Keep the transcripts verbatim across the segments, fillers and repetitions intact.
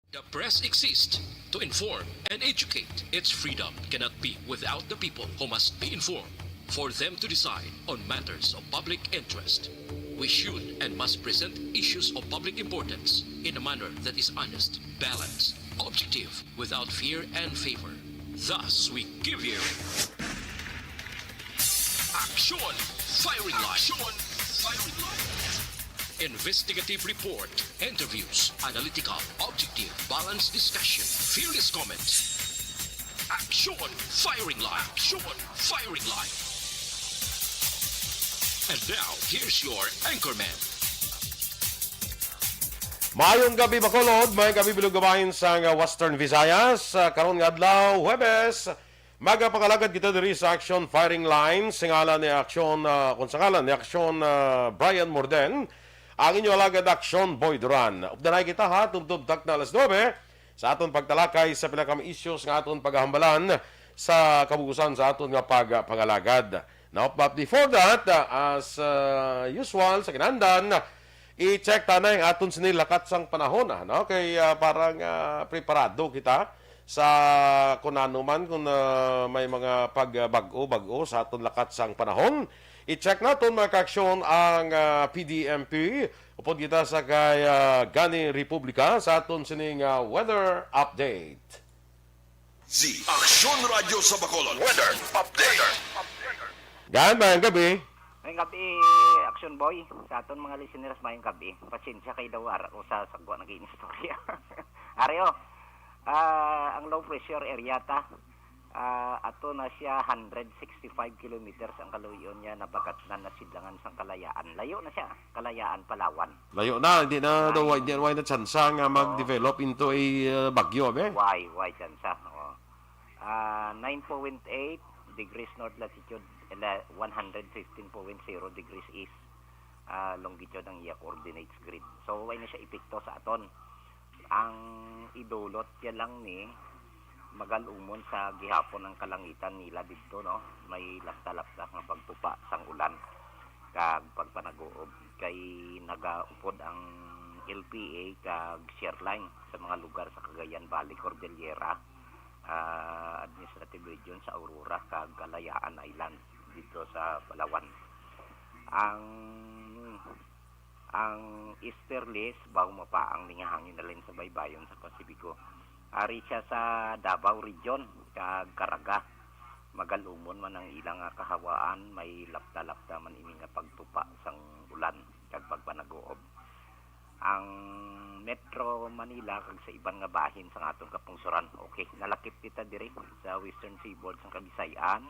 The press exists to inform and educate. Its freedom cannot be without the people, who must be informed for them to decide on matters of public interest. We should and must present issues of public importance in a manner that is honest, balanced, objective, without fear and favor. Thus, we give you Action Firing Line. Action Firing Line. Investigative report, interviews, analytical, objective, balanced discussion, fearless comments. Action Firing Line. Action Firing Line. And now, here's your anchorman. Maayong gabi, Bacolod. Maayong gabi, Bilog Gabayan sa Western Visayas. Sa karon nga adlaw, Huwebes, magapangalagad kita diri sa Action Firing Line. Sa ngalan ni Action, ah, kung sa ngalan ni Action, ah, Brian Morden, ang inyo alagad, Action Boy Duran. Updanay kita, ha, tubtob takna alas nuebe sa aton pagtalakay sa pila ka mga issues nga aton pagahambalan sa kabugusan sa aton nga pagpangalagad. Now, but before that, uh, as uh, usual, sa kinahanglan, i-check ta na ang aton sini lakat sang panahon, ah, no? Kay, ah, parang, ah, preparado kita sa kung ano man, kung, ah, may mga pagbag-o-bag-o sa aton lakat sang panahon. I-check naton, mga kaaksyon, ang, ah, P D M P. Upod kita sa kay, ah, Gani Republika sa aton sining, ah, weather update. Si Aksyon Radyo sa Bacolod Weather Update. Gan, maayong gabi. May gabi, Action Boy. Sa aton mga listeners, mayong gabi. Pasensya kay daw ara ko sa sagwa nag-iinistorya. Ari, oh, ah, ang low pressure area ta, ah, ato na siya hundred sixty-five kilometers ang kaluyon niya, nabagatnan na sidlangan sang Kalayaan. Layo na siya, Kalayaan, Palawan. Layo na, hindi na daw, hindi na, na tsansa nga mag-develop into a uh, bagyo, be? Why, why tsansa? Oh. Ah, nine point eight degrees north latitude, ele- one hundred fifteen point zero degrees east, ah, longitude ang iya coordinates grid. So, way na siya epekto sa aton. Ang idulot niya lang ni magalumon sa gihapon ang kalangitan nila didto, no? May lapta-lapta nga pagtupa sang ulan kag pagpanaguob kay nagaupod ang L P A kag shear line sa mga lugar sa Cagayan Valley, Cordillera, ah, Administrative Region sa Aurora kag Kalayaan Island dito sa Palawan. Ang ang easterlies, baho mapaang ning hangin halin sa baybayon sa Pasifiko. Ari siya sa Davao Region kag Caraga. Magalumon man ang ilang nga kahawaan, may lapta-lapta man ini nga pagtupa sang ulan kag pagpanaguob. Ang Metro Manila kag sa iban nga bahin sang aton kapungsoran. Okay, nalakip kita diri sa Western Seaboard sang Kabisayan.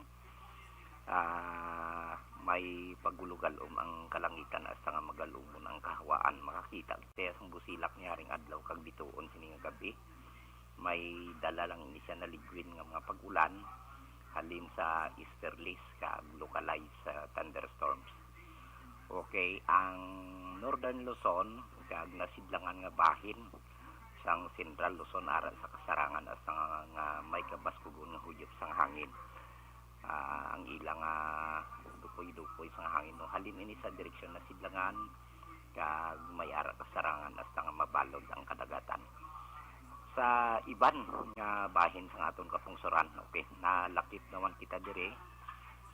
Ah, may pagulugalom ang kalangitan hasta nga magalumon ang kahawaan. Makakita kita sang busilak niyaring adlaw kag bituon sini nga gabi. May dala lang ini siya na ligwin nga mga pag-ulan halin sa easterlies kag localized sa thunderstorms. Okay, ang Northern Luzon kag nasidlangan nga bahin sang Central Luzon ara sa kasarangan hasta nga, nga may kabaskugon nga huyop sang hangin. Ah, ang ilang ah, dupoy-dupoy sang hangin, no, halin ini sa direksyon nasidlangan kag may ara kasarangan hasta nga mabalod ang kadagatan. Sa iban nga bahin sang aton kapungsoran, okay, nalakip naman kita diri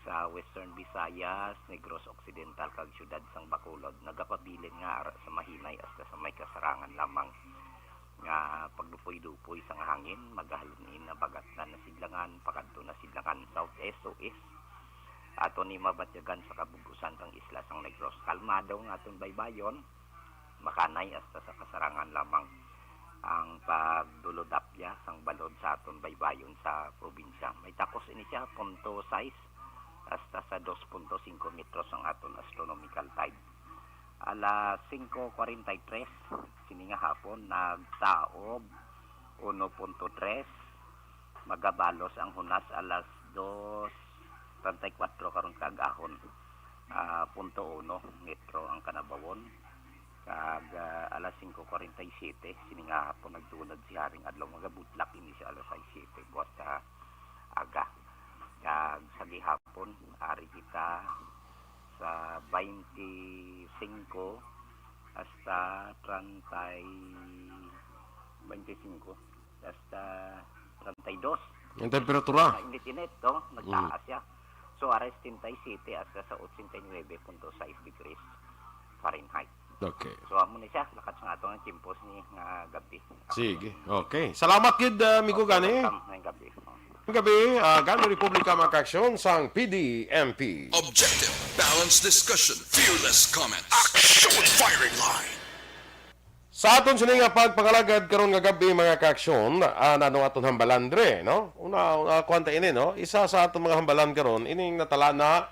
sa Western Visayas, Negros Occidental kag siyudad sang Bacolod, nagapabilin nga ara sa mahinay hasta sa may kasarangan lamang nga pagdupoy-dupoy sang hangin, magahalin na bagat na nasidlangan, pakadto nasidlangan southeast to east. Ato ni mabatyagan sa kabug-usan sang isla sang Negros. Kalmado ang aton baybayon, makanay hasta sa kasarangan lamang ang pagdulodapya sang balod sa aton baybayon sa probinsya. May takos ini siya, punto sais hasta sa dos punto singko metros ang aton astronomical tide. Alas singko kuwarenta y tres sini nga hapon, nagtaob uno punto tres. Magabalos ang hunas alas dos treinta y cuatro karon kaagahon. Ah, punto uno metro ang kanabawon. Kag, ah, alas singko kuwarenta y siyete sini nga hapon nagtunod si Haring Adlaw. Magabutlak ini sa alas sais siyete buwas sa aga. Kag sa gihapon, ari kita sa baynte singko hasta treinta y twenty-five, hasta treinta y dos. Ang temperatura. Mainit-init, no? Nagtaas siya. So, aray setenta y siete hasta sa ochenta y nueve punto sais degrees Fahrenheit. Okay. So, amo ni siya, lakat sa ato nga tiempo sini nga gabi. Sige. Okay. Salamat gid, ah, amigo. Okay, gani. Welcome, ngayong gabi. Ngayong gabi, ah, gani Republika, mga kaaksyon sang P D M P. Objective, balanced discussion, fearless comments. Action Firing Line. Sa aton sini nga pagpangalagad karon nga gabi, mga kaaksyon, ah, nano aton hambalan dre, no? Una, una, kuwanta ini, no? Isa sa aton mga hambalan karon, ining natalana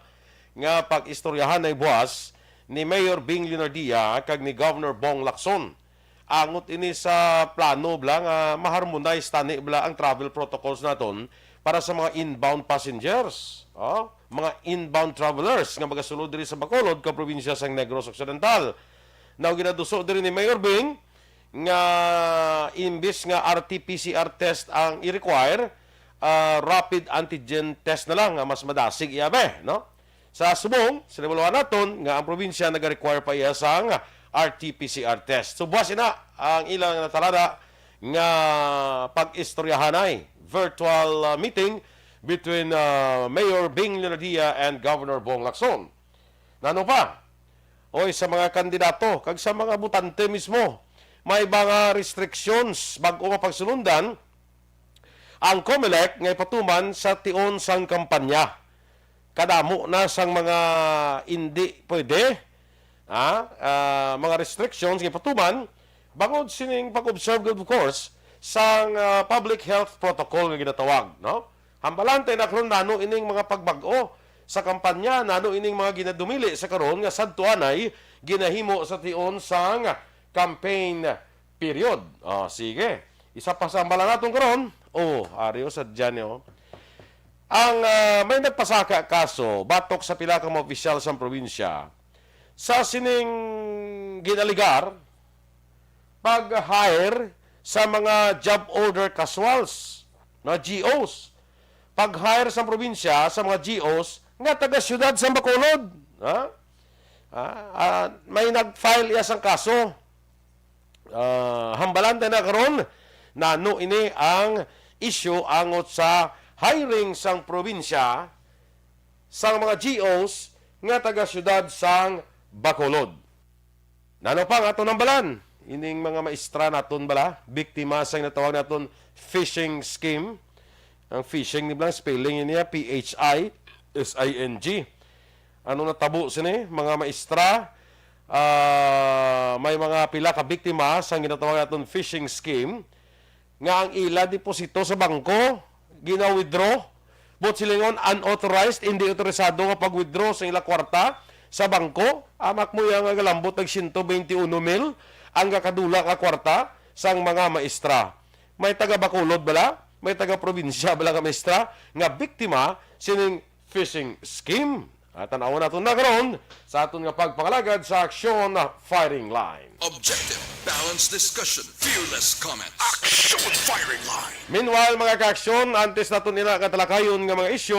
nga pag-istoryahanay buwas ni Mayor Bing Leonardia kag ni Governor Bong Lacson. Angot ini sa plano bala nga ma-harmonize tani bala ang travel protocols naton para sa mga inbound passengers, oh, mga inbound travelers nga magasulod diri sa Bacolod ka probinsya sang Negros Occidental. Now, ginaduso diri ni Mayor Bing nga imbis nga R T P C R test ang i-require, ah, rapid antigen test na lang nga mas madasig iya be, no? Sa subong, sinimulohan naton nga ang probinsya naga-require pa iya sang R T P C R test. So, buwas ina ang ilang natalana nga pag-istoryahanay, virtual, ah, meeting between, ah, Mayor Bing Leonardia and Governor Bong Lacson. Nano pa? Oy, sa mga kandidato kag sa mga botante mismo, may mga restrictions bag-o nga pagsulundan ang Comelec nga ipatuman sa tion sang kampanya. Kadamo na sang mga indi pwede, ah, ah, mga restrictions nga ipatuman bangod sining pag-observe, of course, sang, ah, public health protocol nga ginatawag, no? Hambalante na karon nano ining mga pagbag-o sa kampanya, nano ining mga ginadumili sa karon nga sadto anay ginahimo sa tion sang campaign period. Oh, sige. Isa pa sa hambalan naton karon. Oh, ari o, sadya ni, oh. Ang, ah, may nagpasaka kaso batok sa pila ka mga opisyal sang probinsya sa sining ginaligar pag-hire sa mga job order casuals, mga G Os. Pag-hire sa probinsya sa mga G Os nga taga siyudad sa Bacolod. Ha? Ah, ah, may nag-file iya sang kaso. Ah, hambalan ta na karon, nano ini ang isyu angot sa hiring sang probinsya sang mga G Os nga taga siyudad sang Bacolod. Nano pa ang aton hambalan? Ining mga maestra naton bala, biktima sang natawag naton phishing scheme. Ang phishing ni bala, spelling niya, P H I S I N G. Ano natabo sini, mga maestra? Ah, may mga pila ka biktima sang ginatawag naton phishing scheme nga ang ila deposito sa bangko gina-withdraw. But silingon, unauthorized, hindi autorisado nga pag-withdraw sa ila kwarta sa bangko. Amak mo yang nga galambot nag siyento beinti uno mil ang gakadula nga kwarta sang mga maestra. May taga Bacolod bala, may taga probinsya bala nga maestra nga biktima sining phishing scheme. At tan-awon naton na karon sa aton nga pagpangalagad sa Aksyon Firing Line. Objective, balanced discussion, fearless comments. Action Firing Line. Meanwhile, mga kaaksyon, antes naton ina nga talakayon nga mga isyu,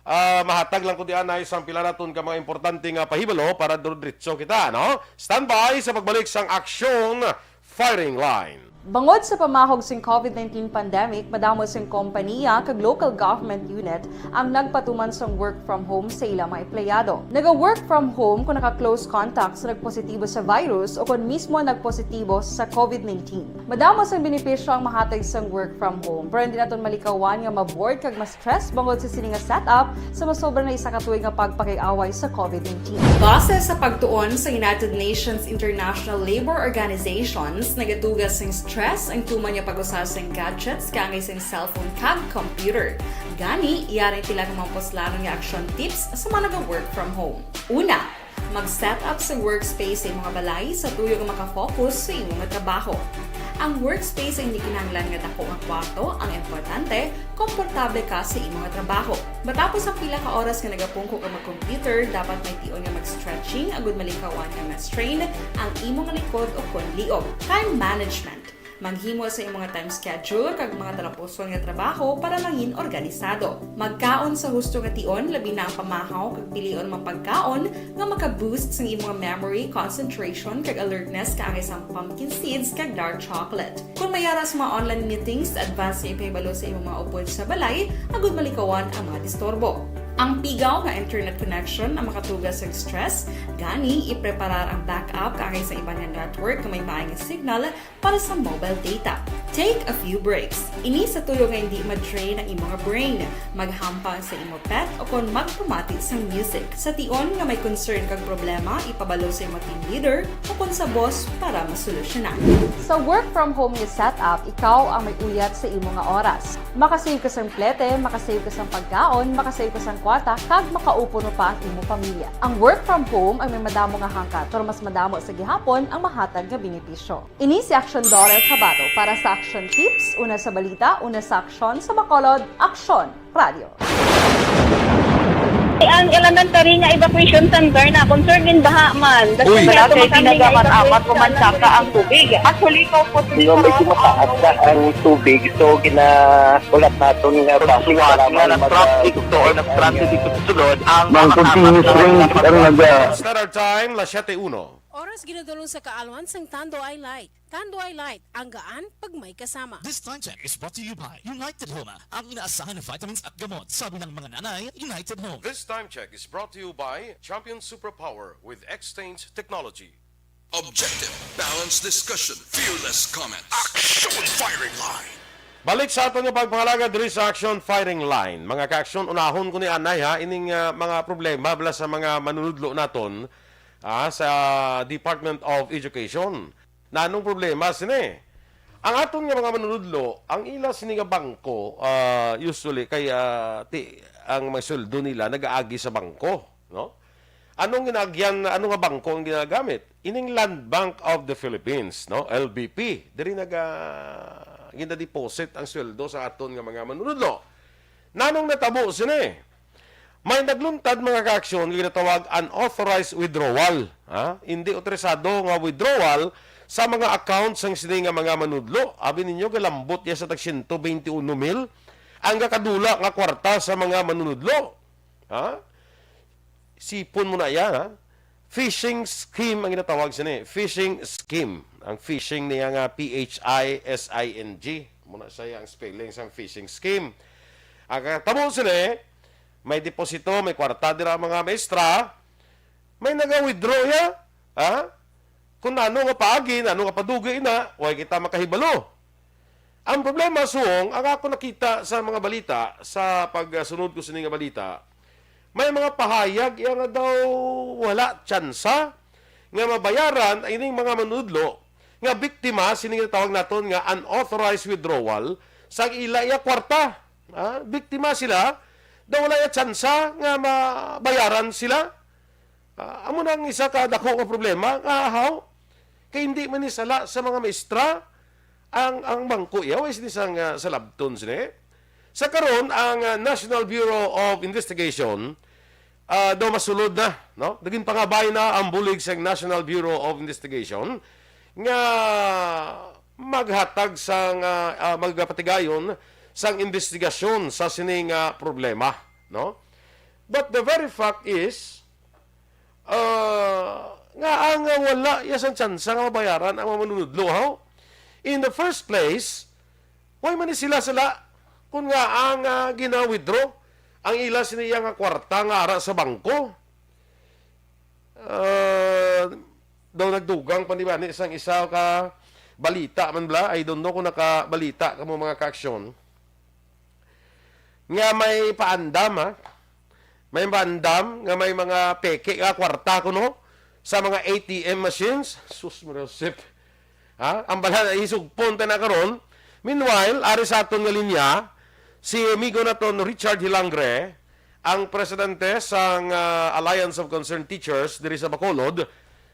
ah, mahatag lang ko di anay sang pila naton ka mga importante nga pahibalo para diretso kita, no? Standby sa pagbalik sang Aksyon Firing Line. Bangod sa pamahog sing COVID nineteen pandemic, madamo sing kompaniya kag local government unit ang nagpatuman sang work from home sa ila mga empleyado. Naga-work from home kon naka-close contact sa nagpositibo sa virus o kon mismo nagpositibo sa COVID nineteen. Madamo sang benepisyo ang mahatag sang work from home, pero hindi naton malikawan nga ma-bored kag ma-stress bangod sa sini nga setup sa masobra na isa ka tuig nga pagpakig-away sa COVID nineteen. Base sa pagtuon sa United Nations International Labor Organizations, nagatuga sing stress ang tuman nga pag-usa sing gadgets kaangay sing cellphone kag computer. Gani, yari ang pila ka mga puslanon nga action tips sa mga naga-work from home. Una, mag-set up sa workspace sa imo nga balay sa tuyo nga makafocus sa imo nga trabaho. Ang workspace ay hindi kinahanglan nga dako nga kwarto, ang importante, komportable ka sa imo nga trabaho. Matapos ang pila ka oras nga nagapungko ka mag-computer, dapat may tion nga mag-stretching agud malikawan nga ma-strain ang imo nga likod o kon liog. Time management. Maghimo sa imong time schedule kag mga talapuson nga trabaho para mangin organisado. Magkaon sa husto nga tion, labi na ang pamahaw kag pilion mga pagkaon nga maka-boost sang imong memory, concentration, kag alertness kaangay sang pumpkin seeds kag dark chocolate. Kung may ara sa mga online meetings, advance nga ipahibalo sa imong mga upod sa balay agud malikawan ang mga disturbo. Ang pigaw nga internet connection ang makatuga sa stress, gani ipreparar ang backup kaangay sa iban nga network nga may maay nga signal para sa mobile data. Take a few breaks. Ini sa tuyo nga hindi ma-drain ang imo nga brain, maghampang sa imo pet, o kon magpamati sang music. Sa tion nga may concern kag problema, ipabalo sa imo team leader o kon sa boss para masolusyonan. Sa work from home nga setup, ikaw ang may uyat sa imo nga oras. Makasave ka sang plete, makasave ka sang pagkaon, makasave ka sang kwarta, kag makaupo pa ang imo pamilya. Ang work from home ay may madamo nga hangkat, pero mas madamo sa gihapon ang mahatag nga benepisyo. Ini si Action Dollar Kabato para sa Action Tips, una sa balita, una sa aksyon, sa Bacolod, Aksyon Radio. Ang elementary nga evacuation center na concern in baha man. Uy. Wala kay ginagaman amat ko man saka ang tubig. Actually, ikaw po, Hindi, medyo mataas na ang tubig. So, ginahulat naton nga base sa lamang na-traffic to or na-stranded dito sa sulod ang mga continuous rain ang naga- Star Time, las siete uno. Oras ginadulong sa kaalwan sang Tanduay Light. Tanduay Light, ang gaan pag may kasama. This time check is brought to you by United Home, ang inaasahan na vitamins at gamot. Sabi ng mga nanay, United Home. This time check is brought to you by Champion Superpower with X-Change Technology. Objective, balanced discussion, fearless comment. Action Firing Line! Balik sa aton nga pagpangalaga diri sa Action Firing Line. Mga ka-action, unahon ko ni anay ha, ining, ah, mga problema bala sa mga manunudlo naton, ah, sa Department of Education. Nanong problema sini? Ang aton nga mga manunudlo, ang ila sini nga bangko, ah, usually kay, ah, ti, ang mga sweldo nila nagaagi sa bangko, no? Anong ginaagyan, ano nga bangko ang ginagamit? Ining Land Bank of the Philippines, no? L B P. Diri naga, ginadeposit ang sweldo sa aton nga mga manunudlo. Nanong natabo sini? May nagluntad mga kaaksyon nga ginatawag unauthorized withdrawal, ha? Hindi otorisado nga withdrawal sa mga account sang sini nga mga manudlo. Abi ninyo, galambot ya sa tag siyento bente uno mil ang gakadula nga kwarta sa mga manunudlo. Ha? Sipon mo na iya, ha? Phishing scheme ang ginatawag sini. Phishing scheme. Ang phishing niya nga P H I S I N G. Muna siya ang spelling sang phishing scheme. Ang katabo sini, may deposito, may kwarta dira ang mga maestra, may naga-withdraw ya. Ha? Kung ano nga paagi, ano nga padugi na, way kita makahibalo. Ang problema, Suong, ang ako nakita sa mga balita, sa pagsunod ko sini nga balita, may mga pahayag iya nga daw wala tsansa nga mabayaran ining mga manudlo nga biktima sini nga tawag naton nga unauthorized withdrawal sa ila iya kwarta. Ha? Biktima sila, daw wala iya tsansa nga mabayaran sila. Ah, amo na ang isa ka dako nga problema nga ahaw. Kay hindi man ni sala sa mga maestra ang, ang bangko iya, way sini sang, ah, salabton sini. Sa karon, ang, ah, National Bureau of Investigation, ah, daw masulod na, no? Naging pangabay na ang bulig sa National Bureau of Investigation nga maghatag sang, ah, ah, magpatigayon sang investigasyon sa sini nga problema, no? But the very fact is, ah, nga ang wala iya sang tsansa nga mabayaran ang mga manunudlo, haw? In the first place, way man ni sila sala kung nga ang, ah, gina-withdraw ang ila siniya nga kwarta nga ara sa bangko? Ah, daw nagdugang pa ni bani sang isa ka balita man bala. I don't know kung nakabalita kamo, mga kaaksyon, nga may paandam, ha? May paandam nga may mga peke nga kwarta kuno sa mga A T M machines. Sus, Maria Josep. Ha? Ang bala na isugpon ta na karon. Meanwhile, ari sa aton nga linya, si amigo naton Richard Hilangre, ang presidente sang, ah, Alliance of Concerned Teachers diri sa Bacolod.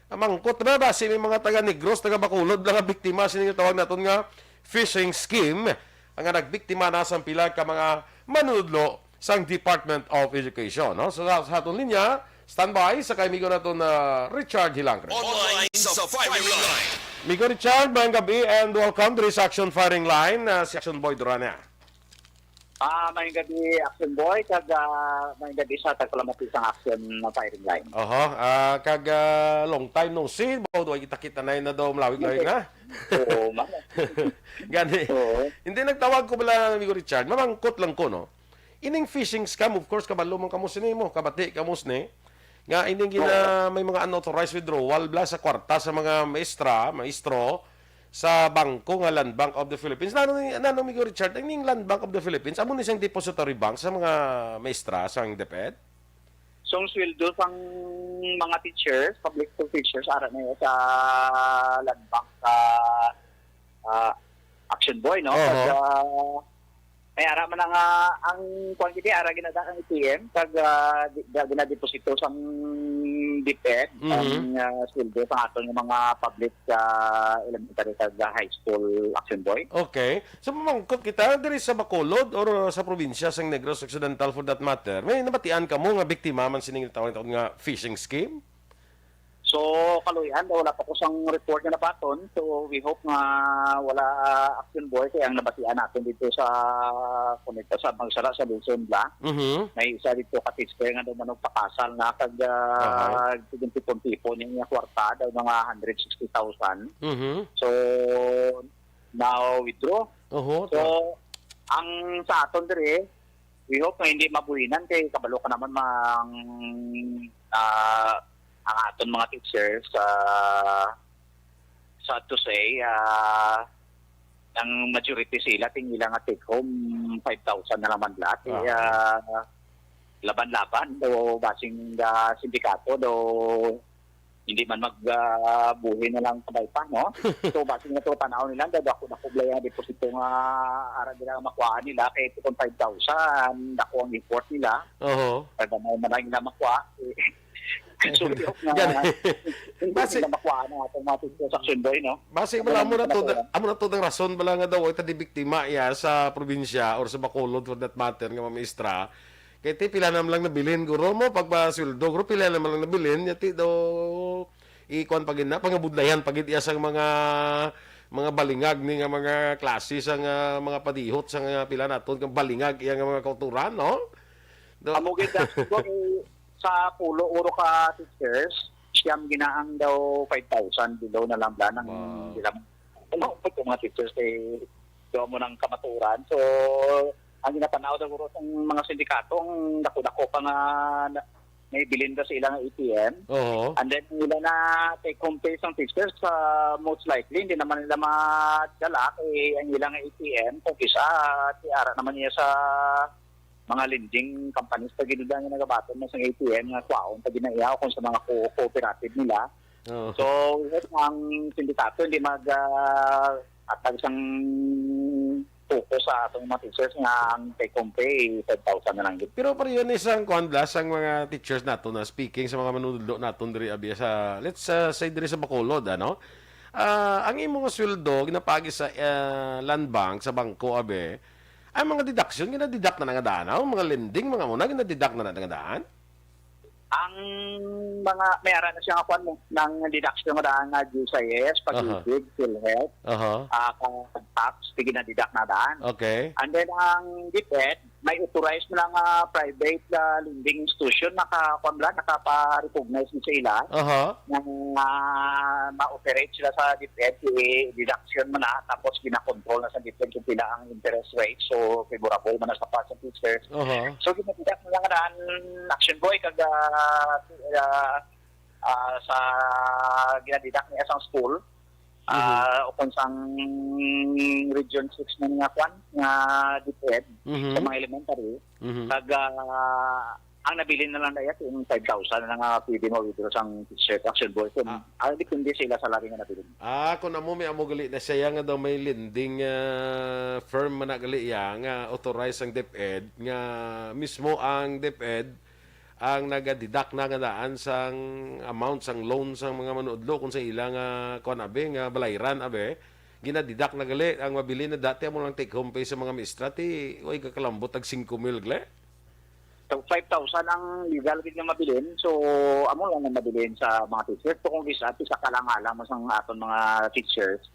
Mangkot na ba si may mga taga Negros, taga Bacolod lang nga biktima sini nga tawag naton nga phishing scheme, ang nga nagbiktima na sang pila ka mga manunudlo sang Department of Education, no? So, sa, sa aton linya, standby sa kay amigo naton na Richard Hilangre. Online sa firing line. Migo Richard, maayong gabi and welcome diri sa Action Firing Line, ah, si Action Boy Durana. Ah, maayong gabi, Action Boy, kag ah, maayong gabi sa tagpalamati sang Action Firing Line. Oho, ah, kag ah, long time no see, bawo duwa kita-kita na na daw malawig-lawig na. Oo, man. Gani. Oo. Hindi, nagtawag ko bala, Migo Richard, mamangkot lang ko, no? Ining phishing scam, of course, kabalo man kamo sini mo, kabati kamo sini, nga ining gina, may mga unauthorized withdrawal bala sa kwarta sa mga maestra, maestro sa bangko nga Land Bank of the Philippines. Nano ni, nano, Migo Richard, ining Land Bank of the Philippines, amo ni siyang depository bank sa mga maestra sang DepEd? So, ang sweldo sang mga teachers, public school teachers, ara na yun sa Land Bank sa ah, Action Boy, no? Oho. Kag ah, may ara man nga ang kuan gid, ara ginada ang A T M, kag ah, di- da- ginadeposito sang DepEd, Mhm. ang ah, sweldo sa aton nga mga public ah, elementary kag ah, high school, Action Boy. Okay. So, mamangkot kita diri sa Bacolod or sa probinsya sang Negros Occidental, for that matter. May nabatian kamo nga biktima man sining tawag nga phishing scheme? So, kaluy-an, wala pa ko sang report nga nabaton. So, we hope nga wala, ah, Action Boy, kay ang nabatian natin dito sa kunita sa magsala sa Luzon bala. Mhm. May isa dito ka teacher nga daw manugpakasal na kag ah, sige, tipon-tipon yung niya kwarta daw mga hundred sixty thousand. Mhm. So, now withdraw. Oho. So, ang sa aton diri, we hope nga hindi mabuhinan kay kabalo ka naman mang ah, ang aton mga teachers sa, sad to say, ah, ang majority sila ting ila nga take home five thousand na lang man lahat. Ah. Kaya laban-laban do basing ah, sindikato do hindi man mag ah, buhi na lang kabay pa, no? So, basing na to tanaw nila, daw dako-dako bala yung deposito nga ara nila makuhaan nila kay kung five thousand, dako ang effort nila. Oho. Kaya mo man lang nila makuha. So, we hope nga Gani. hindi Basi- nila makuha ang atong mga teachers, Action Boy, no? Basi bala, amo na to, amo na to ang rason bala nga daw ito di biktima iya sa probinsya or sa Bacolod, for that matter, nga mamistra. Kay ti pila naman lang nabilin, guro mo, pagpasweldo, guro, pila naman lang nabilin, yati daw ikuan pa gid na, pangabudlayan pa gid iya sang mga mga balingag ni nga mga klase sa nga mga padihot sa nga pila naton kang balingag iya nga mga kauturan, no? Do- Amo gid, ah, siguro, eh, sa pulo uro ka teachers, siyam ginaang daw five thousand, below na lang bala nang Wow. sila. Ano, pag mga teachers, eh, daw mo ng kamaturan. So, ang ginatanaw daw guro sa mga sindikato, ang dako-dako pa nga na, may bilin ka sa ilang A T M. Oho. And then, nila na take home pay sang teachers, sa most likely, hindi naman nila madala kay ang ilang A T M, kung isa, tiara naman niya sa mga lending companies pa gid nga nagabaton na sa A T M nga kwaon pa gid na iya kung sa mga co- cooperative nila. Oo. So, yes, ang sindikato hindi mag ah, atag sang focus sa atong mga teachers nga ang take home pay five thousand na lang gid. Pero pareho ni sang kuan bala, sang mga teachers nato na speaking sa mga manunudlo naton diri abi sa, let's uh, say, diri sa Bacolod, ano? Ah, ang imo nga sweldo ginapagi sa ah, Land Bank, sa bangko, abi, ang mga deduction ginadeduct na nga daan, ang mga lending, mga muna ginadeduct na nga daan? Ang mga may ara na siya nga kuan mo ng deduction nga daan nga G S I S, pag-ibig, PhilHealth, Aha. ah, tax, ginadidak na daan. Okay. And then ang DepEd, may authorized na nga private ah, lending institution, naka kuan bala, nakapa-recognize na sa ila Aha. nga ma-operate sila sa DepEd, i-deduction man na, tapos ginakontrol na sa DepEd kung pila ang interest rate, so favorable man na sa pa sa teachers. Aha. So, ginadeduct na nga daan, Action Boy, kag ah, ah, ah, sa ginadeduct niya sa school, ah, o kung sang Region six na nga kwan, nga DepEd, Mhm. sa mga elementary, Mhm. kag ah, ang nabilin na lang na yung five thousand na nga pwede mo withdraw sang teacher, Action Boy. Kung, Ah. ah, depende sila sa lari nga nabilin. Ah, kung amo, may amo gali na siya nga daw may lending ah, firm man na gali iya nga authorized ang DepEd, nga mismo ang DepEd ang nagadeduct na nga daan sang amount sang loan sang mga manudlo kung sa ila nga kuan abi, nga balayran abi. Ginadeduct na gali ang mabilin na dati amo lang take home pay sa mga maestra, ti way kakalambot tag singko mil gali. So, five thousand ang legal gid nga mabilin. So, amo lang ang mabilin sa mga teachers. So, kung isa, isa ka lang alang mo sang aton mga teachers,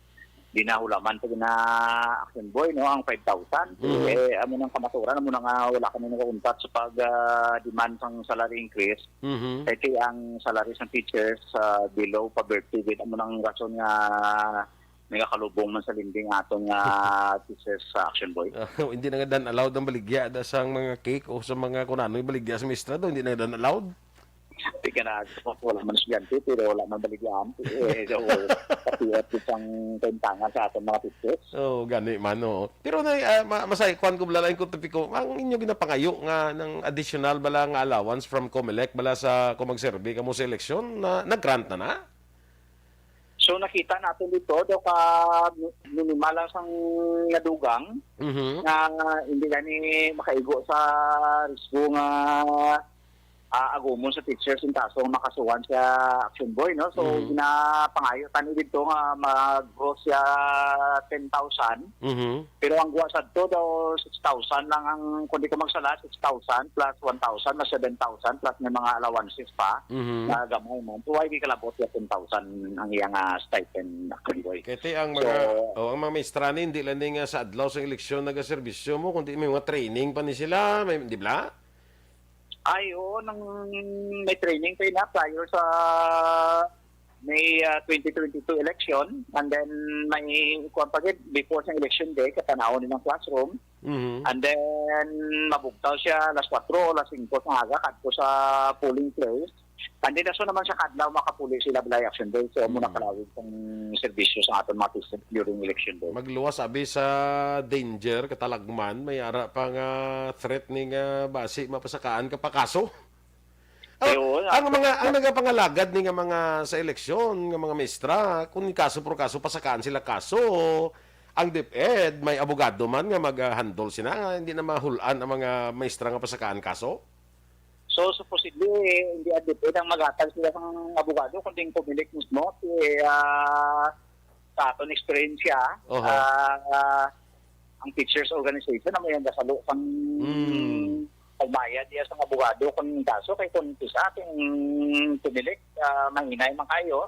di na hulaman pag na action boy, no, ang five thousand. Mhm. Eh, amo nang kamaturan, amo na nga wala kami nakakuntat sa pag, ah, demand sang salary increase. Mhm. Kay ang salary sang teachers, ah, below poverty, gid amo nang rason nga nagakalubong man sa lending aton nga teachers sa action boy. Ah, hindi na nga dan allowed ang baligya da sang mga cake o sa mga kung ano yung baligya sa mistra do, hindi na nga dan allowed. Di ka na, wala man estudyante, pero wala man baligyaan. Eh, so, pati at isang kwentangan sa aton mga teachers. Oh, gani man, oo. Pero na, ah, ma-, masay, kuwan ko, bala lang ko topiko, ang inyo ginapangayo nga ng additional bala nga allowance from Comelec, bala sa kung magserbi kamo sa eleksyon, na, nag-grant na na? So, nakita natin dito, do ka mi-, minimal lang sang nadugang Mhm. nga hindi gani makaigo sa risgo nga, ah, agumon sa teachers in kaso nga makasuhan siya action boy, no? So, Mhm. ginapangayo tani dito nga mag-gross siya ten thousand. Mhm. Pero ang guwa sadto daw, six thousand lang ang, kung di ko magsala, six thousand plus one thousand, mas seven thousand, plus may mga allowances pa Mhm. na gamay man. So, why di kalabot ya ten thousand ang iyang, ah, stipend, actually, boy? Kaya ti ang So, mga, oh, ang mga maestrani, hindi lang ni nga sa adlaw sa eleksyon nagaserbisyo mo, kundi may mga training pa ni sila, may, di ba? Ay, oo, nang may training pa yun, ah, prior sa May, ah, twenty twenty-two election, and then may, kuwan pa gid, before sa election day, katanawon nilang classroom, Mhm. and then mabugtaw siya alas kwatro o alas singko sa aga kadto sa polling place. And then, aso naman sa kadlaw, makapuli sila balay action day. So, amo na Mm. kalawig ang serbisyo sa aton mga teachers during election day. Magluwas abi sa danger, katalagman, may ara pa nga threat ni nga basi mapasakaan ka pa kaso. Ah, Ayun, ang mga, ang nagapangalagad ni nga mga sa eleksyon, nga mga maestra, kung kaso por kaso, pasakaan sila kaso, ang DepEd, may abogado man nga mag-handle sila, nga hindi na mahul-an ang mga maestra nga pasakaan kaso? So, supposedly, hindi ang DepEd ang maghatag sila sang abogado, kundi ang Comelec mismo, si, ah, sa aton eksperyensya, Oho. ah, ang teachers organization na may ang gasalo sang Mm. pagbayad niya sa abogado kung kaso kay kung isa ating Comelec, ah, mahinay man kayo.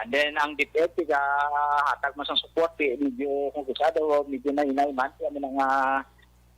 And then ang DepEd, tiga hatag man sang support, di, medyo kung isa daw, medyo mahinay man, kaya may nga,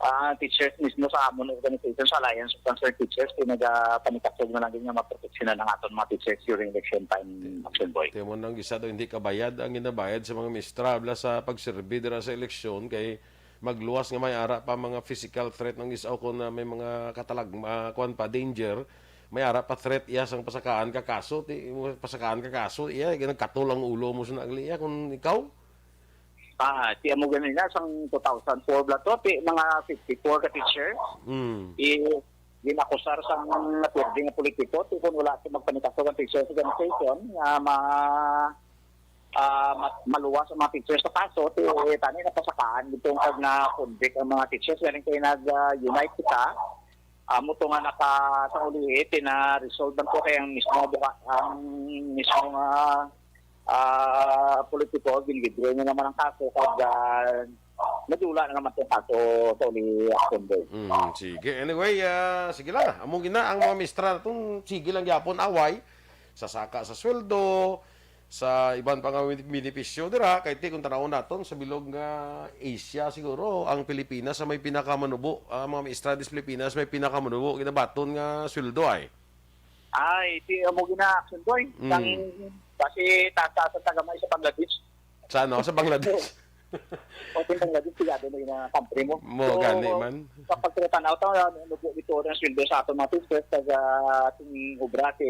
ah, teachers mismo sa amon organization, sa Alliance of Concerned Teachers, kaya nagapanikasog na lang din nga maproteksyonan ang aton mga teachers during election time, Action Boy. Timo nang isa daw hindi kabayad ang ginabayad sa mga mistra bala sa pagserbi dira sa eleksyon kay magluwas nga may ara pa mga physical threat ng isa o kung na may mga katalag, ah, kuwan pa, danger, may ara pa threat iya sang pasakaan ka kaso, ti, pasakaan ka kaso, iya, nagkatol ang ulo mo sa nagli iya kung ikaw. Ah, ti amo ganina sang two thousand four bala to, ti mga fifty-four ka teacher. Mm. I, ginakusar sang napierde nga politiko, ti kun wala ti magpanikaso ang teachers organization, nga ma-, ah, ma-, maluwas ang mga teachers sa kaso, ti tani napasakaan gid tong kag na-convict ang mga teachers, galing kay nag, ah, unite kita. Amo to nga naka, sa uli, ti na-resolve lang ko kay ang mismo buka-, ang mismo nga, ah, politiko, gin-withdraw niya naman ang kaso, kag, ah, nadula na naman tong kaso sa uli, Action Boy. Mm, sige. Anyway, ah, sige lang. Amo gina ang mga mistra natong sige lang gyapon away sa saka sa sweldo, sa iban pa nga benepisyo dira, kay ti kung tanawon naton sa bilog nga Asia siguro, ang Pilipinas sa may pinakamanubo, ang mga maestra dis Pilipinas may pinakamanubo ginabaton nga sweldo ay. Ay, ti amo gina, Action Boy. Mm. Kang basi taas-taas ang tagamay sa Bangladesh. Sa ano? Sa Bangladesh? O, ti Bangladesh, sigado na yung mga country mo. Mo, So, gani man. Kapag tinatanaw to, ano, ano po ito ang sweldo sa aton mga teachers, kag, ah, ating obra, ti,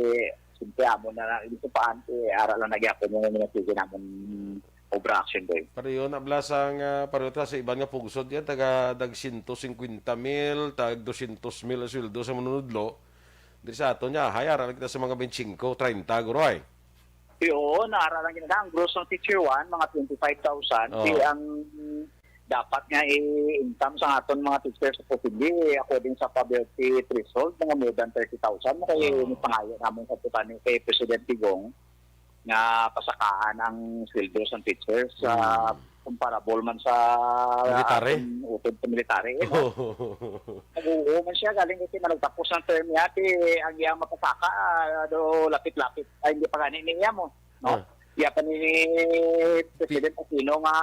siyempre, amo na lang, ito pa, ante, ara lang nagyapon yung mga sige namon obra, Action Boy. Pareho na, bala sang, ah, pareho ta sa iban nga pungsod yan, taga dag siyento singkwenta mil, tag dosyentos mil ang sweldo sa manunudlo. Di sa aton niya, hay, ara lang kita sa mga twenty-five, treinta, guro, ay. Ti, oo, naara lang gina ang gross ng teacher one, mga twenty-five thousand. Oo. Ti ang dapat nga i-income sa aton mga teachers, supposedly, according sa poverty threshold, mga more than thirty thousand. Kaya Oo. yung pangayo namin sa tutan ni kay President Digong nga pasakaan ang sweldo sa teachers sa Hmm. comparable man sa Military? Aton utod sa military, eh, no? Oo man siya, galing kasi managtapos ang term niya, ti ang iyang mapasaka, ah, do lapit-lapit. Ay, hindi pa gani niya mo, no? Ah. Iya pa ni President Aquino nga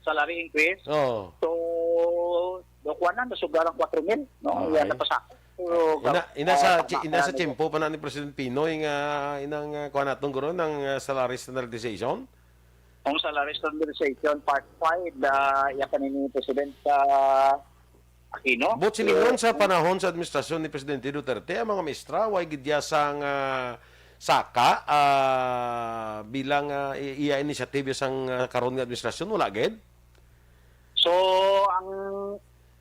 salary increase. Oo. So, do kuwan na, nasobra ang kwatro mil, no? Iya Okay. napasaka. So, Ina, ina ah, sa, tama ina sa na, tiyempo pa na ni President Pinoy nga inang, ah, kuwan naton, guro, ng, ah, salary standardization? Ang salary standardization part five, ah, iya pa ni President, ah, Aquino. But silingon sa panahon sa administrasyon ni Presidente Duterte, ang mga maestra, way gid iya sang, ah, saka, ah, bilang, ah, i-, iya initiative sang, ah, karon nga administrasyon, wala gid? So, ang,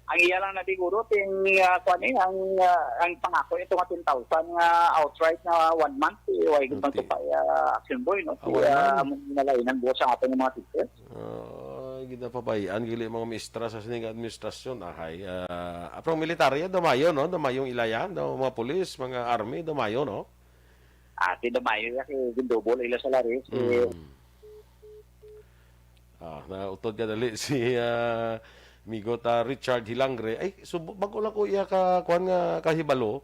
ang iya lang na siguro, ting, ah, kuwan eh, ang, ah, ang pangako ito nga ten thousand nga outright nga one month, eh, way gid Okay. magtupay, ah, Action Boy, no? Ah, Kaya, wala na. Ang nalainan buwas ang ating mga teachers. Ay, ginapabayaan, gili mga maestra sa sining administrasyon. Ahay, ah, apang militarya, damayo, no? Damayong ilayan, no? Mga pulis, mga army, damayo, no? Ati, damayo, ya, kay gindouble ila salary, si Mm. Ah, nautod ka dali si, ah, Migot, ah, Richard Hilangre. Ay, so, bago lang ko iya ka, kuwan nga kahibalo,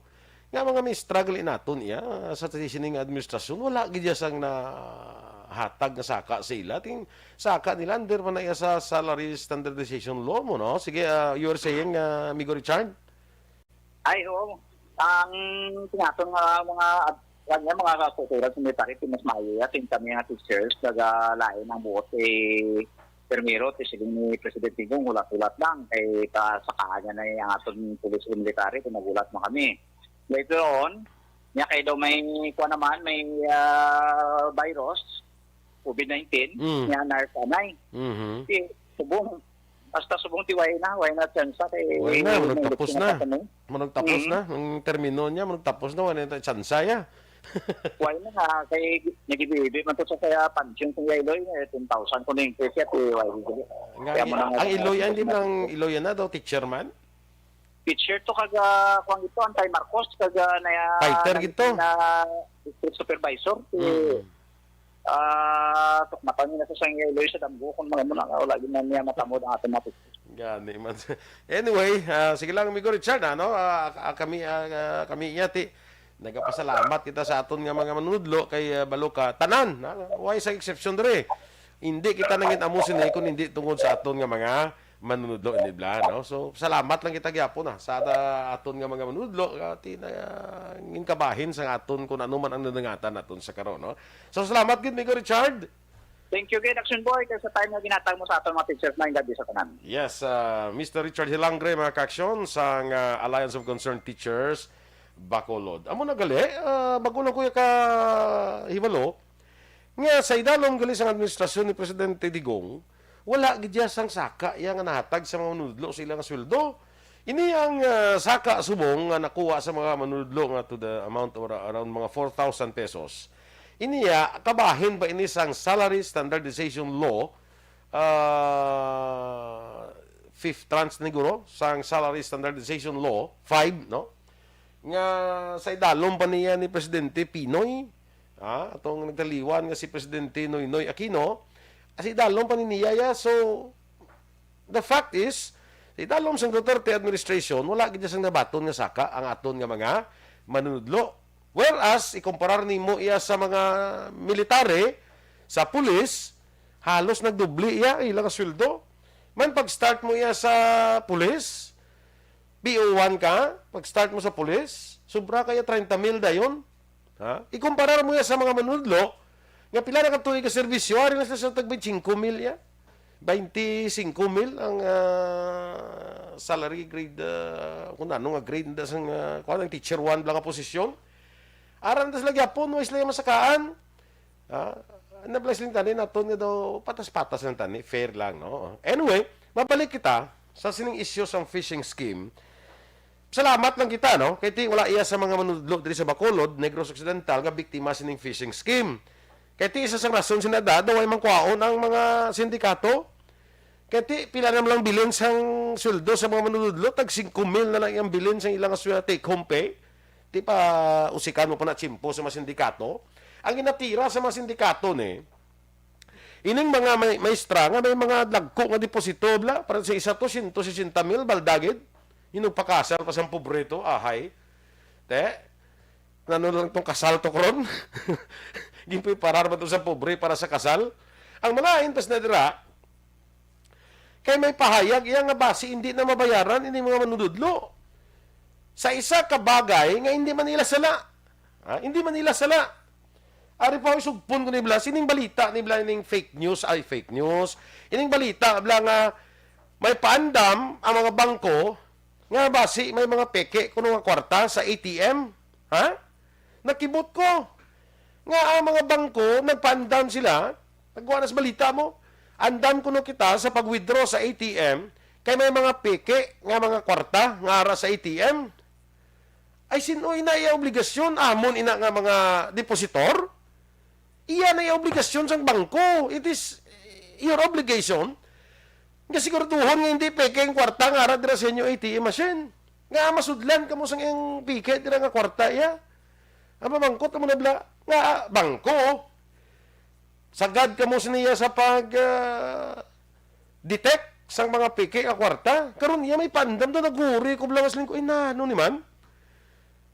nga mga may struggle naton iya sa sining administrasyon, wala gid iya sang nahatag nga saka sa ila. Ting saka nila under pa na iya sa salary standardization law mo, no? Sige, ah, you were saying, ah, Amigo Richard? Ay, oo. Ang tinaton nga mga, kanya mga kakultura sa military, ti mas maayo ya, tin kami nga teachers, nagalain ang buot, eh, primero, ti siling ni Presidente Digong, hulat-hulat lang, kay pasakaan niya na ang aton pulis military, kung nagulat mo kami. Later on, niya kay daw may, kuha naman, may, ah, virus, covid nineteen, Mm. niya nurse anay. Mhm. Ti, subong, hasta subong ti way na, way na tsansa kay Way na, may magtapos gusto na. Kami. Magtapos Mm. na. Ang termino niya, magtapos na, wala na tsansa ya. Way na nga, kay nagibibi man to sa kaya pension kung ya Iloy, eh, ten thousand ko na increase ya, ti way. Nga, Kaya mo na nga ang Iloy, sa hindi man ang Iloy na daw, teacher man? Teacher to kag, ah, kuwan gito, anti-Marcos, kag, ah, na, Fighter na, gito. Na district supervisor, si, Mm. ah, tukmatan nila sa San Iloy sa damgo, kung mga muna nga, wala gid na niya matamod ang ating mga teacher. Gani man. Anyway, ah, sige lang, Amigo Richard, ano, ah, ah, kami, ah, ah, kami iya, ti, nagapasalamat kita sa aton nga mga manunudlo kay, ah, balo ka, tanan, ah, way sa exception diri. Hindi kita nangin amo sini kung hindi tungod sa aton nga mga manunudlo, hindi bala, no? So, salamat lang kita gyapon, ah, sa da-, aton nga mga manunudlo, ah, ti na, ah, ngin kabahin sa aton kung ano man ang nadangatan naton sa karon, no? So, salamat gid, Amigo Richard. Thank you gid, Action Boy, kay sa time nga ginatag mo sa aton mga teachers, maayong gabi sa tanan. Yes, ah, Mister Richard Hilangre, mga ka-aksyon, sang, ah, Alliance of Concerned Teachers, Bacolod. Amo na gali, ah, bago lang ko iya ka hibalo, nga sa idalom gali sang administrasyon ni Presidente Digong, wala gid iya sang saka iya nga nahatag sa mga manunudlo sa ilang sweldo. Ini ang, ah, saka subong nga nakuha sa mga manunudlo nga to the amount of around mga four thousand pesos. Ini ya, kabahin pa ini sang Salary Standardization Law, ah, fifth tranche ni guro sang Salary Standardization Law five, no? Nga sa idalom pa niya ni Presidente Pinoy, ha, atong nagtaliwan nga si Presidente Noynoy Aquino, sa idalom pa ni niya ya. So, the fact is, sa idalom sang Duterte administration, wala gid sang nabaton nga saka ang aton nga mga manunudlo. Whereas, ikumparar nimo iya sa mga military, sa pulis, halos nagdoble iya, ila nga sweldo. Man, pag-start mo iya sa pulis, P O one ka, pag-start mo sa pulis, sobra kaya treinta mil dayon. Ha? Ikumparar mo ya sa mga manunudlo, nga pila na ka tuig ka serbisyo, ari na sila sa tag twenty-five mil ya. Twenty-five mil ang, ah, salary grade, ah, kung ano nga grade na sang, ah, kuwan, ang teacher one lang nga posisyon. Aran na sila gyapon, way sila masakaan. Ah, na blessing tani naton nga daw patas-patas lang tani, fair lang, no? Anyway, mabalik kita sa sining isyu sang fishing scheme. Salamat lang kita, no? Kay ti wala iya sa mga manunudlo diri sa Bacolod, Negros Occidental, nga biktima sining fishing scheme. Kay ti isa sang rason sina da, daw ay mangkuhaon ang mga sindikato. Kay ti pila na lang bilin sang sweldo sa mga manunudlo, tag singko mil na lang ang bilin sang ilang swe-, take home pay. Ti pa usikan mo pa na tiyempo sa mga sindikato. Ang ginatira sa mga sindikato ni, Ining mga may, maestra nga may mga dagko nga deposito, bla, para sa isa to, siyento sesenta mil, balda gid. Inugpakasal pa sang pobre to, ahay. Te, nano lang tong kasal to karon? Ginpreparar ba to sa pobre para sa kasal? Ang malain pa sa dira, kay may pahayag iya nga basi hindi na mabayaran ini mga manunudlo sa isa ka bagay nga hindi man nila sala. Ha? Hindi man nila sala. Ari pa, isugpon ko ni Blas, ining balita ni Blas, ining fake news, ay, fake news. Ining balita, bla, nga may paandam ang mga bangko nga basi may mga peke kuno nga kwarta sa A T M. Ha? Nakibot ko nga ang mga bangko nagpaandam sila. Nagkuha na sa balita mo. Andam kuno kita sa pag-withdraw sa A T M kay may mga peke nga mga kwarta nga ara sa A T M. Ay, sino ina iya obligasyon? Amon ina nga mga depositor? Iya na iya obligasyon sang bangko. It is your obligation nga siguraduhon nga hindi peke ang kwarta nga ara dira sa inyo A T M machine. Nga masudlan kamo sang iyang peke dira nga kwarta iya. Ang pamangkot mo na bla, nga, ah, bangko. Sagad kamo sa niya sa pag, ah, detect sang mga peke nga kwarta. Karon iya may paandam daw, naguri ko bla nga siling ko, "Ay, nano ni man?"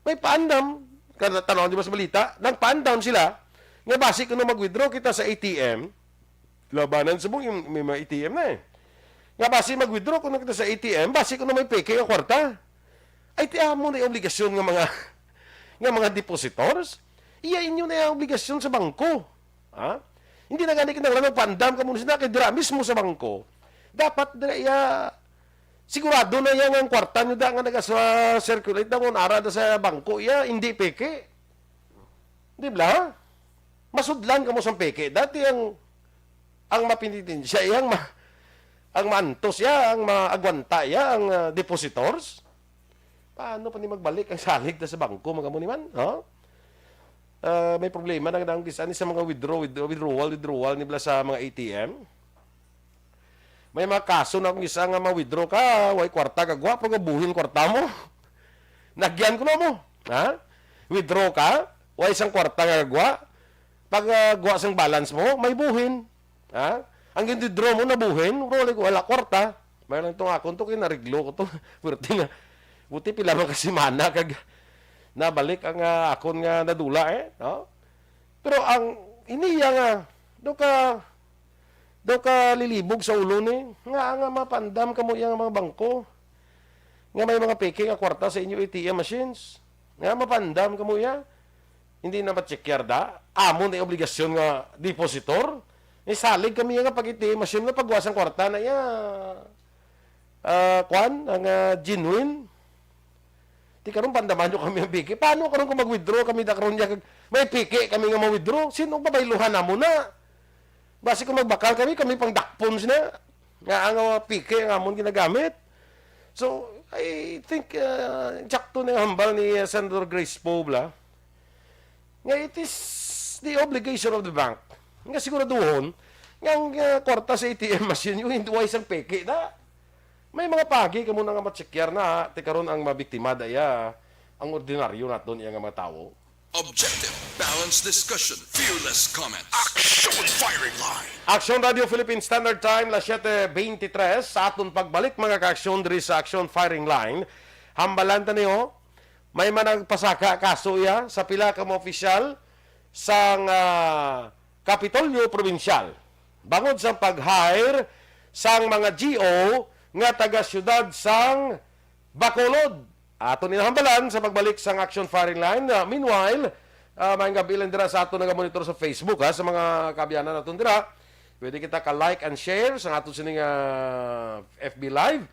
May paandam, kada tanaw di ba sa balita, nagpaandam sila nga basi kuno mag-withdraw kita sa A T M, labanan sa mong may mga A T M na eh. Nga basi mag-withdraw kuno kita sa A T M, basi kuno may peke nga kwarta. Ay, ti amo na yung obligasyon nga mga, nga mga depositors. Iya inyo na yung obligasyon sa bangko. Ha? Hindi na gani kinahanglan magpaandam kamo sina kay dira mismo sa bangko. Dapat dira iya sigurado na iya nga ang kwarta nyo da nga naga-circulate da ngon ara da sa bangko iya, hindi peke. Di ba? Masudlan kamo sang peke. Dati ang, ang mapenitensya iya, ang ma-, ang maantos iya, ang maagwanta iya, ang, ah, depositors. Paano pa ni magbalik ang salig ta sa bangko, mga mo ni man? Ha? Ah, may problema na ang gisa ni sa mga withdraw, withdraw, withdrawal, withdrawal ni bla sa mga A T M. May mga kaso na kung isa nga ma-withdraw ka, way kwarta ka gwa, pero gabuhin kwarta mo. Nagyan ko na mo. Ha? Withdraw ka, way isang kwarta nga gwa, pag, ah, gwa sang balance mo, may buhin. Ha? Ang gin-withdraw mo, nabuhin, wala, wala kwarta. May lang itong akon to, kay nariglo ko to. Pwerte nga. Buti pila man ka semana, kag nabalik ang, ah, akon nga nadula, eh. No? Pero ang, iniya nga, do ka, do ka lilibog sa ulo ni, nga, nga mapandam kamo iya nga mga bangko, nga may mga peke nga kwarta sa inyo A T M machines, nga mapandam kamo iya. Hindi na matsekyar da? Amo na yung obligasyon nga depositor? Isalig kami nga pag-A T M machine na pagwasang kwarta na iya. Ah, kwan, ang, ah, genuine. Ti karon pandaman nyo kami ang peke. Paano karon kung mag-withdraw kami da karon niya kag may peke kami nga ma-withdraw? Sino babayluhan namo na? Basi kung magbakal kami, kami pang dakpon sina. Nga ang, ah, peke ang amon ginagamit. So, I think, ah, insakto na yung hambal ni, ah, Senator Grace Poe, bla, nga it is the obligation of the bank nga siguraduhon nga ang, ah, kwarta sa A T M machine yung hindi way sang peke na. May mga pagi kamo na nga matsekyar na, ti karon ang mabiktima daya, ang ordinaryo naton iya nga mga tawo. Objective, balanced discussion, fearless comments. Action Firing Line. Action Radio Philippine Standard Time, las siete veintitrés. Sa aton pagbalik, mga ka-aksyon, diri sa Action Firing Line, hambalan ta niyo, may man nagpasaka kaso iya sa pila ka mga opisyal sang, ah, Kapitolyo Probinsyal bangod sa pag-hire sang mga G O nga taga siyudad sang Bacolod. Ato ni nahambalan sa pagbalik sang Action Firing Line. Ah, meanwhile, ah, maayong gabi lang dira sa ato nagamonitor sa Facebook, ha, sa mga kaabyanan naton dira. Pwede kita ka-like and share sa ato sining, ah, F B Live.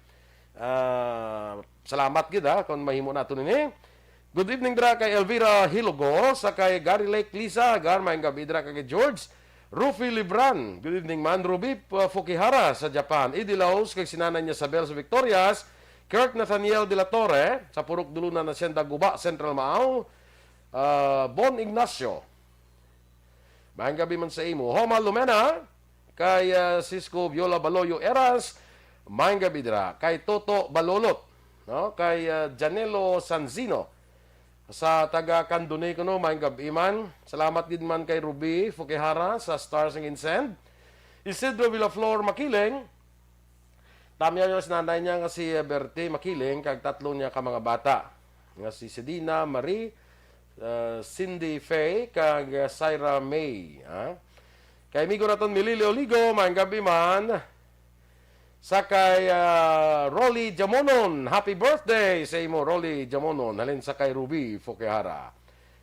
Ah, salamat gid, ha, kung mahimo nato nini. Good evening dira kay Elvira Hilogo, sa kay Gary Lake Lisa, gar, maayong gabi dira kay George. Rufi Libran, good evening man. Ruby, uh, Fukihara sa Japan. Idi Laos, kag si Nanay niya Isabel sa Victorias. Kirk Nathaniel de la Torre, sa Purok Dulunan, Hacienda Guba, Central Maao. Uh, Bon Ignacio, maayong gabi man sa imo. Homa Lumena, kay, uh, Cisco Viola Baloyo Eras, maayong gabi dira. Kay Toto Balolot, no? Kay, uh, Janelo Sanzino, sa taga Candone kuno, maayong gab-i man. Salamat gid man kay Ruby Fukihara sa Stars and Insend. Isidro Villaflor Makiling, tamyaw niya si nanay niya nga si Bertie Makiling, kag tatlo niya ka mga bata, nga si Sedina, Marie, uh, Cindy Faye, kag uh, Syra May. Ha? Kay amigo naton Milili Oligo, maayong gabi man. Sa kay uh, Rolly Jamonon, happy birthday sa imo, Rolly Jamonon. Halin sa kay Ruby Fukihara.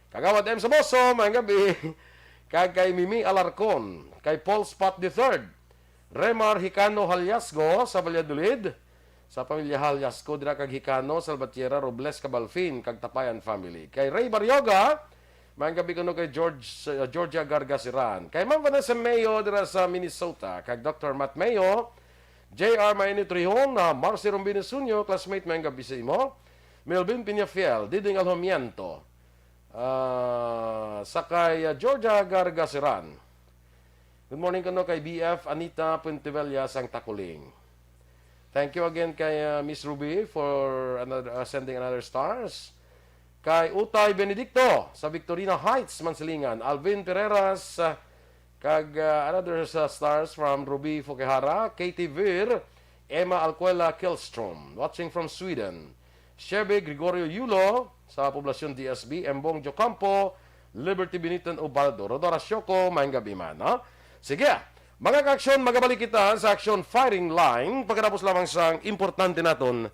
Kagawad M. Samoso, maayong gabi. Kag kay Mimi Alarcon, kay Paul Spot the third, Remar Hicano Halyasgo sa Valladolid, sa pamilya Halyasgo dira kag Hicano, Salvatierra, Robles, Cabalfin, kag Tapayan family. Kay Ray Barrioga, maayong gabi kuno kay George, uh, Georgia Gargasiran. Kay Ma'am Vanessa Mayo dira sa Minnesota, kag Doctor Matt Mayo, J R Maini Trihon, uh, Marcy Rombino Sunyo, classmate, maayong gabi sa imo. Melvin Peñafiel, Diding Alhomiento, uh, sa kay uh, Georgia Gargasiran. Good morning kuno kay B F Anita Puentevella sang Takuling. Thank you again kay uh, Miss Ruby for another, uh, sending another stars. Kay Utay Benedicto sa Victorina Heights, Mansilingan. Alvin Pereras, uh, kag uh, another uh, stars from Ruby Fukihara, Katie Vir, Emma Alcuela Kilstrom, watching from Sweden. Chevy Gregorio Yulo sa Poblacion D S B, Embong Jocampo, Liberty Biniton Ubaldo, Rodora Sioko, maayong gabi man, ha? Sige, mga ka-aksyon, magabalik kita sa Action Firing Line pagkatapos lamang sang importante naton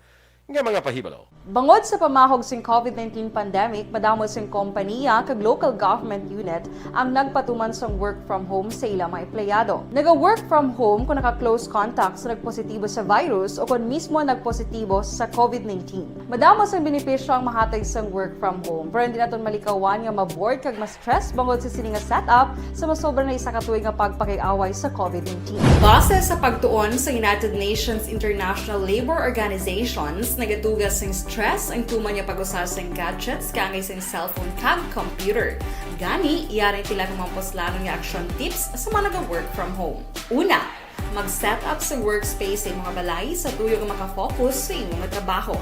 nga mga pahibalo. Bangod sa pamahog sing COVID nineteen pandemic, madamo sing kompanya kag local government unit ang nagpatuman sang work from home sa ila mga empleyado. Naga-work from home kung naka-close contact sa nagpositibo sa virus o kon mismo nagpositibo sa COVID nineteen. Madamo sang benepisyo ang mahatag sang work from home, pero hindi naton malikawan nga ma-bored kag ma-stress bangod sa sini nga setup sa masobra na isa ka tuig nga pagpakig-away sa COVID nineteen. Base sa pagtuon sa United Nations International Labor Organizations, nagatuga sing stress ang tuman nga pag-usa sang gadgets kaangay sang cellphone kag computer. Gani, yari ang pila ka mga puslanon nga action tips sa mga naga-work from home. Una, mag-set up sa workspace sa imo nga balay sa tuyo nga makafocus sa imo nga trabaho.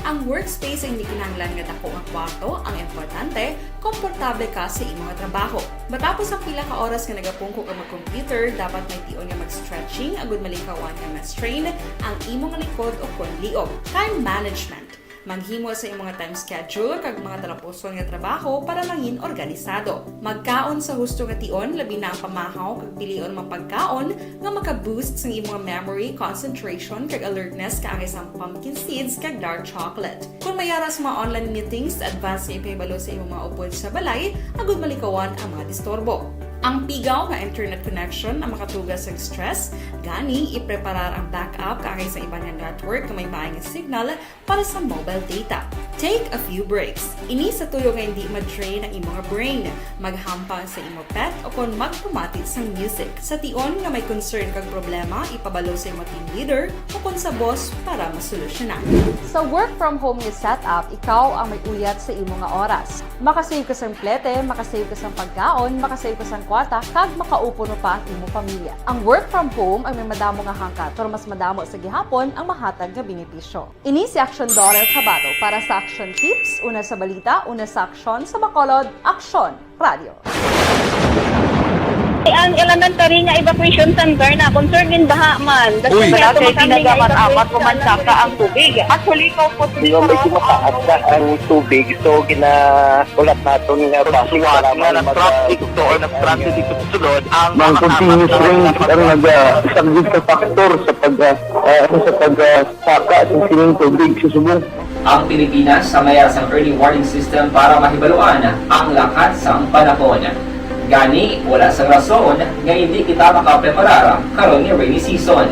Ang workspace ay hindi kinahanglan nga dako nga kwarto, ang importante, komportable ka sa imo nga trabaho. Matapos ang pila ka oras nga nagapungko ka mag-computer, dapat may tion nga mag-stretching agud malikawan nga ma-strain ang imo nga likod o kon liog. Time management. Maghimo sa imo nga time schedule kag mga talapuson nga trabaho para mangin organisado. Magkaon sa husto nga tion, labi na ang pamahaw kag pilion mga pagkaon nga maka-boost sang imo nga memory, concentration, kag alertness kaangay sang pumpkin seeds kag dark chocolate. Kung may ara sa mga online meetings, advance nga ipahibalo sa imo mga upod sa balay agud malikawan ang mga disturbo. Ang pigaw nga internet connection ang makatuga sang stress, gani ipreparar ang backup kaangay sa iban nga network nga may maay nga signal para sa mobile data. Take a few breaks. Ini sa tuyo nga hindi ma-drain ang imo nga brain. Maghampang sa imo pet o kon magpamati sang music. Sa tion nga may concern kag problema, ipabalo sa imo team leader o kon sa boss para masolusyonan. Sa work from home nga setup, ikaw ang may uyat sa imo nga oras. Makasave ka sang plete, makasave ka sang pagkaon, makasave ka sang kwarta, kag makaupod pa ang imo pamilya. Ang work from home ay may madamo nga hangkat, pero mas madamo sa gihapon ang mahatag nga benepisyo. Ini si Aksyon Dorel Cabato para sa Aksyon Tips, una sa balita, una sa aksyon, sa Bacolod, Aksyon Radio. Ang elementary nga evacuation center na concern din baha man. Uy, wala kay tinaga man amat ko man saka ang tubig. Actually, ko po. Di ba may kumataas na ang tubig? So, gina-, ulat naton nga base nga nag-traffic to or nag-transit dito sa sulod ang mga continuous rains ang nagasaglit sa faktor sa pag, ah, ah, sa pag, ah, saka sa sining tubig sa subong. Ang Pilipinas ang may ara sang early warning system para mahibaluan ang lakat sang panahon. Gani, wala sang rason nga hindi kita makapreparar karon nga rainy season.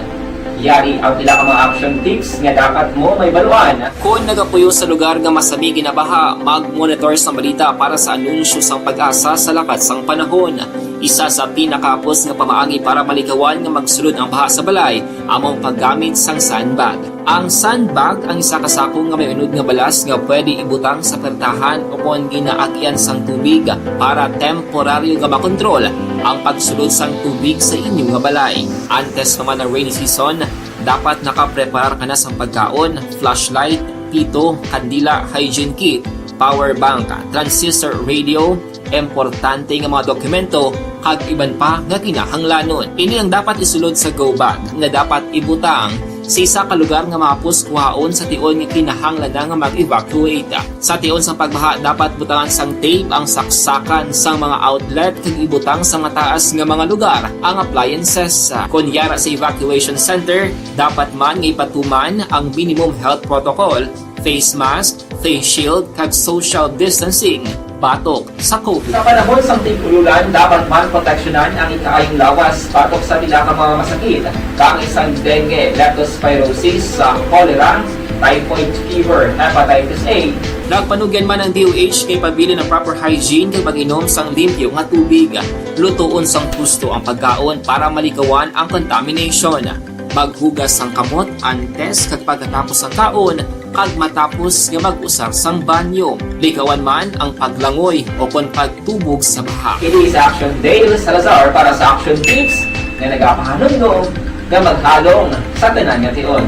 Yari ang pila ka mga action tips nga dapat mo mahibaluan. Kon nagapuyo sa lugar nga masami ginabaha, mag-monitor sang balita para sa anunsyo sang PAGASA sa lakat sang panahon. Isa sa pinakahapos nga pamaagi para malikawan nga magsulod ang baha sa balay amo ang paggamit sang sandbag. Ang sandbag ang isa ka sako nga may unod nga balas nga pwede ibutang sa pertahan o kon ginaagian sang tubig para temporaryo nga makontrol ang pagsulod sang tubig sa inyo nga balay. Antes pa man ang rainy season, dapat nakapreparar ka na sang pagkaon, flashlight, pito, kandila, hygiene kit, power bank, transistor radio, importante nga mga dokumento, kag iban pa nga kinahanglanon. Ini ang dapat isulod sa go bag nga dapat ibutang sa isa ka lugar nga mahapos kuhaon sa tion nga kinahanglan na nga mag-evacuate. Sa tion sang pagbaha, dapat butangan sang tape ang saksakan sang mga outlet kag ibutang sa mataas nga mga lugar ang appliances. Kon yara sa evacuation center, dapat man nga ipatuman ang minimum health protocol, face mask, face shield, kag social distancing batok sa COVID. Sa panahon sang tig-ulan, dapat man proteksyonan ang ikaayong lawas batok sa pila ka mga masakit, kang isang dengue, leptospirosis, sa cholera, typhoid fever, hepatitis A. Nagpanugyan man ang D O H kay pabilin ang proper hygiene kag pag-inom sang limpyo nga tubig, lutoon sang husto ang pagkaon para malikawan ang contamination. Maghugas sang kamot antes kag pagkatapos sang kaon, kag matapos nga mag-usar sang banyo. Likawan man ang paglangoy o kon pagtubog sa baha. Kini si Action Dale Salazar para sa Action Tips nga nagapahanumdom nga maghalong sa tanan nga tion.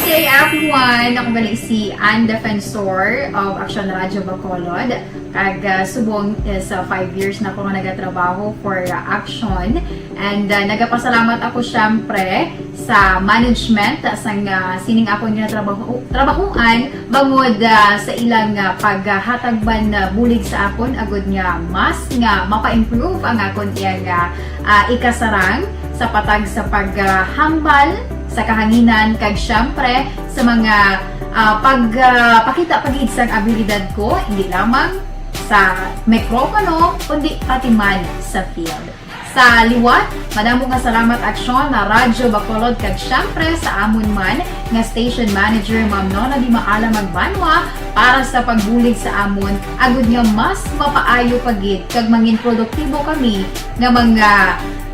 Good day, everyone. Ako gali si Ann Defensor of Action Radio Bacolod. Kag, ah, subong is, ah, five years na ko nga nagatrabaho for, ah, Action. And, ah, nagapasalamat ako, syempre, sa management, ah, sang, ah, sining akon nga trabaho, trabahuan, bangod, ah, sa ilang, ah, paghatag man, ah, bulig sa akon, agud nga mas nga mapa-improve ang akon iyang, ah, ah, ikasarang sa patag sa paghambal sa kahanginan, kag syempre sa mga, ah, pag, ah, pakita pa gid sang abilidad ko, hindi lamang sa mikropono, kundi pati man sa field. Sa liwat, madamo nga salamat, Aksyon, na Radyo Bacolod, kag syempre sa amon man nga station manager, Ma'am Nona Di Maala Magbanwa, para sa pagbulig sa amon, agud nga mas mapaayo pa gid kag mangin produktibo kami nga mga,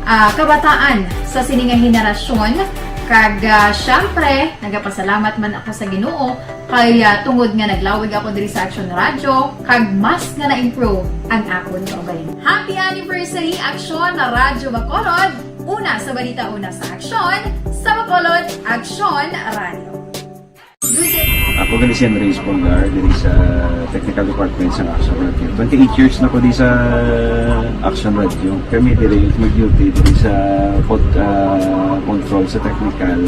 ah, kabataan sa sini nga henerasyon. Kag, ah, syempre, nagapasalamat man ako sa Ginoo kay, ah, tungod nga naglawig ako diri sa Action Radio, kag mas nga na-improve ang akon kaugalingon. Happy anniversary, Action Radio Bacolod! Una sa balita, una sa aksyon, sa Bacolod, Action Radio. Ako gali si Andres Polgar, diri sa technical department sa Action Radio. Twenty-eight years na ko di sa Action Radio. Kami diri mag-duty diri sa pod-, ah, control sa technical.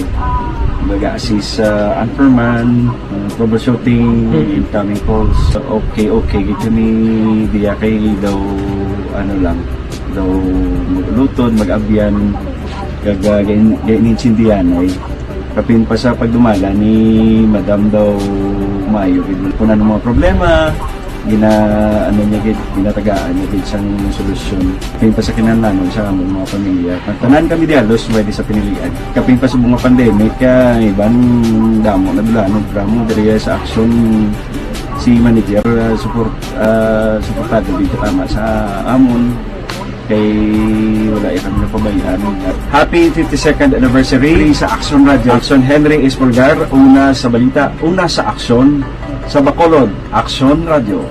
Mag-assist sa anchorman, ah, troubleshooting, Mm. incoming calls. Okay, okay, gid kami diya kay daw, ano lang, daw mag-ulutod, mag-abyan, kag, ah, gain-, gainintindihan ay. Kapin pa sa pagdumala ni Madam daw maayo gid. Kung ano mga problema, gina-, ano niya gid, ginatagaan niya gid sang solusyon. Kapin pa sa kinahanglanon sa among mga pamilya. Ang tanan kami diya, halos pwede sa pinilian. Kapin pa sa mga pandemic, ah, iban damo na dula, no, drama diri sa aksyon si manager, ah, support, ah, suportado gid katama sa amon. Kay wala iya kami napabayaan. Happy fifty-second anniversary sa Action Radio. Action Henry Espolgar, una sa balita, una sa aksyon, sa Bacolod, Action Radio.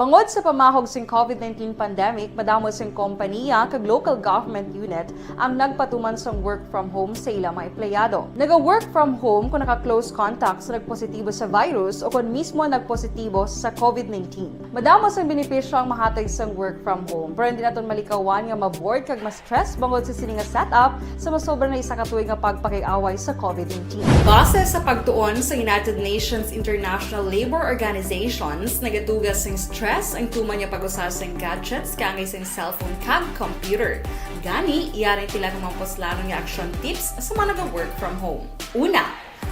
Tungod sa pamahog sing COVID nineteen pandemic, madamo sing kompanya kag local government unit ang nagpatuman sang work from home sa ila mga empleyado. Naga-work from home kung naka-close contact sa nagpositibo sa virus o kon mismo nagpositibo sa COVID nineteen. Madamo sang benepisyo ang mahatag sang work from home, pero hindi naton malikawan nga ma-bored kag ma-stress bangod sa sini nga setup sa masobra na isa ka tuig nga pagpakig-away sa COVID nineteen. Base sa pagtuon sa United Nations International Labour Organizations, nagatuga sing stress ang tuman nga pag-usa sing gadgets kaangay sing cellphone kag computer. Gani, yari ang pila ka mga puslanon nga action tips sa mga naga-work from home. Una,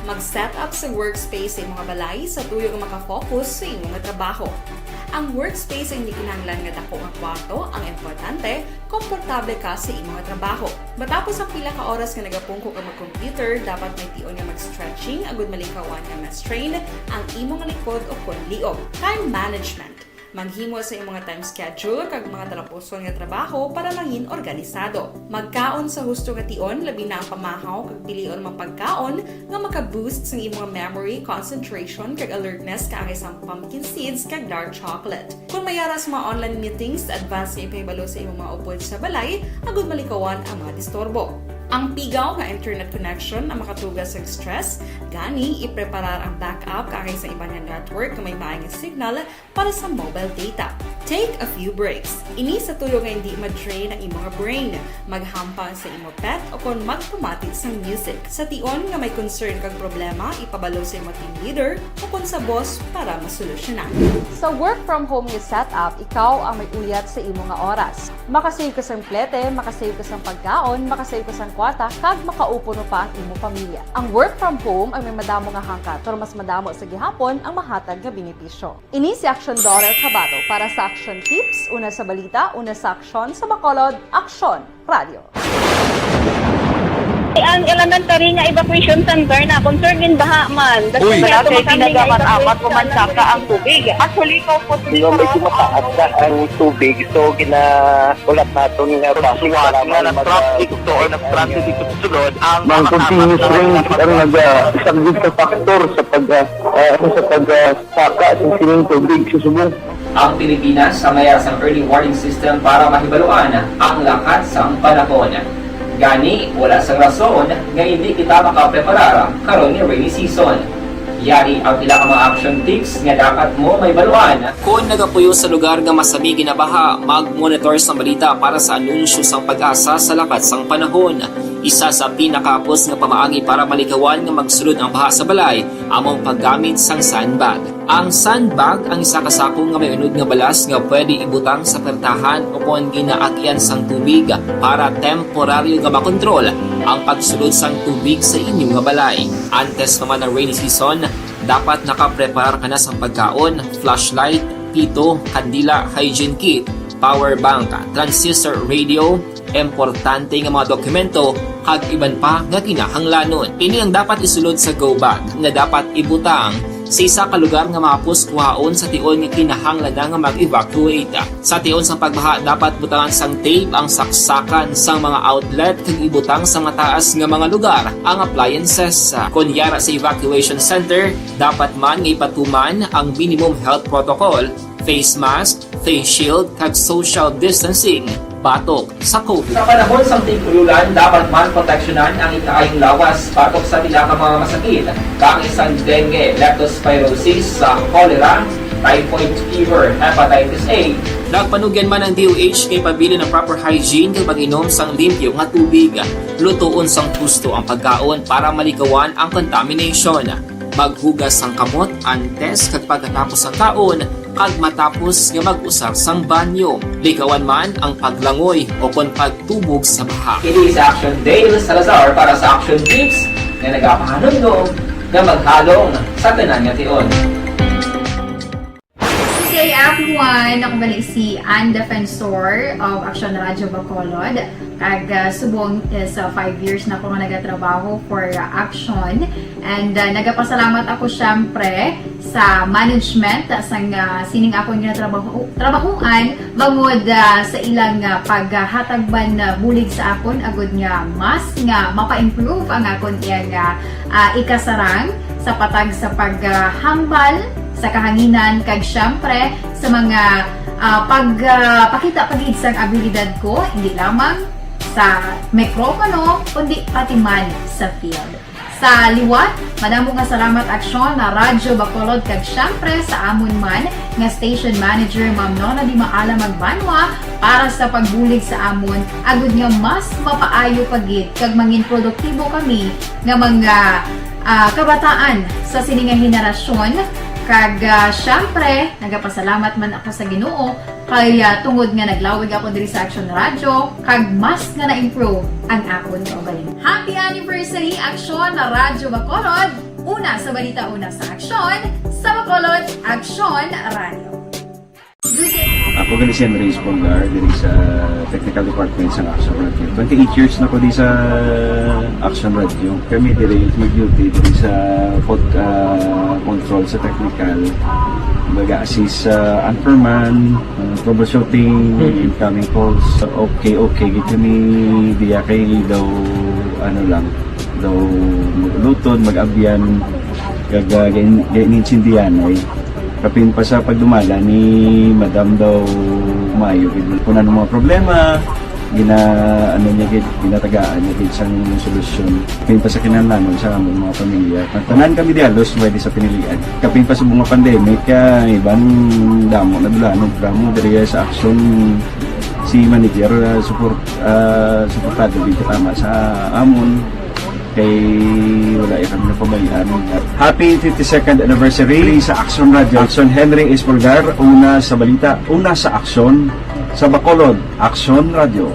mag-set up sa workspace sa imong balay sa tuyo nga makafocus sa imong trabaho. Ang workspace ang hindi kinahanglan nga dako nga kwarto ang importante, komportable ka sa imong trabaho. Matapos ang pila ka oras nga nagapungko ka mag-computer, dapat may tion nga mag-stretching agud malikawan nga ma-strain ang imong likod o kon liog. Time management. Maghimo sa imong time schedule kag mga talapuson nga trabaho para mangin organisado. Magkaon sa husto nga tion, labi na ang pamahaw kag pilion mga pagkaon nga maka-boost sang imong memory, concentration, kag alertness kaangay sang pumpkin seeds kag dark chocolate. Kung may ara sa mga online meetings, advance nga ipahibalo sa imong mga upod sa balay agud malikawan ang mga disturbo. Ang pigaw nga internet connection ang makatuga sa stress, gani ipreparar ang backup kaangay sa iban nga network nga may maayong signal para sa mobile data. Take a few breaks. Ini sa tuyo nga hindi ma-drain ang imong brain. Maghampang sa imo pet o kon magpamati sang music. Sa tion nga may concern kag problema, ipabalo sa imo team leader o kon sa boss para masolusyonan. Sa work from home nga setup, ikaw ang may uyat sa imo nga oras. Makasave ka sang plete, makasave ka sang pagkaon, makasave ka sang kwarta, kag makaupod pa ang imo pamilya. Ang work from home ang may madamo nga hangkat, pero mas madamo sa gihapon ang mahatag nga benepisyo. Ini si Action Daughter Kabato para sa Action Tips, una sa balita, una sa aksyon, sa Bacolod, Aksyon Radio. Ang elementary nga evacuation center na concern din baha man. Uy. Wala kay kinagaman amat ko man saka ang tubig. Actually, ko po. Di ba may tumataas na ang tubig? So, ginaulat naton nga traffic. Suwat nga nag-traffic to or nag-traffic dito sa sulod ang mga continuous rain ang nag-, ah, isang good factor sa pag, ah, ah, sa pag, ah, saka sa sining tubig sa subong. Ang Pilipinas ang may sang early warning system para mahibaluan ang lakat sang panahon. Gani, wala sang rason nga hindi kita makapreparar karon nga rainy season. Yari ang pila ka mga action tips nga dapat mo mahibaluan. Kon nagapuyo sa lugar nga masami ginabaha, mag-monitor sang balita para sa anunsyo sang PAGASA sa lakat sang panahon. Isa sa pinakahapos nga pamaagi para malikawan nga magsulod ang baha sa balay amo ang paggamit sang sandbag. Ang sandbag ang isa ka sako nga may unod nga balas nga pwede ibutang sa pertahan o kon ginaagian sang tubig para temporaryo nga makontrol ang pagsulod sang tubig sa inyo nga balay. Antes pa man ang rainy season, dapat nakapreparar ka na sang pagkaon, flashlight, pito, kandila, hygiene kit, power bank, transistor radio, importante nga mga dokumento, kag iban pa nga kinahanglanon. Ini ang dapat isulod sa go bag nga dapat ibutang sa isa ka lugar nga mahapos kuhaon sa tion nga kinahanglan na nga mag-evacuate. Sa tion sang pagbaha, dapat butangan sang tape ang saksakan sang mga outlet kag ibutang sa mataas nga mga lugar ang appliances. Kon yara sa evacuation center, dapat man nga ipatuman ang minimum health protocol, face mask, face shield, kag social distancing batok sa COVID. Sa panahon sang tig-ululan, dapat man proteksyonan ang ikaayong lawas batok sa pila ka mga masakit, kaangay sang dengue, leptospirosis, sa cholera, typhoid fever, hepatitis A. Nagpanugyan man ang D O H nga ipabilin ang proper hygiene kag pag-inom sang limpyo nga tubig. Lutoon sang husto ang pagkaon para malikawan ang contamination. Maghugas sang kamot antes kag pagkatapos sang kaon, kag matapos nga mag-usar sang banyo. Likawan man ang paglangoy o kon pagtubog sa baha. Ini si Action Dale Salazar para sa Action Tips nga nagapahanumdom nga maghalong sa tanan nga tion. Good day, everyone! Ako bali si Ann Defensor of Action Radio Bacolod. Kag, ah, subong is, ah, five years na ako nga nagatrabaho for, ah, Action. And, ah, nagapasalamat ako, syempre, sa management, ah, sang, ah, sining akon nga trabaho, trabahuan, bangod, ah, sa ilang, ah, paghatag man, ah, bulig sa akon, agud nga mas nga mapa-improve ang akon iyang, ah, ah, ikasarang sa patag sa paghambal sa kahanginan, kag siyempre sa mga, ah, pag, ah, pakita pa gid sang abilidad ko, hindi lamang sa mikropono, kundi pati man sa field. Sa liwat, madamo nga salamat, Aksyon na Radyo Bacolod, kag siyempre sa amon man nga station manager, Ma'am Nona Di Maala Magbanwa, para sa pagbulig sa amon, agud nga mas mapaayo pa gid kag mangin produktibo kami nga mga, ah, kabataan sa sini nga henerasyon. Kag, ah, siyempre, nagapasalamat man ako sa Ginoo kay, ah, tungod nga naglawig ako diri sa Action Radio, kag mas nga na-improve ang akon kaugalingon. Happy anniversary, Aksyon na Radyo Bacolod! Una sa balita, una sa aksyon, sa Bacolod, Aksyon Radio. Ako gani si Henry Espolgar diri sa technical department sa Action Radio. Twenty-eight years na ko di sa Action Radio. Kami diri mag-duty diri sa pod, ah, control sa technical. Mag-assist sa anchorman, ah, troubleshooting, Mm. incoming calls. Okay, okay. Gid kami diya kay daw, ano lang, daw mag-ulutod, mag-abyan, kag, ah, gain-, gainintindihan ay. Kapin pa sa pagdumala ni Madam daw maayo gid kung ano mga problema, gina-, ano niya gid, ginatagaan niya gid sang solusyon. Kapin pa sa kinahanglanon sa among mga pamilya. Tanan kami di halos pwede sa pinilian. Kapin pa sa bunga pandemic, ah, iban damo na dula, ano, damo diri sa aksyon si manager, ah, support, ah, suportado gid tama sa amon. Kay wala ya kami napabayaan. Happy fifty-second anniversary sa Action Radio. Action Henry Espolgar, una sa balita, una sa aksyon, sa Bacolod, Action Radio.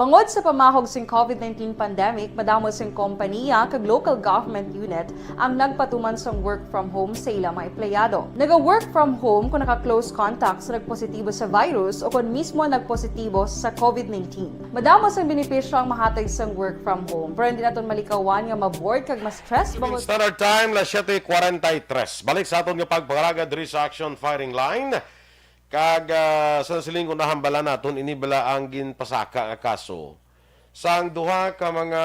Bangod sa pamahog sing covid nineteen pandemic, madamo sing kompaniya kag local government unit ang nagpatuman sang work from home sa ila mga empleyado. Naga-work from home kon naka-close contact sa nagpositibo sa virus o kon mismo nagpositibo sa covid nineteen. Madamo sang benepisyo ang mahatag sang work from home, pero hindi naton malikawan nga ma-bored kag ma-stress bangod Standard Time, las siete cuarenta y tres. Balik sa aton nga pagpangalaga diri sa Action Firing Line. Kag, ah, sa nasiling ko, nahambala naton ini bala ang ginpasaka nga kaso sang duha ka mga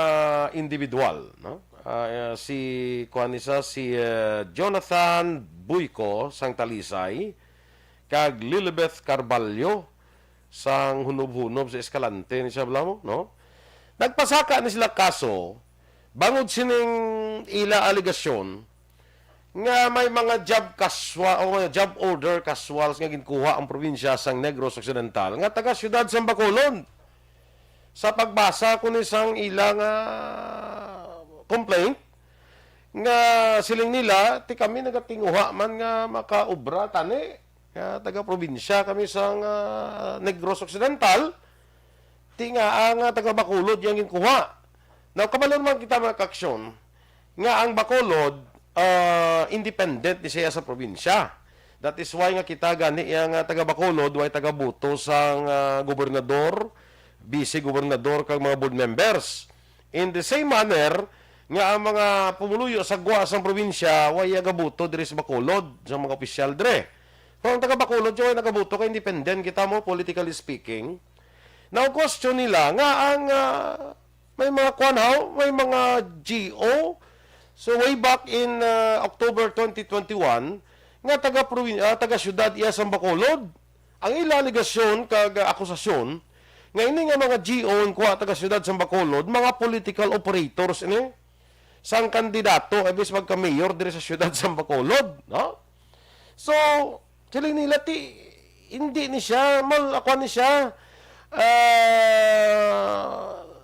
individual, no? Ah, ah, si, kuan ni sa, si, ah, Jonathan Buyco sang Talisay kag Lilibeth Carballo sang Hunob-Hunob sa Escalante ni siya, bala mo, no? Nagpasaka ni sila kaso bangod sining ila alegasyon nga may mga job kaswa-, o mga job order casuals nga ginkuha ang probinsya sang Negros Occidental nga taga siyudad sang Bacolod. Sa pagbasa ko ni sang ila nga complaint, nga siling nila, "Ti kami nagatinguha man nga makaobra tani, nga taga-probinsya kami sang, ah, Negros Occidental, ti nga ang, ah, taga-Bacolod yang ginkuha." Now, kabalo man kita, mga kaaksyon, nga ang Bacolod, ah, independent ni siya sa probinsya. That is why nga kita gani yang, ah, taga-Bacolod, way taga-boto sang, ah, gobernador, vice gobernador, kag mga board members. In the same manner, nga ang mga pumuluyo sa gwa sang probinsya way nagabuto diri sa Bacolod, sa mga opisyal diri. Pero ang taga Bacolod, way nagabuto kay independent kita mo, politically speaking. Now, question nila nga ang, ah, may mga kwan haw, may mga G O. So, way back in, ah, October twenty twenty-one, nga taga provin-, ah, taga siyudad iya sang Bacolod. Ang ila alegasyon kag, ah, akusasyon nga ini nga mga G O ang kuha taga siyudad sang Bacolod, mga political operators ini sang kandidato, imbis magka-mayor diri sa siyudad sang Bacolod, no? So, siling nila, ti, hindi ni siya, mal, ako ni siya, ah,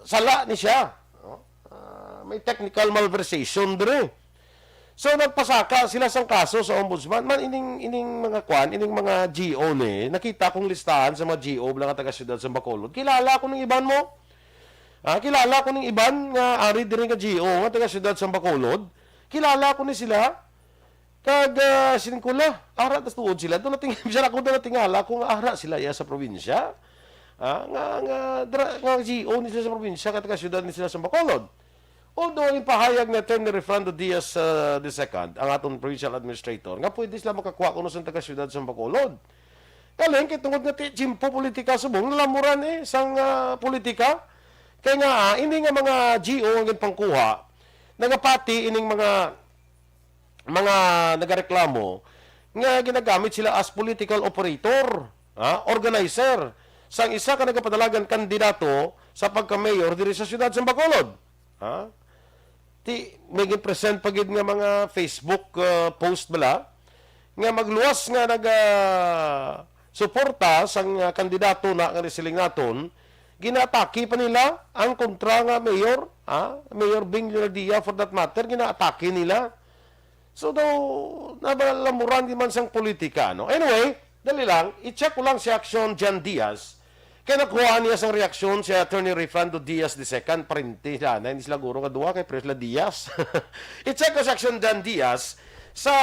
sala ni siya, no? Ah, may technical malversation diri. So, nagpasaka sila sang kaso sa ombudsman. Man, ining, ining mga kwan, ining mga G O ni, nakita kong listahan sa mga G O bala nga taga siyudad sa Bacolod. Kilala ko ning iban mo. Ah, kilala ko ning iban nga ari diri nga G O nga taga siyudad sa Bacolod. Kilala ko ni sila. Kag, ah, siling ko la, ara tas tuod sila. Doon nating, bisan ako doon natingala kung ara sila iya sa probinsya. Ah, nga, nga, dra-, nga G O ni sila sa probinsya, kag taga siyudad ni sila sa Bacolod. Although ang pahayag ni Attorney Refrando Diaz, ah, the second, ang aton provincial administrator, nga pwede sila makakuha kuno sa taga siyudad sa Bacolod. Kaling kay tungod nga ti-, tiyempo politika subong, nalamuran eh, sang, ah, politika. Kay nga, ah, ini nga mga G O ang ginpangkuha, nagapati ining mga, mga nagareklamo nga ginagamit sila as political operator, ha, organizer, sang isa ka nagapadalagan kandidato sa pagka-mayor diri sa siyudad sa Bacolod. Ha? Ti, may gin-present pa gid nga mga Facebook, ah, post bala nga magluwas nga naga suporta sang, ah, kandidato na nga siling naton, ginaatake pa nila ang kontra nga mayor, ha? Mayor Bing Leonardia, for that matter, ginaatake nila. So daw, nabalamuran di man sang politika, no? Anyway, dali lang, i-check ko lang si Action Jan Diaz. Kay nakuha niya sang reaksyon si Attorney Refrando Diaz the second, parente sila, na hindi sila guro nga duha, kay pareho sila Diaz. I-check ko si Action Jan Diaz sa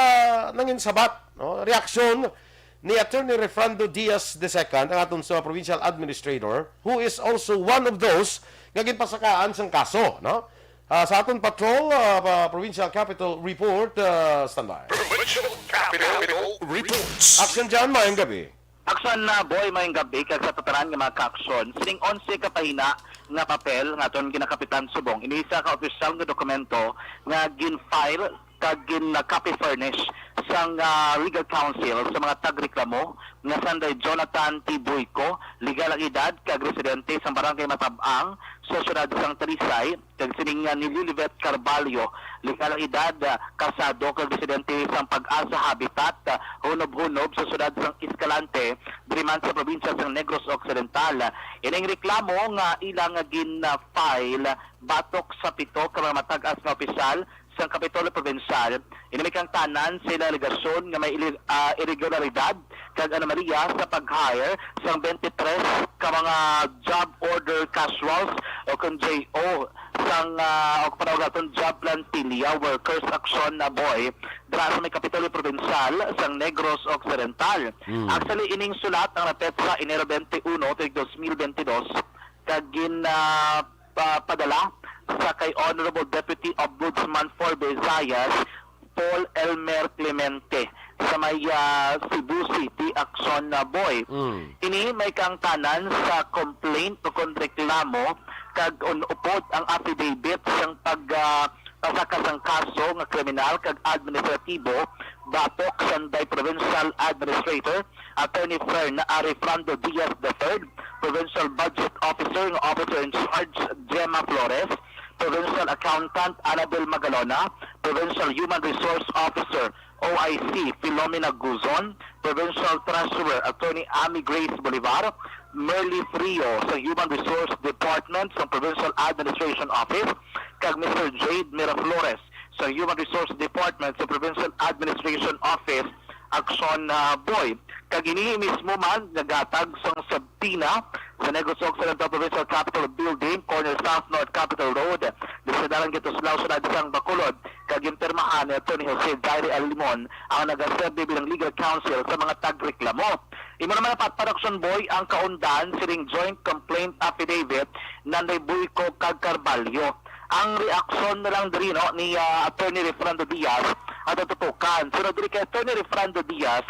nanginsabat, no? Reaksyon ni Attorney Refrando Diaz the second, ang aton sa provincial administrator, who is also one of those nga ginpasakaan sang kaso, no? Ah, sa aton patrol, ah, pa-, Provincial Capitol Report, ah, standby. Provincial Capitol Reports. Action Jan, maayong gabi. Action na, Boy, maayong gabi, kag sa tatanan nga mga kaaksyon. Sining onse ka pahina nga papel nga aton ginakapitan subong. Ini isa ka opisyal nga dokumento nga gin-file kag gin-copy furnish sang, ah, legal counsel sa mga tagreklamo nga sanday Jonathan T. Buico, legal ang edad, kag residente sang Barangay Matab-ang sa siyudad sang Talisay, kag sining, ah, ni Lilibet Carballo, legal ang edad, ah, kasado kag residente sang Pag-asa Habitat, ah, Hunob-Hunob sa siyudad sang Escalante, diri man sa probinsya sang Negros Occidental. Ining reklamo nga ila nga gin-file batok sa pito ka mga matag-as nga opisyal sang Kapitolyo Provincial, ini may kaangtanan sa ila alegasyon nga may ili-, ah, irregularidad kag anomalya sa pag-hire sang twenty-three ka mga job order casuals o kon J O sang, ah, o panawagan naton job plantilla workers action na boy dira sa may Kapitolyo Provincial sang Negros Occidental. Mm. Actually, ining sulat ang napetsa Enero twenty-one, tuig dos mil twenty-two, kag gin, ah, pa-, padala sa kay Honorable Deputy Ombudsman for Visayas, Paul Elmer Clemente, sa may, ah, Cebu City, Action na Boy. Mm. Ini may kaangtanan sa complaint o kon reklamo kag unupod ang affidavit sang pag, ah, pasaka sang kaso nga kriminal kag administratibo batok sanday Provincial Administrator Attorney Fern Arifrando Diaz the third, Provincial Budget Officer nga Officer in Charge Gemma Flores, Provincial Accountant Annabel Magalona, Provincial Human Resource Officer, O I C, Filomena Guzon, Provincial Treasurer Attorney Amy Grace Bolivar, Merly Frio sa Human Resource Department sa Provincial Administration Office, kag Mister Jade Miraflores sa Human Resource Department sa Provincial Administration Office, Action, ah, Boy. Kag ini mismo man nagatag sang subpoena sa Negros Occidental Provincial Capitol Building, corner South North Capitol Road, diri sa Dalan Gituslaw, Siyudad sang Bacolod, kag ginpirmahan ni Attorney Jose Jairi Alimon, ang nagaserbi bilang legal counsel sa mga tagreklamo. Imo naman ang patpad, Action Boy, ang kaundan sining joint complaint affidavit nanday Buico kag Carballo. Ang reaksyon na lang diri, no, ni, ah, Attorney Refrando Diaz, ato tutukan. Sunod diri kay Attorney Refrando Diaz,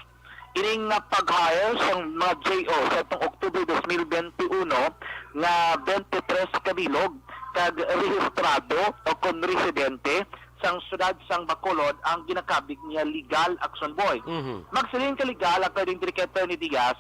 ining nga pag-hire sang mga J O sa atong October dos mil bente uno nga bente tres ka bilog kag rehistrado o kon residente sang siyudad sang Bacolod ang ginakabig niya legal, Action Boy. Mhm. Magsiling ka legal, according diri kay Attorney Diaz,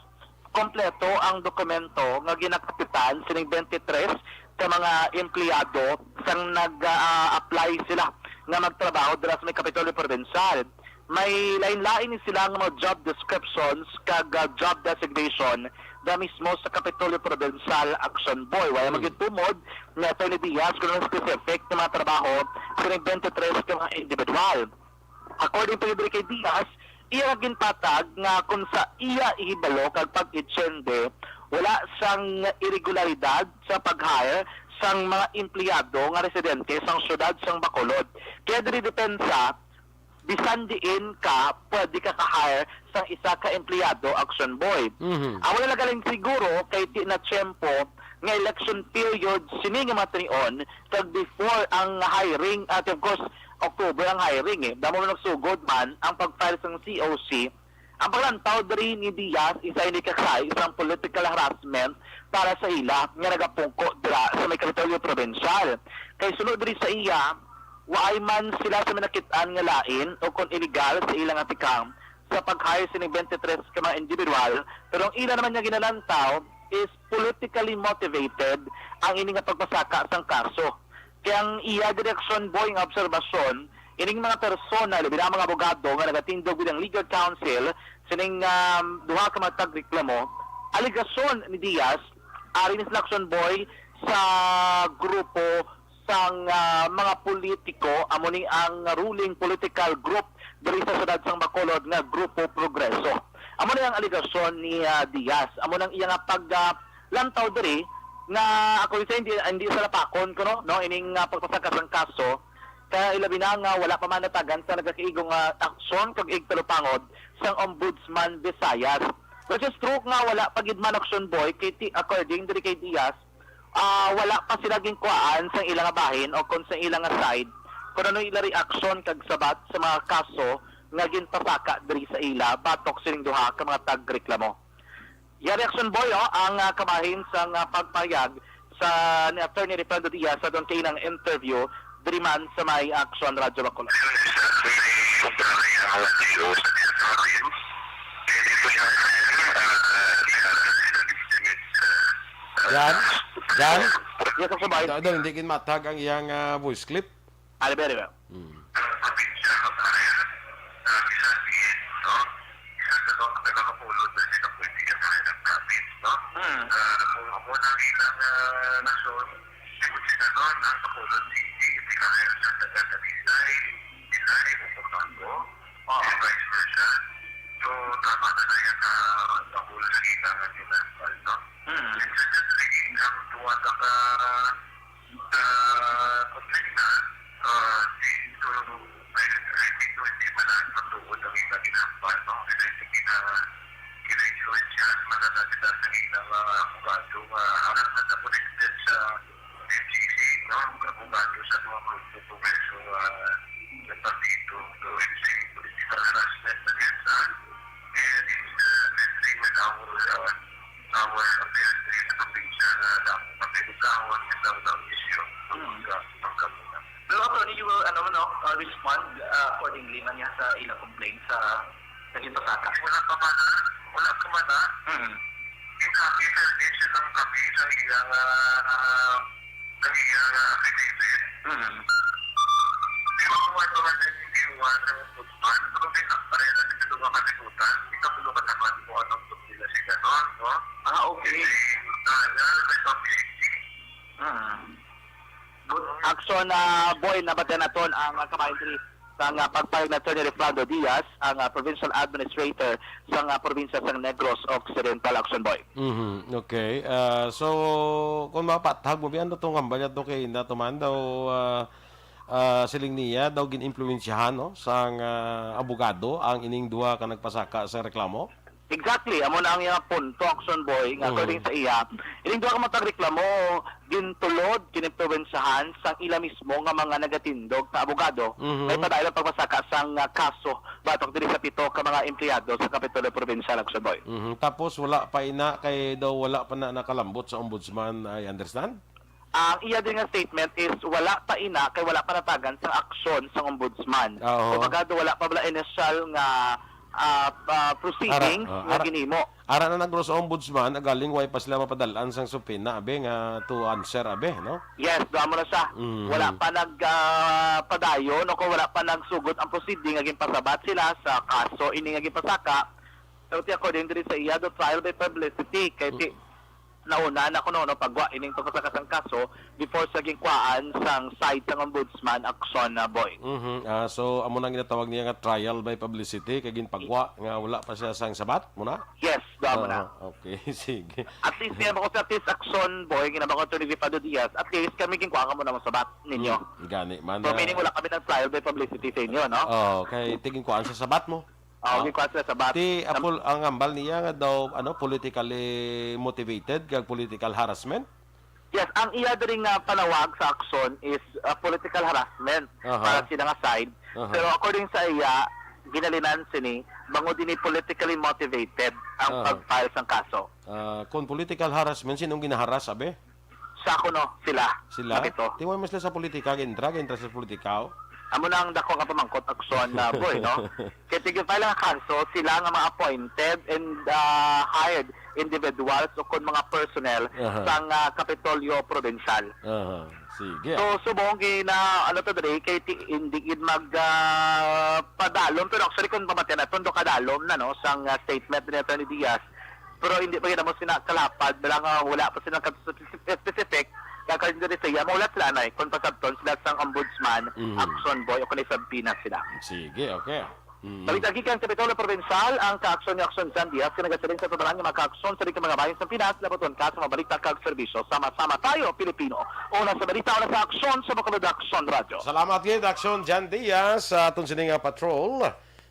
kompleto ang dokumento nga ginakapitan sining bente tres ka mga empleyado sang nag-a-apply sila nga magtrabaho dira sa may Kapitolyo Provincial. May lain-lain ni sila nga mga job descriptions kag, ah, job designation da mismo sa Kapitolyo Provincial, Action Boy. Wala Hmm. maghitumod ni Attorney Diaz kung ano specific nga mga trabaho sining bente tres ka mga individual. According pa diri kay Diaz, iya nga ginpatag nga kung sa iya ihibalo kag pag-intiende, wala sang irregularidad sa pag-hire sang mga empleyado nga residente sang siyudad sang Bacolod. Kaya diri depensa, bisan diin ka, pwede ka ka-hire sang isa ka empleyado, Action Boy. Mhm. Amo na lang galing siguro kay di na tiyempo nga election period sini nga mga tinion, kag before ang hiring, at of course, October ang hiring eh. Damo man nagsugod man ang pag-file sang C O C. Ang paglantaw diri ni Diaz, isa ini ka kaisa sang political harassment para sa ila nga nagapungko dira sa may Kapitolyo Provincial. Kay suno diri sa iya, waay man sila sa minakit-an nga lain o kon illegal sa ila nga tikang sa pag-hire sining bente tres ka mga individual, pero ang ila naman nga ginalantaw is politically motivated ang ini nga pagpasaka sang kaso. Kay ang iya direksyon, Boy, nga obserbasyon, ining mga persona, labi na ang mga abogado nga nagatindog bilang legal counsel sining, um, duha ka mga tagreklamo, alegasyon ni Diaz, ari ni sila, Action Boy, sa grupo sang, ah, mga politiko, amo ni ang ruling political group diri sa siyudad sang Bacolod nga Grupo Progreso. Amo ni ang alegasyon ni, ah, Diaz. Amo nang iya nga pag, ah, lantaw diri nga ako sa hindi, hindi sa lapakon kuno, no, ining, ah, pagpasaka sang kaso, kay labi na nga wala pa man natagan sa nagakaigo nga aksyon kag igtalupangod sang Ombudsman Visayas. Which is true nga wala pa gid man, Action Boy, kay ti-, according diri kay Diaz, ah, wala pa sila ginkuhaan sang ila nga bahin o kon sa ila nga side, kon ano ila reaksyon kag sabat sa mga kaso nga ginpasaka diri sa ila batok sining duha ka mga tagreklamo. Yari, Action Boy, oh, ang, ah, kabahin sang, ah, pagpahayag sa ni Attorney Refrando Diaz sa aton kainang interview diri man sa may Action Radyo Bacolod. Jan? Jan? Yes, Action Boy. Dol, dol, hindi kin matag ang iyang, ah, voice clip. Ano ba, ano ba? Hmm. Ang probinsya, no, sa area, ah, bisan diin, no? Bisan sa mga taga-Bacolod, pwede ka, pwede ka sa ilang province, no? Hmm. Ah, kung amo na ilang, ah, nasyon, di mo sila, no, ang Bacolod City, hindi ka kaya sa taga Talisay, Binay, o Pampanga, and vice versa. So, tama na na yan, ah, ang Bacolod City, ang ilang, no? Hmm. It's just that, ang tuwa na ka, ah, complain na, ah, si, so, I, I think so, hindi man na matuod ang ilang ginhambal, no? And I think gina-, gina-influensyahan man na sila sa ilang mga abogado nga harap na sa connected sa N G C, no? Abogado sa mga grupo, kongreso, ah, sa partido. So, it's a political harassment against us. And it's, uh, messing with our, uh, our affairs diri sa probinsya nga dapat pakiusawan sa daw isyu Hmm. sa pagkabulag. Pero, Attorney, you will, ano, no, uh, respond, uh, accordingly man niya sa ilang complaint sa naging pasaka. Wala pa man, ah. Wala pa man, ah. Hmm. Yung copy, sir, di siya ng copy sa ilang, ah, Ang iya nga affidavit. Mm. Di ba kung ano man ang iniwan ng ombudsman? Pero may nagpareha na dito mga kalibutan. Ikaw, ano ka naman kung anong problema si ganon, no? Ah, okay. Kasi, ah, nga, may pamilya. Mm. Good. Action, ah, Boy, nabatian naton ang, ah, kabahin diri sang, ah, pagpahayag ni Attorney Refrando Diaz, ang, ah, provincial administrator sang, ah, probinsya sang Negros Occidental, Action Boy. Mhm, okay. Ah, so, kung mapatag mo, biyan tong hambal niya to kay natuman daw, ah, ah, siling niya, daw gin-impluwensyahan, no, sang, ah, abogado ang ining duha ka nagpasaka sa reklamo? Exactly, amo na ang iyang punto, Action Boy, nga Mm. according sa iya, ining duha ka matag reklamo, gintulod, kinimprobensiyahan sang ila mismo nga mga nagatindog na abogado, Mhm. may padayon ang pagpasaka sang, ah, kaso batok diri sa pito ka mga empleyado sa Kapitolyo Provincial, Action Boy. Mhm. Tapos wala pa ina kay daw wala pa na nakalambot sa ombudsman, I understand? Ang iya din nga statement is wala pa ina kay wala pa natagan sang aksyon sang ombudsman. Ah, oo. Kumbaga, do wala pa bala initial nga, ah, ah, proceedings Ara, ah, nga ara, ginhimo. Ara na nagro sa ombudsman, agaling way pa sila mapadal-an sang subpoena, abi, nga to answer, abi, no? Yes, do amo na siya. Mhm. Wala pa nag, ah, padayon o kung wala pa nagsugod ang proceeding nga ginpasabat sila sa kaso ini nga ginpasaka. Pero ti according diri sa iya, do trial by publicity, kay ti Mm. nauna na kuno, no, pagwa ining pagpasaka sang kaso before sa ginkuhaan sang side sang ombudsman action, ah, Boy. Mhm. Ah, so, amo nang ginatawag niya nga trial by publicity, kay ginpagwa nga wala pa siya sang sabat, mo na? Yes, do amo na. Ah, okay, sige. At least, kaya ako sa this action, Boy, ginabang ko Attorney Rifado Diaz, at least kami ginkuhaan mo na mo sabat ninyo. Hmm, gani man, So, ah, meaning wala kami ng trial by publicity sa inyo, no? Oh, kay ti ginkuhaan sa sabat mo. Oh, Oh. ginkuhaan sa sabat. Ti Nam- apol ang ambal niya nga daw, ano, politically motivated kag political harassment? Yes, ang iya diri nga panawag sa aksyon is, uh, political harassment Aha. para sila nga side. Aha. Pero according sa iya, ginalinan sini bangod ini politically motivated ang Aha. pag-file sang kaso. Ah, kung political harassment, sinong ginaharas, abi? Sa kuno sila. Sila? Bakit to? Ti way man sila sa politika, gintra, gintra sa politika, oh. Amo na ang dako nga pamangkot, aksyon, na, Boy, no? Kay ti ginfile nga kaso, sila nga mga appointed and, ah, hired individuals o kon mga personnel Aha. sang, ah, Kapitolyo Provincial. Aha. Sige. So, subong gina, ano to, diri, kay ti, hindi gid mag, ah, padalom, pero actually, kung pamatian naton, do kadalom na, no, sang, ah, statement ni Attorney Diaz, pero hindi pa gid mo sila kalapad, wala nga, wala pa sila ka-, specific, kag diri sa iya, maulat sila, anay, kung pasabton sila sang ombudsman, Mhm. action, Boy, o kung isabpina sila. Sige, okay. Mm. Balita gikan sa Kapitolyo Provincial, ang kaaksyon ni Aksyon John Diaz, nga nagasiling sa tubalan nga mga kaaksyon sa mga bahin sa Pinas, labuton ka sa mga balita kag serbisyo. Sama-sama tayo, Pilipino. Una sa balita, una sa aksyon sa Bacolod Aksyon Radyo. Salamat gid, Aksyon John Diaz, sa aton sini nga patrol.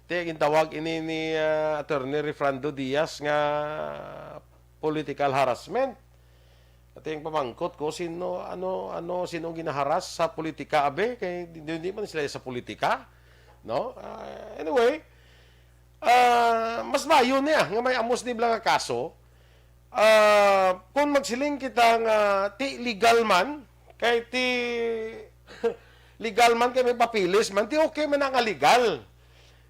Ti gintawag ini ni, ah, Attorney Refrando Diaz nga political harassment. At yung pamangkot ko, sino, ano, ano, sino ang ginaharas sa politika, abe? Kay di, di, di man sila sa politika, no? Ah, anyway, ah, mas maayo niya nga may amos ni bala nga kaso. Ah, kung magsiling kita nga ti legal man, kay ti legal man, kay may papeles man, ti okay man na nga legal.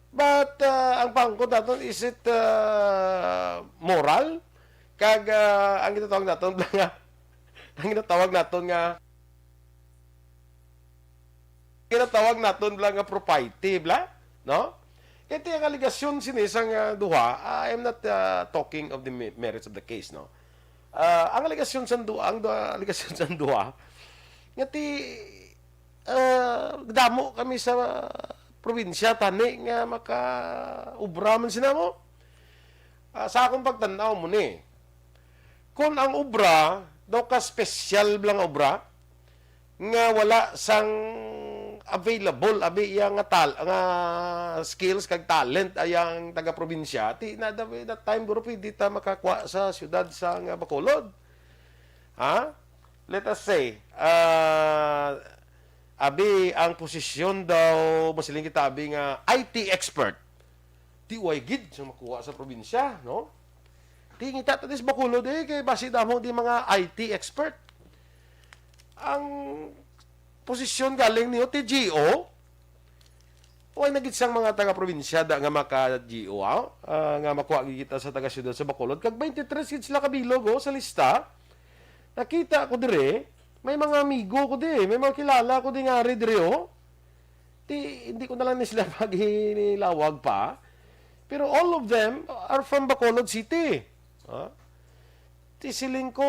But, ah, ang pangkot naton, is it, ah, moral? Kag, ah, ang ginatawag naton bala nga, ang ginatawag naton nga, ginatawag naton bala nga propriety, bala, no? Kay ti ang alegasyon sini sang, ah, duha, I am not, ah, talking of the me-, merits of the case, no? Ah, ang alegasyon sang duha, ang duha, alegasyon sang duha, nga ti, ah, damo kami sa probinsya tani nga makaubra man sina mo. Ah, sa akong pagtan-aw mo ni, kung ang obra daw ka special lang obra nga wala sang available, abi, iya nga tal-, nga skills kag talent ayang taga-probinsya, ti na, that time guro pwede ta makakuha sa siyudad sa nga Bacolod. Ha? Let us say, ah, abi, ang posisyon daw, masiling kita, abi, nga I T expert. Ti way gid sa makuha sa probinsya, no? Ti ngita ta dis Bacolod, eh, kay basi damo di mga I T expert. Ang posisyon galing niyo, ti G O, Way na gid sang mga taga-probinsya da nga maka-G O, ah, ah, nga makuha gid kita sa taga-siyudad sa Bacolod. Kag twenty-three gid sila kabilog, oh, sa lista. Nakita ko dire, may mga amigo ko dire, may mga kilala ko di nga ari dire, oh. Ti, hindi ko na lang ni sila paghilawag pa. Pero all of them are from Bacolod City. Ah? Ti siling ko,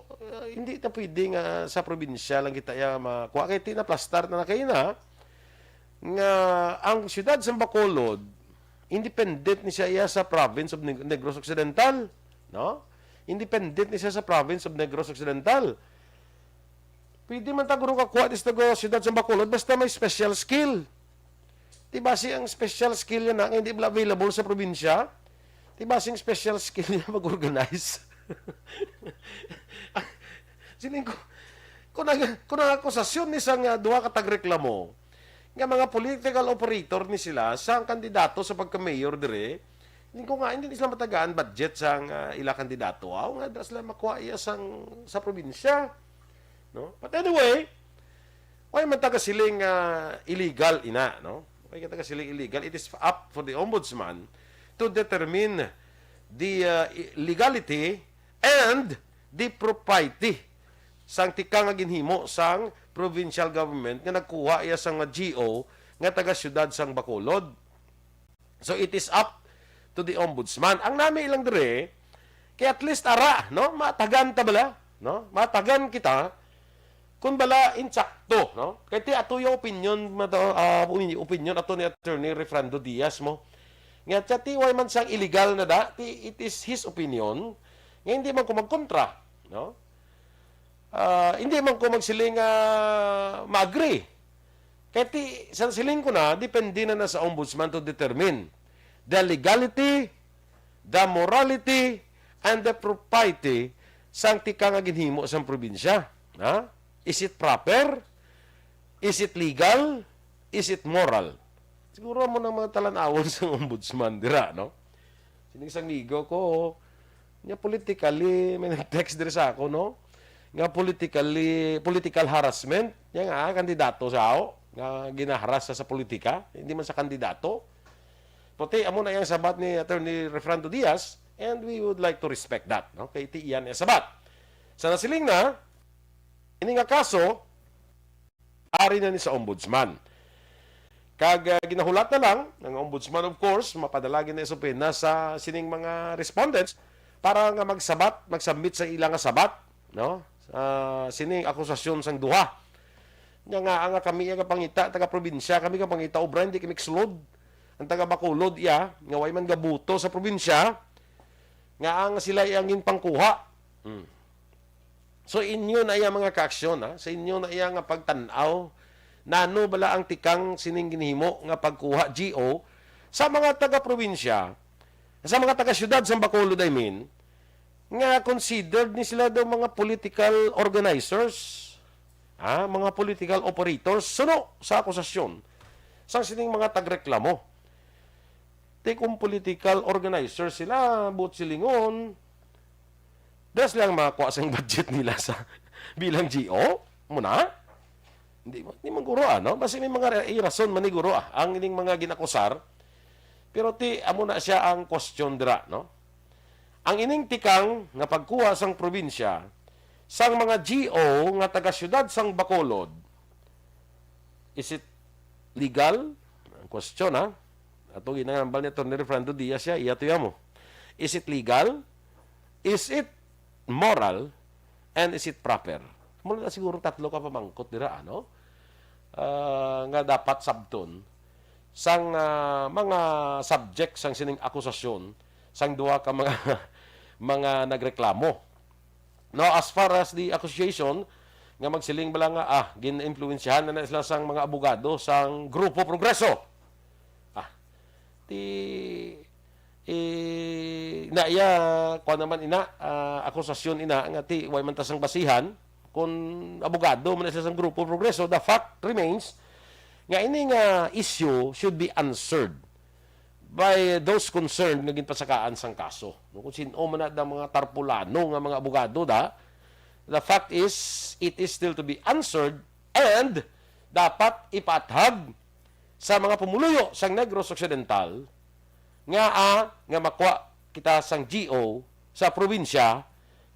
uh, hindi ta pwede nga sa probinsya lang kita ya makuha. Kay ti naplastar na na kayo na nga ang siyudad sa Bacolod, independent ni siya iya sa province of Neg-, Negros Occidental, no? Independent ni siya sa province of Negros Occidental. Pwede man ta guro kakuha dis taga siyudad sa Bacolod basta may special skill. Di ba si ang special skill yan na hindi bala available sa probinsya? Di ba sing special skill niya mag-organize? Siling ko, kung ang, kung ang akusasyon ni sang, ah, duha ka tagreklamo nga mga political operator ni sila sa kandidato sa pagka-mayor dire, hindi ko nga, hindi sila matagaan budget sang, ah, ila kandidato. Aw, nga dira sila makuha iya sang, sa probinsya. No? But anyway, why man taga siling, ah, illegal ina, no? Why ka taga siling illegal? It is up for the ombudsman to determine the, ah, i-, legality and the propriety sang tikang nga ginhimo sang provincial government nga nagkuha iya sang mga G O nga taga siyudad sang Bacolod. So it is up to the ombudsman. Ang nami lang dire, kay at least ara, no? Matagan ta bala, no? Matagan kita kung bala insakto, no? Kay ti ato yung opinion, mato, ah, opini-, opinion ato ni Attorney Refrando Diaz mo. Nga, ti why man sang illegal na da, ti, it is his opinion. Nga hindi man ko magkontra, no? Ah, hindi man ko magsiling nga ma-agree. Kay ti, sa siling ko na, depende na, na sa ombudsman to determine the legality, the morality, and the propriety sang tika nga ginhimo sang probinsya. Ha? Is it proper? Is it legal? Is it moral? Siguro mo nang mga talan-awon sang ombudsman dira, no? Sining sang migo ko, nya politically, may nag-text diri sa ako, no? Nga politically, political harassment, nya nga, ah, kandidato sa ako, nga ginaharas sa, sa politika, hindi man sa kandidato. Puti, amo na yung sabat ni Attorney Refrando Diaz, and we would like to respect that, no? Kay ti iyan ang sabat. Sa nasiling na, ini nga kaso, ari na ni sa ombudsman. Kag, ah, ginahulat na lang, ang ombudsman, of course, mapadala gid na subpoena sa sining mga respondents para nga magsabat, magsubmit sa ila nga sabat, no? Ah, sining akusasyon sang duha. Nya nga, nga kami nga pangita, taga probinsya, kami nga pangita, obra, hindi kami sulod. Ang taga Bacolod, iya, nga way man gabuto sa probinsya, nga ang sila ang ginpangkuha. Hmm. So, inyo na iya mga kaaksyon, ha? Sa inyo na iya nga pagtan-aw, nano bala ang tikang sining ginhimo nga pagkuha G O sa mga taga-probinsya, sa mga taga-syudad sa Bacolod, I mean, nga considered ni sila daw mga political organizers, ha? Mga political operators, suno sa akusasyon sang sining mga tagreklamo. Ti kung political organizers sila, buot silingon, das lang makakuha sang budget nila sa bilang G O, muna? Hindi, hindi man guro, ano? Basi may mga ra-, rason man ni guro, ah, ang ining mga ginakusar. Pero ti, amo na siya ang question dira, no? Ang ining tikang nga pagkuha sang probinsya, sang mga G O nga taga-syudad sang Bacolod, is it legal? Ang question, ha? Ato ginahambal ni Attorney Refrando Diaz siya, iya to yamo. Is it legal? Is it moral? And is it proper? Muna na siguro tatlo ka pamangkot dira, ano? Ah, nga dapat sabton sang, ah, mga subject sang sining akusasyon sang duha ka mga, mga nagreklamo. Now, as far as the accusation, nga magsiling bala nga, ah, gin-influensyahan na, na sila sang mga abogado sang Grupo Progreso. Ah, ti, eh, na iya, kuwan naman ina, ah, akusasyon ina, nga ti, way man ta sang basihan, kung abogado man na sila sang Grupo Progreso, the fact remains, nga ini nga issue should be answered by those concerned nga ginpasakaan sang kaso. No, kung sin-o man na ang mga tarpulano nga mga abogado da, the fact is, it is still to be answered and dapat ipaathag sa mga pumuluyo sang Negros Occidental nga, ah, nga makuha kita sang G O sa probinsya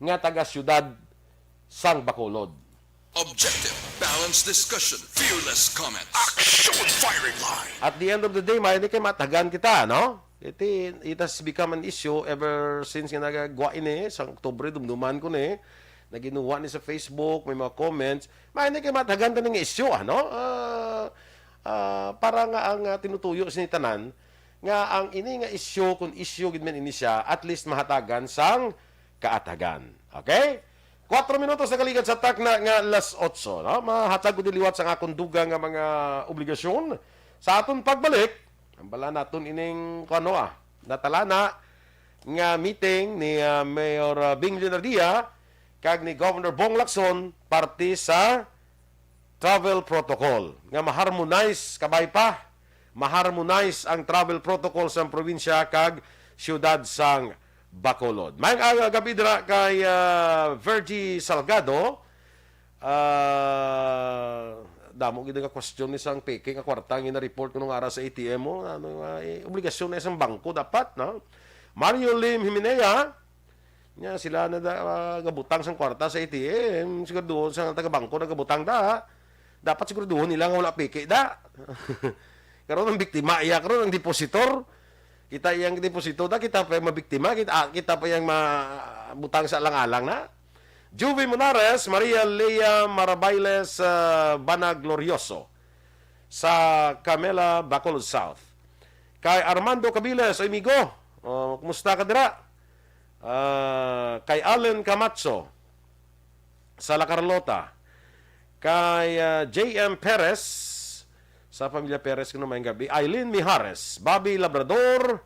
nga taga-syudad sang Bacolod. Objective, balanced discussion, fearless comment. Action firing line. At the end of the day, may ni kay matagan kita, no? Iti, it has become an issue ever since nga nagagwa ini, sa Oktubre, dumduman ko ni, naginuwa ni sa Facebook, may mga comments. May ni kay matagan ta ning issue, ano? Ah, ah, para nga ang, ah, tinutuyo sini tanan, nga ang ini nga issue, kung issue gid man ini siya, at least mahatagan sang kaatagan. Okay? Kuwatro minutos nakaligad sa takna nga las otso, no? Mahatag ko diliwat sang akon dugang nga mga obligasyon. Sa aton pagbalik, ang bala naton ining, kuno, ah, natalana, nga meeting ni, ah, Mayor, ah, Bing Leonardia kag ni Governor Bong Lacson parte sa travel protocol nga ma-harmonize, kabay pa, ma-harmonize ang travel protocol sang probinsya kag siyudad sang Bacolod. Maayong aga, gabi dira kay, ah, Virgie Salgado. Ah, damo gid nga question ni sang peke nga kwarta nga na-report kuno nga ara sa A T M mo. Ano, ah, eh, obligasyon na sang bangko dapat, no? Mario Lim Himenea, nya sila na da, ah, gabutang sang kwarta sa A T M, siguraduhon sa taga-bangko nagabutang da. Dapat siguraduhon nila nga wala peke da. Karon ang biktima iya, karon ang depositor. Kita iyang deposito da, kita pa yung mabiktima, kita, ah, kita pa yung mabutang sa alang-alang na. Juvie Monares, Maria Lea Marabailes, ah, Bana Glorioso sa Camela, Bacolod South. Kay Armando Cabiles, oy, migo, oh, kumusta ka dira? Ah, kay Allen Camacho sa La Carlota. Kay, ah, J M Perez, sa pamilya Perez, kuno, maayong gabi. Eileen Mijares, Bobby Labrador,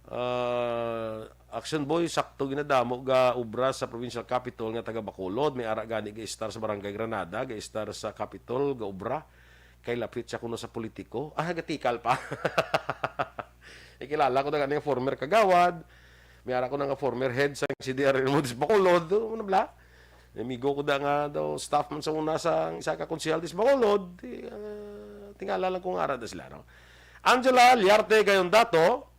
ah, Action Boy, sakto ginadamo ga obra sa provincial capitol nga taga Bacolod. May ara gani ga-istar sa Barangay Granada, ga-istar sa capitol ga obra. Kay lapit siya kuno sa politiko. Ah, gatikal pa. Ikilala ko na gani nga former kagawad. May ara ko na nga former head sa C D R N mo dis Bacolod. Ano bla? Amigo ko da nga daw staff man sa una sa isa ka konsehal dis Bacolod. Ti-, ah, tingala lang kung ara da sila, no? Angela Liarte Gayondato,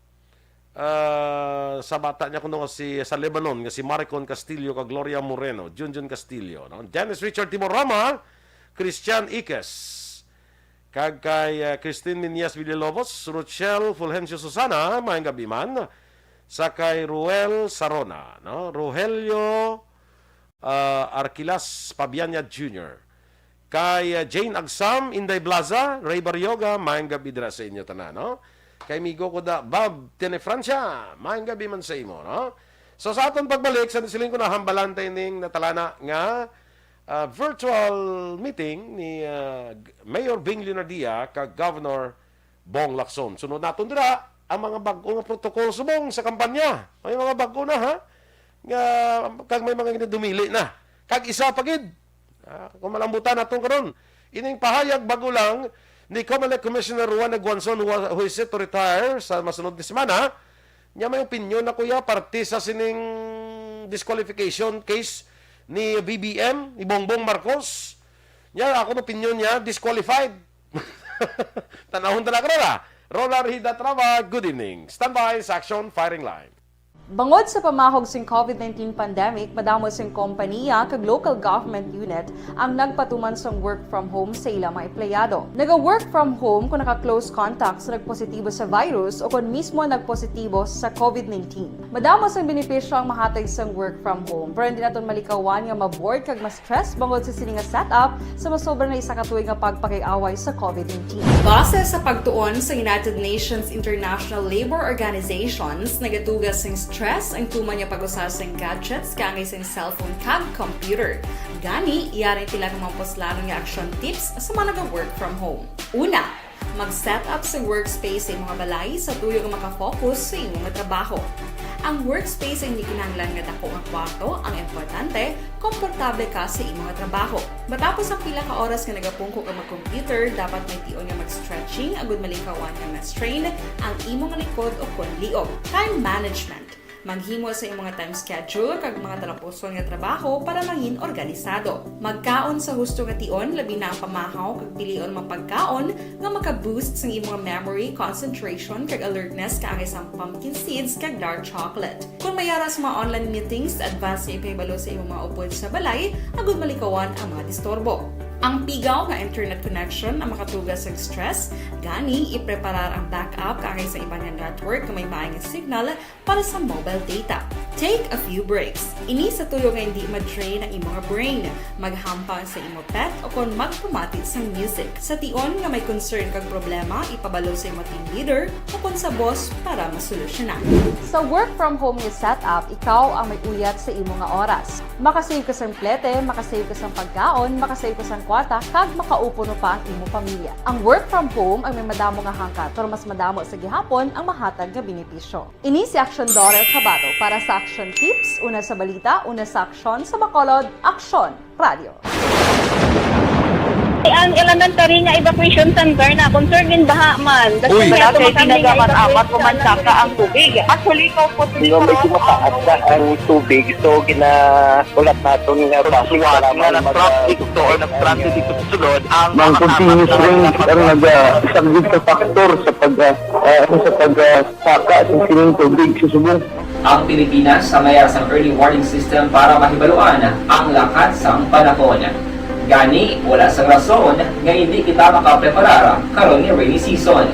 ah, sa bata niya kuno nga si, sa Lebanon, nga si Maricon Castillo kag Gloria Moreno, Junjun Castillo, no? Dennis Richard Timorama, Christian Iquez, kag kay, ah, Christine Minyas Villalobos, Rochelle Fulgencio Susana, maayong gabi man, sa kay Ruel Sarona, no? Rogelio, ah, Arquilas Pabianya Junior. Kay, ah, Jane Agsam, Inday Blaza, Ray Barrioga, maayong gabi dira sa inyo tanan, no? Kay migo ko da, Bob Tenefrancia, maayong gabi man sa imo, no? So, sa aton pagbalik, sa siling ko na, hambalan tayo ning natalana nga, ah, virtual meeting ni, ah, Mayor Bing Leonardia kag Governor Bong Lacson. Sunod naton dira ang mga bag-o nga protocol subong sa kampanya. May mga bag-o na, ha? Nga, kag may mga ginadumili na. Kag isa pa gid, ah, kung malambutan naton karon, ining pahayag bag-o lang ni Comelec Commissioner Juan Aguanzon, who, who is set to retire sa masunod nga semana, niya may opinyon na, kuya, parte sa sining disqualification case ni B B M, ni Bongbong Marcos. Niya, akong opinyon niya, disqualified. Tanahon talaga na. Rolar Hida Traba, good evening. Standby sa Action Firing Line. Bangod sa pamahog sing covid nineteen pandemic, madamo sing kompaniya kag local government unit ang nagpatuman sang work from home sa ila mga empleyado. Naga-work from home kon naka-close contact sa nagpositibo sa virus o kon mismo nagpositibo sa covid nineteen. Madamo sang benepisyo ang mahatag sang work from home, pero hindi naton malikawan nga ma-bored kag ma-stress bangod sa sini nga setup sa masobra na isa ka tuig nga pagpakig-away sa covid nineteen. Base sa pagtuon sa United Nations International Labour Organizations, nagatuga sing stress ang tuman nga pag-usa sing gadgets kaangay sing cellphone kag computer. Gani, yari ang pila ka mga puslanon nga action tips sa mga naga-work from home. Una, mag-set up sa workspace sa imong balay sa tuyo nga maka-focus sa imong trabaho. Ang workspace ay hindi kinahanglan nga dako nga kwarto. Ang importante, komportable ka sa imong trabaho. Matapos ang pila ka oras nga nagapungko ka mag-computer, dapat may tion nga mag-stretching agud malikawan nga ma-strain ang imong likod o kon liog. Time management. Maghimo sa imong time schedule kag mga talapuson nga trabaho para mangin organisado. Magkaon sa husto nga tion, labi na ang pamahaw kag pilion mga pagkaon nga maka-boost sang imong memory, concentration, kag alertness kaangay sang pumpkin seeds kag dark chocolate. Kon may ara sa mga online meetings, advance nga ipahibalo sa imong mga upod sa balay agud malikawan ang mga disturbo. Ang pigaw nga internet connection ang makatuga sa stress, gani ipreparar ang backup kaangay sa iban nga network nga may maayong signal para sa mobile data. Take a few breaks. Ini sa tuyo nga hindi ma-drain ang imong brain. Maghampang sa imo pet o kon magpamati sang music. Sa tion nga may concern kag problema, ipabalo sa imo team leader o kon sa boss para masolusyonan. Sa work from home nga setup, ikaw ang may uyat sa imo nga oras. Makasave ka sang plete, makasave ka sang pagkaon, makasave ka sang kwarta kag makaupo no pa ang imo pamilya. Ang work from home ang may madamo nga hangkat, pero mas madamo sa gihapon ang mahatag nga benepisyo. Ini si Action Daughter Tabato para sa Action Tips, una sa balita, una sa aksyon, sa Bacolod, Aksyon Radio. Ang elementary nga evacuation center na concern in baha man. Uy. Wala kay ginagamit-amat ko man saka ang tubig. Actually, ko po. Medyo mataas na ang tubig, so gina-, ulat naton nga bus nga na-traffic to or na-stranded dito sa sulod ang mga continuous rain ang naga-, isa gid ka factor sa pag, ah, ah, sa pag, ah, saka sa sining tubig sa subong. Ang Pilipinas sa mayar sang early warning system para mahibaluan ang lakat sang panahon. Gani, wala sang rason nga hindi kita makapreparar karon nga rainy season.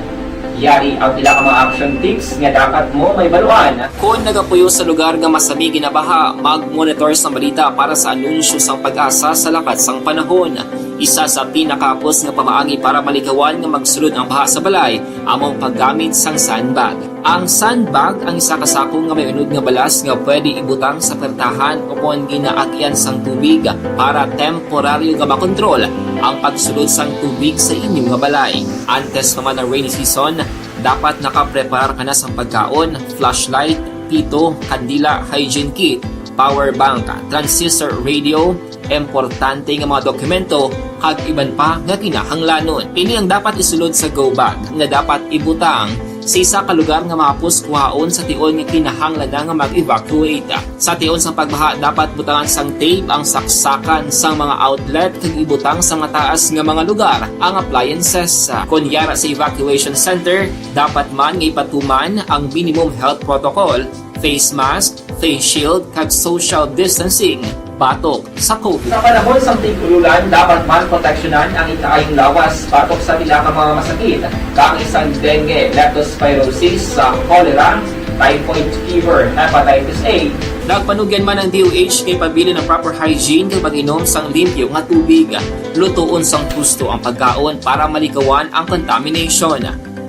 Yari ang pila ka mga action tips nga dapat mo mahibaluan. Kon nagapuyo sa lugar nga masami ginabaha, mag-monitor sang balita para sa anunsyo sang PAGASA sa lakat sang panahon. Isa sa pinakahapos nga pamaagi para malikawan nga magsulod ang baha sa balay amo ang paggamit sang sandbag. Ang sandbag ang isa ka sako nga may unod nga balas nga pwede ibutang sa pertahan o kon ginaagyan sang tubig para temporaryo nga makontrol ang pagsulod sang tubig sa inyo nga balay. Antes pa man ang rainy season, dapat nakapreparar ka na sang pagkaon, flashlight, pito, kandila, hygiene kit, power bank, transistor radio, importante nga mga dokumento, kag iban pa nga kinahanglanon. Ini ang dapat isulod sa go bag nga dapat ibutang sa isa ka lugar nga mahapos kuhaon sa tion nga kinahanglan na nga mag-evacuate. Sa tion sang pagbaha, dapat butangan sang tape ang saksakan sang mga outlet kag ibutang sa mataas nga mga lugar ang appliances. Kon yara sa evacuation center, dapat man nga ipatuman ang minimum health protocol, face mask, face shield, kag social distancing batok sa COVID. Sa panahon sang tig-ululan, dapat man proteksyonan ang ikaayong lawas batok sa pila ka mga masakit, kaangay sang dengue, leptospirosis, sa cholera, typhoid fever, hepatitis A. Nagpanugyan man ang D O H kay pabilin ang proper hygiene kag pag-inom sang limpyo nga tubig. Lutoon sang husto ang pagkaon para malikawan ang contamination.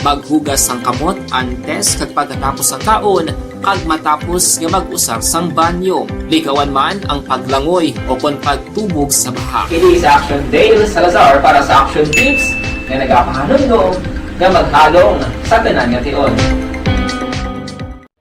Maghugas sang kamot antes kag pagkatapos sang kaon kag matapos nga mag-usar sang banyo. Likawan man ang paglangoy o kon pagtubog sa baha. Kini sa Action Dale Salazar para sa Action Tips nga nagapahanumdom nga maghalong sa tanan nga tion.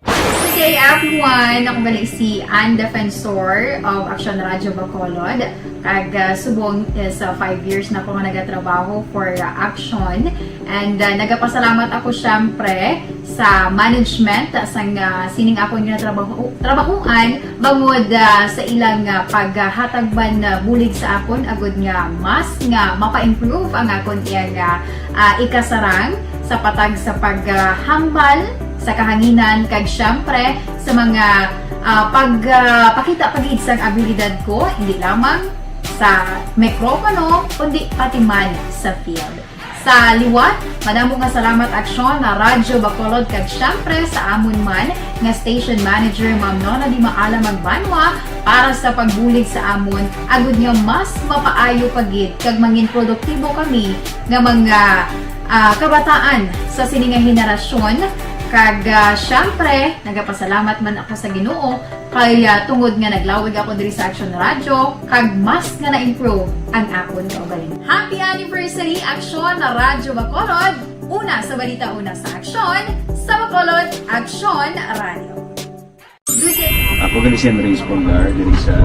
Good day, everyone! Ako gali si Ann Defensor of Action Radio Bacolod. Kag, ah, subong is, ah, five years na ko nga nagatrabaho for, ah, Action. And, ah, nagapasalamat ako, syempre, sa management, ah, sang, ah, sining akon nga trabaho, trabahuan, bangod, ah, sa ilang, ah, paghatag man, ah, bulig sa akon, agud nga mas nga mapa-improve ang akon iyang, ah, ah, ikasarang sa patag sa paghambal sa kahanginan, kag syempre sa mga, ah, pag, ah, pakita pa gid sang abilidad ko, hindi lamang sa mikropono, kundi pati man sa field. Sa liwat, madamo nga salamat Aksyon na Radyo Bacolod, kag syempre sa amon man nga station manager, Ma'am Nona Di Maala Magbanwa, para sa pagbulig sa amon, agud nga mas mapaayo pa gid kag mangin produktibo kami nga mga, ah, kabataan sa sini nga henerasyon. Kag, ah, syempre, nagapasalamat man ako sa Ginoo kay, ah, tungod nga naglawig ako diri sa Action Radio, kag mas nga na-improve ang akon kaugalingon. Happy anniversary, Action na Radyo Bacolod! Una sa balita, una sa aksyon, sa Bacolod, Action Radio. Ako gali si Henry Espolgar, diri sa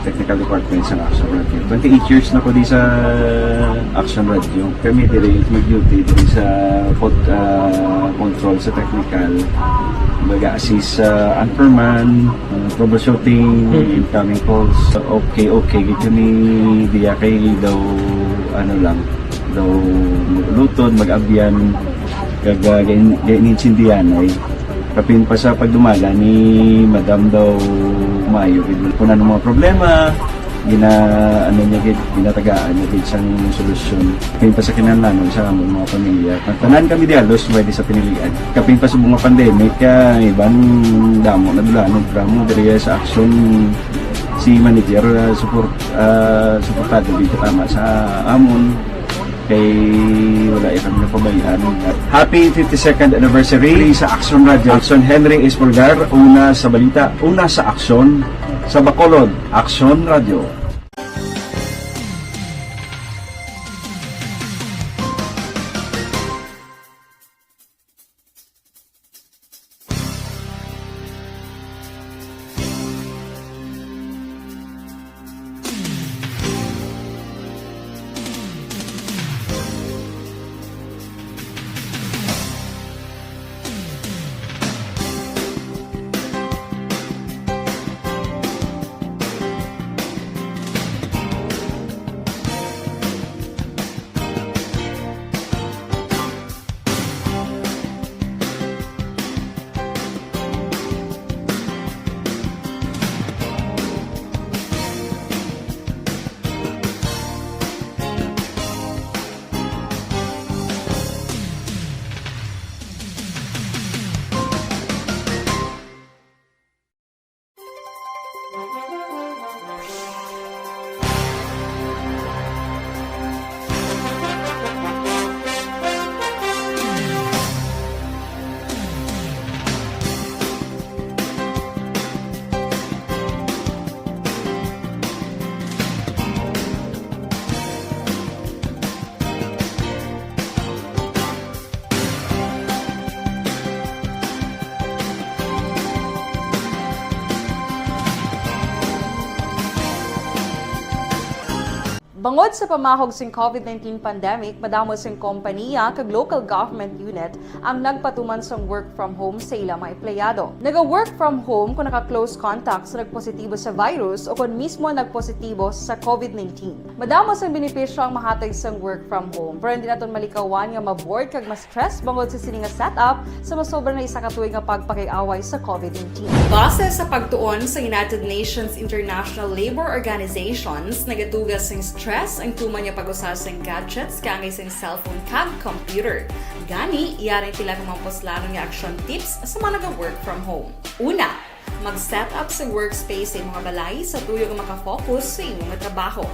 Technical Department sa Action Radio. Twenty-eight years na ko di sa Action Radio. Kami diri mag-duty diri sa pod-, ah, control sa technical. Baga assist sa anchorman, ah, troubleshooting, incoming calls. Okay, okay, gid kami diya kay daw, ano lang, daw luton, mag-abyan, kag, ah, gain-, gain-, intindihan ay kapin pa sa pagdumala ni Madam daw maayo gid. Kung ano mga problema, gina-, ano niya gid, ginatagaan niya gid sang solusyon. Kapin pa sa kinahanglanon sa amon mga pamilya. Ang tanan kami di halos pwede sa pinilian. Kapin pa sa mga pandemic, ah, iban damo na dula, no, drama diri sa Action si manager, ah, support, ah, suportado gid tama sa amon. Kay wala ya kami napabayaan. Happy fifty-second anniversary sa Action Radio. Action Henry Espolgar, una sa balita, una sa aksyon, sa Bacolod, Action Radio. Bangod sa pamahog sing COVID nineteen pandemic, madamo sing kompaniya kag local government unit ang nagpatuman sang work from home sa ila mga empleyado. Naga-work from home kung naka-close contact sa nagpositibo sa virus o kon mismo nagpositibo sa COVID nineteen. Madamo sang benepisyo ang mahatag sang work from home, pero hindi naton malikawan nga ma-bored kag ma-stress bangod sa sini nga setup sa masobra na isa ka tuig nga pagpakig-away sa COVID nineteen. Base sa pagtuon sa United Nations International Labour Organizations, nagatuga sing stress ang tuman nga pag-usa sing gadgets kaangay sing cellphone kag computer. Gani, yari ang pila ka mga puslanon nga action tips sa mga naga-work from home. Una, mag-set up sa workspace sa imong balay sa tuyo nga makafocus sa imong trabaho.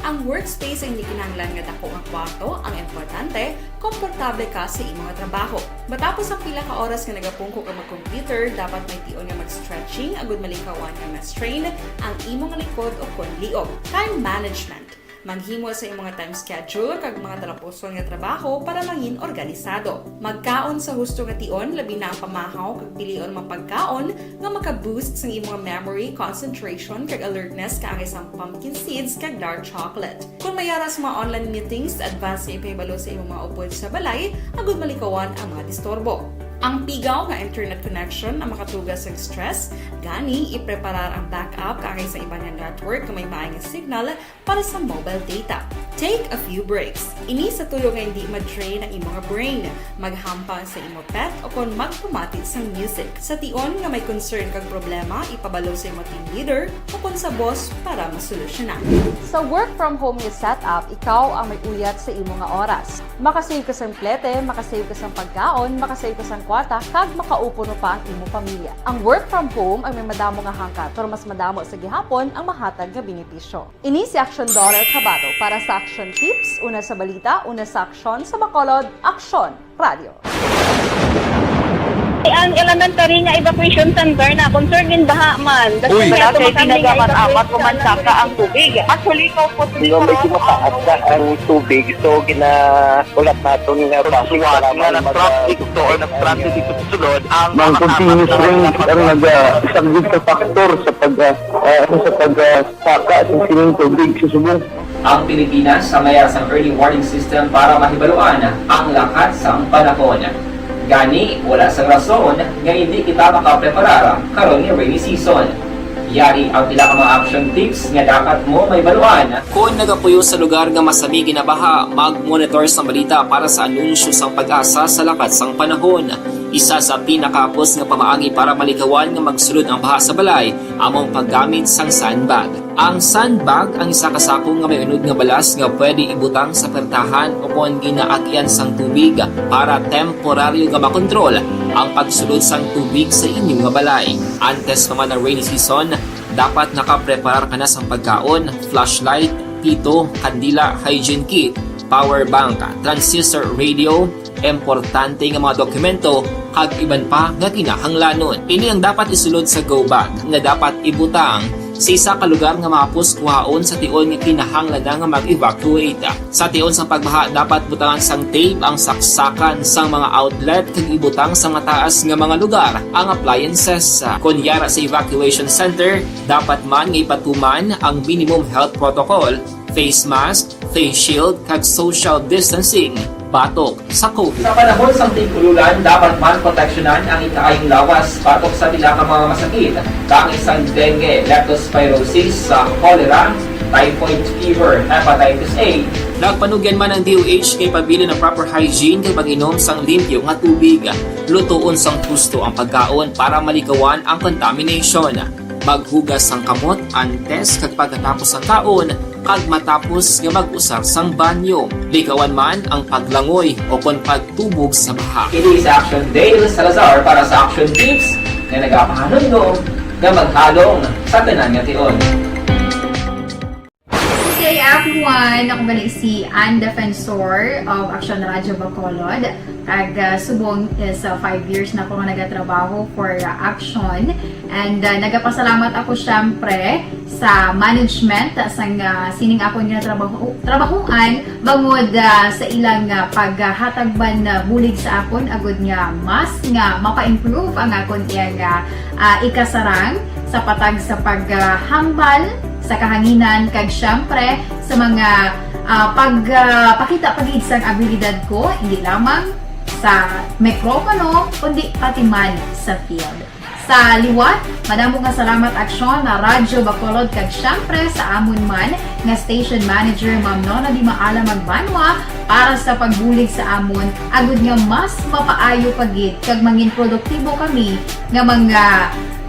Ang workspace ay hindi kinahanglan nga dako nga kwarto, ang importante, komportable ka sa imong trabaho. Matapos ang pila ka oras nga nagapungko ka mag-computer, dapat may tion nga mag-stretching agud malikawan nga ma-strain ang imong likod o kon liog. Time management. Maghimo sa imong time schedule kag mga talapuson nga trabaho para mangin organisado. Magkaon sa husto nga tion, labi na ang pamahaw kag pilion mga pagkaon nga maka-boost sang imong memory, concentration, kag alertness kaangay sang pumpkin seeds kag dark chocolate. Kung may ara sa mga online meetings, advance nga ipahibalo sa imong mga upod sa balay agud malikawan ang mga disturbo. Ang pigaw nga internet connection ang makatuga sang stress, gani ipreparar ang backup kaangay sa iban nga network nga may maay nga signal para sa mobile data. Take a few breaks. Ini sa tuyo nga hindi ma-drain ang imong brain. Maghampang sa imo pet o kon magpamati sang music. Sa tion nga may concern kag problema, ipabalo sa imo team leader o kon sa boss para masolusyonan. Sa work from home nga setup, ikaw ang may uyat sa imo nga oras. Makasave ka sang plete, makasave ka sang pagkaon, makasave ka sang kwarta, kag makaupuno pa ang imo pamilya. Ang work from home ay may madamo nga hangkat, pero mas madamo sa gihapon ang mahatag nga benepisyo. Ini si Action Dollar Kabato para sa Action Tips, una sa balita, una sa aksyon, sa Bacolod, Aksyon Radio. Ang elementary nga evacuation center na concern in baha man. Uy! Wala kay ginagamat-amat ko man saka ang tubig. Actually, ko po. Di ba, medyo mataas na ang tubig, so ginahulat naton nga traffic para nga mag-, traffic to or nag-transit dito sa sulod ang mga continuous rain ang nag-, ah, isang big factor sa pag, ah, ah, sa pag, ah, saka sa sining tubig sa subong. Ang Pilipinas ang may sang early warning system para mahibaluan ang lakat sang panahon. Gani, wala sang rason nga hindi kita makapreparar karon nga rainy season. Yari ang pila ka mga action tips nga dapat mo mahibaluan. Kon nagapuyo sa lugar nga masami ginabaha, mag-monitor sang balita para sa anunsyo sang PAGASA sa lakat sang panahon. Isa sa pinakahapos nga pamaagi para malikawan nga magsulod ang baha sa balay amo ang paggamit sang sandbag. Ang sandbag ang isa ka sako nga may unod nga balas nga pwede ibutang sa pertahan o kon ginaagyan sang tubig para temporaryo nga makontrol ang pagsulod sang tubig sa inyo nga balay. Antes pa man ang rainy season, dapat nakapreparar ka na sang pagkaon, flashlight, pito, kandila, hygiene kit, power bank, transistor radio, importante nga mga dokumento, kag iban pa nga kinahanglanon. Ini ang dapat isulod sa go bag nga dapat ibutang sa isa ka lugar nga mahapos kuhaon sa tion nga kinahanglan na nga mag-evacuate. Sa tion sang pagbaha, dapat butangan sang tape ang saksakan sang mga outlet kag ibutang sa mataas nga mga lugar ang appliances. Kon yara sa evacuation center, dapat man nga ipatuman ang minimum health protocol, face mask, face shield, kag social distancing batok sa COVID. Sa panahon sang tig-ululan, dapat man proteksyonan ang ikaayong lawas batok sa pila ka mga masakit, kaangay sang dengue, leptospirosis, sa cholera, typhoid fever, hepatitis A. Nagpanugyan man ang D O H nga ipabilin ang proper hygiene kag pag-inom sang limpyo nga tubig. Lutoon sang husto ang pagkaon para malikawan ang contamination. Maghugas sang kamot antes kag pagkatapos sang kaon kag matapos nga mag-usar sang banyo. Likawan man ang paglangoy o kon pagtubog sa baha. Kini si Action Dale Salazar para sa Action Tips nga nagapahanumdom nga maghalong sa tanan nga tion. Good day, everyone. Ako gali si Ann Defensor of Action Radio Bacolod. Kag, ah, subong is, ah, five years na ako nga nagatrabaho for, ah, Action. And, ah, nagapasalamat ako, syempre, sa management, ah, sang, ah, sining akon nga trabaho, trabahoan, bangod, ah, sa ilang, ah, paghatag man, ah, bulig sa akon, agud nga mas nga mapa-improve ang akon iyang, ah, ah, ikasarang sa patag sa paghambal sa kahanginan, kag siyempre sa mga, ah, pag, ah, pakita pa gid sang abilidad ko, hindi lamang sa mikropono, kundi pati man sa field. Sa liwat, madamo nga salamat, Aksyon na Radyo Bacolod, kag siyempre sa amon man nga station manager, Ma'am Nona Di Maala Magbanwa, para sa pagbulig sa amon, agud nga mas mapaayo pa gid kag mangin produktibo kami nga mga,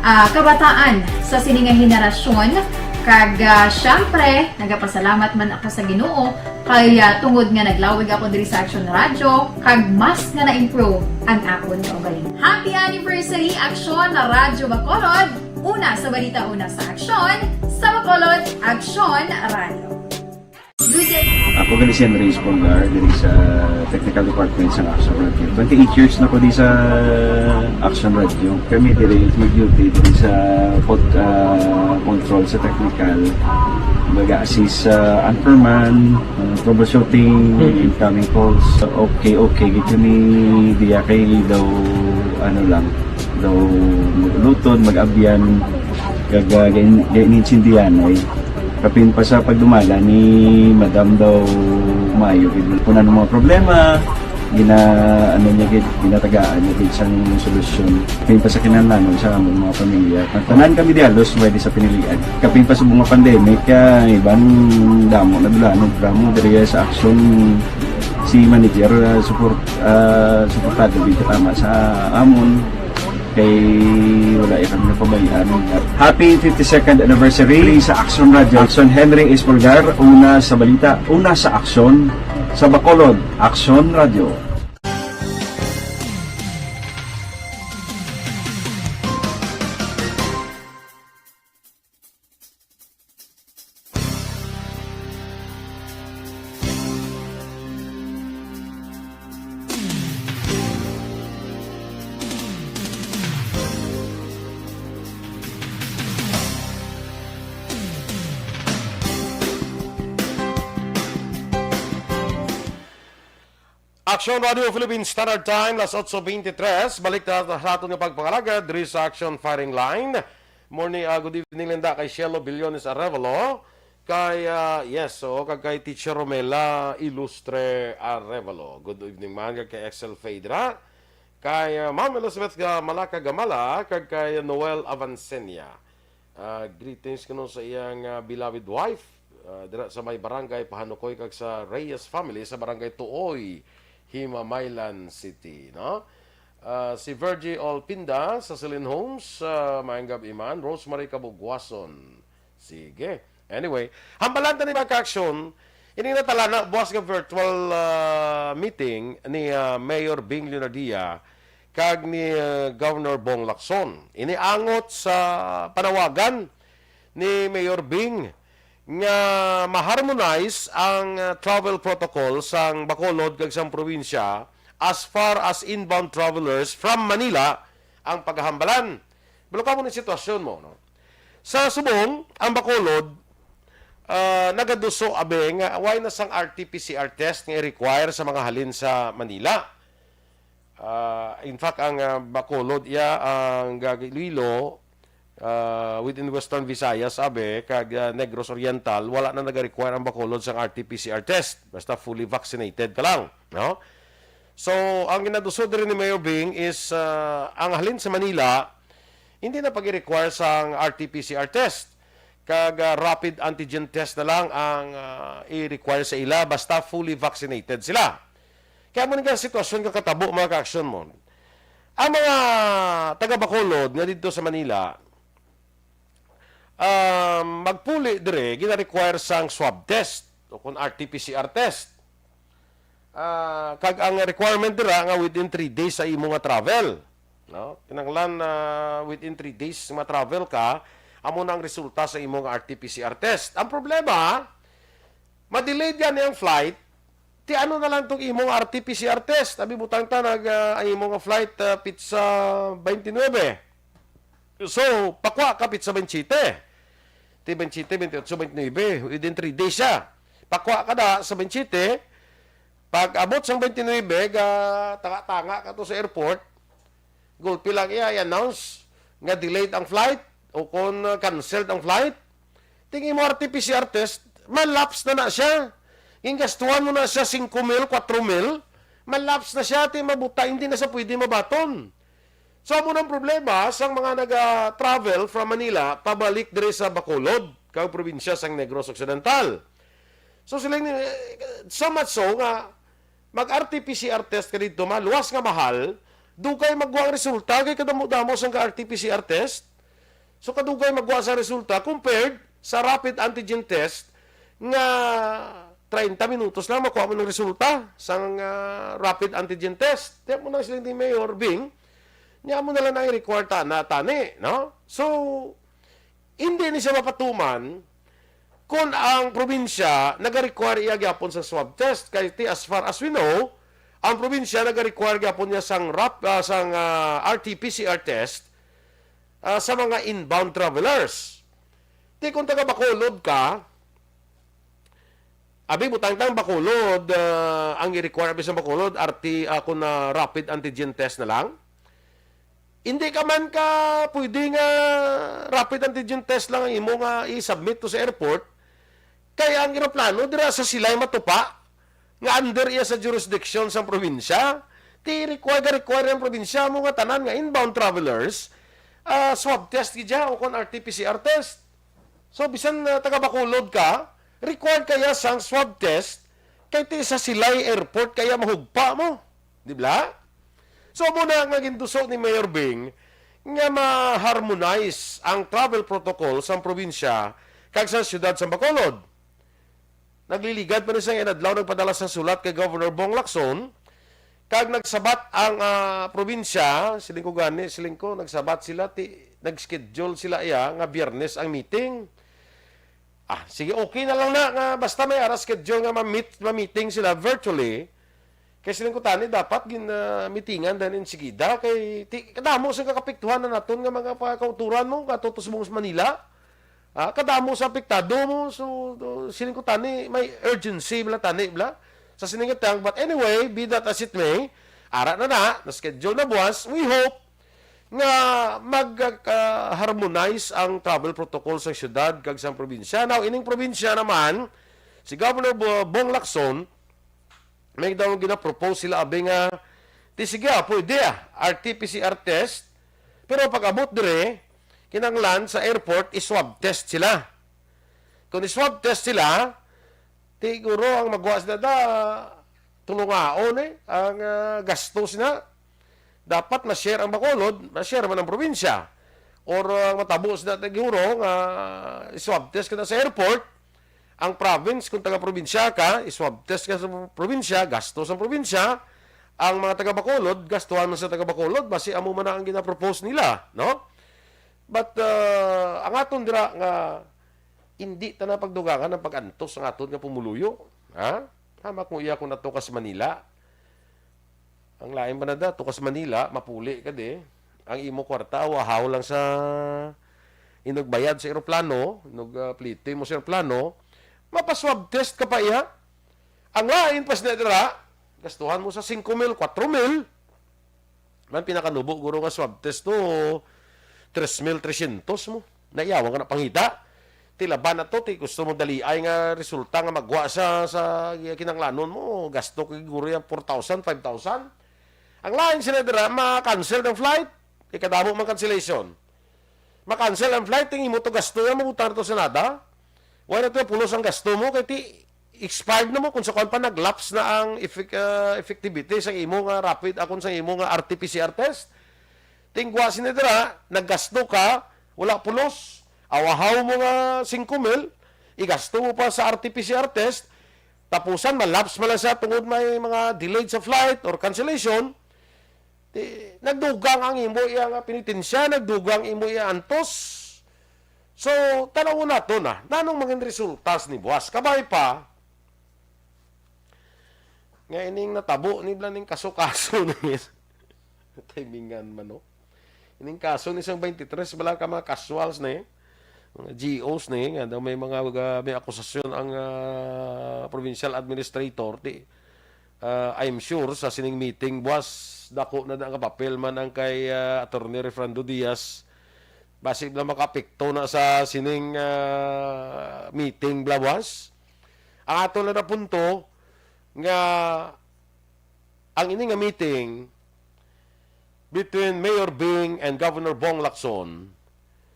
ah, kabataan sa sini nga henerasyon. Kag, ah, siyempre, nagapasalamat man ako sa Ginoo kay, ah, tungod nga naglawig ako diri sa Action Radio, kag mas nga na-improve ang akon kaugalingon. Happy anniversary, Aksyon na Radyo Bacolod! Una sa balita, una sa aksyon, sa Bacolod, Aksyon Radio. Good day. Ako gali si Henry Espolgar, diri sa technical department sa Action Radio. Twenty-eight years na ko di sa Action Radio. Kami diri mag-duty diri sa pod, ah, control sa technical. Mag-assist sa anchorman, ah, troubleshooting, incoming calls. Okay, okay. Gid kami diya kay daw, ano lang, daw mag-uluton, mag-abyan, kag, ah, gain-, gain-insindihan ay kapin pa sa pagdumala ni Madam daw maayo gid. Kung ano mga problema, gina-, ano niya gid, ginatagaan niya gid sang solusyon. Kapin pa sa kinahanglanon sa among mga pamilya. Ang tanan kami di halos may di sa pinilian. Kapin pa sa mga pandemic, ah, iban damo na dulanog, damo diri sa aksyon si manager, ah, support, ah, suportado gid katama sa amon. Kay wala iya kami napabayaan. Happy fifty-second anniversary sa Action Radio. Action Henry Espolgar, una sa balita, una sa aksyon, sa Bacolod, Action Radio. Action Radio Philippine Standard Time, las otso veintitrés. Balik ta sa aton nga pagpangalagad diri sa Action Firing Line. Morning, ah, good evening, Linda, kay Shelo Billones Arevalo. Kay, ah, yes, so, kag kay Teacher Romela Ilustre Arevalo. Good evening man, kag kay Excel Fedra. Kay, ah, Ma'am Elizabeth, ah, Malaka Gamala, kag kay Noel Avancenia. Ah, greetings kuno sa iyang, ah, beloved wife, ah, dira sa may barangay Pahanukoy kag sa Reyes family sa barangay Tuoy, Himamaylan City, no? Ah, si Virgie Olpinda sa Celine Homes, ah, maayong gab-i man. Rosemary Kabugwason. Sige. Anyway, hambalan ta ni mga ka-aksyon, ini na tala na buwas nga virtual, ah, meeting ni, ah, Mayor Bing Leonardia kag ni, ah, Governor Bong Lacson. Ini angot sa panawagan ni Mayor Bing nga ma-harmonize ang, ah, travel protocol sang Bacolod kag sang probinsya as far as inbound travelers from Manila ang paghambalan. Pero kamo ni sitwasyon mo, no? Sa subong, ang Bacolod, ah, nagaduso, abi, nga wala na sang R T P C R test nga i-require sa mga halin sa Manila. Ah, in fact, ang, ah, Bacolod iya ang gag-, Iloilo, ah, within Western Visayas, abi, kag, ah, Negros Oriental, wala na naga-require ang Bacolod sang R T P C R test. Basta fully vaccinated ka lang, no? So, ang ginaduso diri ni Mayor Bing is, ah, ang halin sa Manila, hindi na pag-require sang R T P C R test. Kag, ah, rapid antigen test na lang ang, ah, i-require sa ila basta fully vaccinated sila. Kaya mo nga sitwasyon nga katabo, mga ka-aksyon mo. Ang mga taga Bacolod nga didto sa Manila, um, magpuli dire, gina-require sang swab test o kung R T P C R test. Ah, kag ang requirement dira nga within three days sa imo nga travel, no? Kinahanglan na within three days nga travel ka, amo na ang resulta sa imo nga R T P C R test. Ang problema, ma-delayed gani ang flight, ti ano na lang tong imo nga R T P C R test? Abi, butang ta nag, ah, ang imo nga flight, ah, pitsa twenty-nine. So, pakwa ka pitsa twenty-seven. Ti twenty-seven, twenty-eight, twenty-nine, within three days siya. Pakwa ka na sa twenty-seven, pag abot sang twenty-nine, ga tanga-tanga ka to sa airport, gulpi lang iya i-announce nga delayed ang flight o kung, uh, canceled ang flight. ting imo R T P C R test, malapse na na siya. Gingastuhan mo na siya singko mil, kwatro mil, malapse na siya, ti mabuta, hindi na siya pwede mabaton. So, amo nang problema sang mga naga-travel from Manila pabalik diri sa Bacolod, kag probinsya sang Negros Occidental. So, sila ni, so much so nga mag-R T P C R test ka dito, maluwas nga mahal, dugay magwa ang resulta, kay kadamo-damo sang ka-R T P C R test. So, kadugay magwa sa resulta compared sa rapid antigen test nga treinta minutos lang makuha mo ng resulta sang, ah, rapid antigen test. Tiyan mo na sila ni Mayor Bing, niya mo na lang ang require ta na tani, no? So, hindi ni siya mapatuman kung ang probinsya nag-require iya gyapon sa swab test. Kay ti, as far as we know, ang probinsya nag-require gyapon niya sang rap-, ah, sang, ah, R T P C R test, ah, sa mga inbound travelers. Ti kung taga Bacolod ka, abi, butang tang Bacolod, ah, ang i-require abi sa Bacolod, R T, ah, kung na rapid antigen test na lang. Hindi ka man ka pwede nga rapid antigen test lang ang imo nga i-submit to sa airport, kay ang eroplano dira sa Silay matupa nga under iya sa jurisdiction sang probinsya. Ti require, require ang probinsya mo nga tanan nga inbound travelers, ah, swab test gid siya o kon R T P C R test. So, bisan, ah, taga Bacolod ka, required kaya sang swab test kay ti sa Silay Airport kaya mahugpa mo. Di ba? So, amo na nga ginduso ni Mayor Bing nga ma-harmonize ang travel protocol sang probinsya kag sa siyudad sa Bacolod. Nagliligad pa ni sang inadlaw nagpadala sang sulat kay Governor Bong Lacson, kag nagsabat ang, ah, probinsya, siling ko gani, siling ko, nagsabat sila, ti, nag-schedule sila iya nga Biyernes ang meeting. Ah, sige, okay na lang na nga basta may ara schedule nga ma-meet, ma-meeting sila virtually. Kay siling ko tani dapat gin, ah, meetingan dan insigida kay ti, kadamo sa kakapiktuhan na naton nga mga pa-, kauturan mo nga tutos mo sa Manila. Ah, kadamo sa apektado mo. So, do, siling ko tani may urgency bala tani bala sa sining tang. But anyway, be that as it may, ara na na, na-schedule na buwas. We hope nga mag-, ah, harmonize ang travel protocol sa syudad kag sa probinsya. Now, ining probinsya naman, si Governor Bo-, Bong Lacson, may daw ginapropose sila, abi, nga, ti sige, ah, pwede, ah, R T P C R test, pero pag-abot dire, kinahanglan sa airport, i-swab test sila. Kung i-swab test sila, ti siguro ang magwa sila da, tulungaon, eh, ang, ah, gasto sila. Dapat ma-share ang Bacolod, ma-share man ang probinsya. Or, ah, matabo sila, ti siguro, nga i-swab test ka na sa airport, ang province, kung taga-probinsya ka, i-swab test ka sa probinsya, gasto sa probinsya, ang mga taga-Bacolod, gastuhan man sa taga-Bacolod, basi amo man na ang ginapropose nila, no? But, uh, ang aton dira nga hindi ta na pagdugangan ang pag-antos sa aton nga pumuluyo, ha? Hamak mo iya kung ato ka sa Manila. Ang lain pa na da, tukas Manila, mapuli ka di. Ang imo kwarta, wahaw lang sa inugbayad sa eroplano, inug, ah, plete mo sa eroplano, mapa-swab test ka pa iya. Ang lain pa sila dira, gastuhan mo sa singko mil, kwatro mil. Man, pinakanubo, guro, nga swab test to, tres mil tresyentos mo. Naiyawan ka na pangita. Ti laban na to, ti gusto mo daliay nga resulta nga magwa sa, sa kinanglanon mo, gasto kay guro yang four thousand, five thousand. Ang lain sila dira, ma-cancel ang flight. Kay kadamo man cancellation. Ma-cancel ang flight, ting imo to gasto yan, mabutang na to sa nada. Wala na to pulos ang gasto mo, kay ti expired na mo, kung sa kuwan pa, nag-lapse na ang effect-, ah, effectivity sa imo nga rapid, akon sa imo nga R T P C R test. Tingwa sini dira, naggasto ka, wala pulos. Awahaw mo nga singko mil, igasto mo pa sa R T P C R test, tapusan, malapse man lang siya tungod may mga delayed sa flight or cancellation. Ti, nagdugang ang imo iya nga penitensya, nagdugang imo iya antos. So, tan-awon nato na, nanong mangin resulta ni buwas. Kabay pa, nga ining natabo ni bala ning kaso-kaso na yun. Timingan man, no? Ining kaso ni sang twenty-three bala ka mga casuals na yun. Mga G Os na yun, nga daw may mga, uh, may akusasyon ang, uh, provincial administrator. Ti, uh, I'm sure sa sining meeting, buwas dako na da nga papel man ang kay, uh, Attorney Refrando Diaz. Basi bala makaapekto na sa sining, ah, meeting bala buwas. Ang ato lang na punto nga ang ini nga meeting between Mayor Bing and Governor Bong Lacson,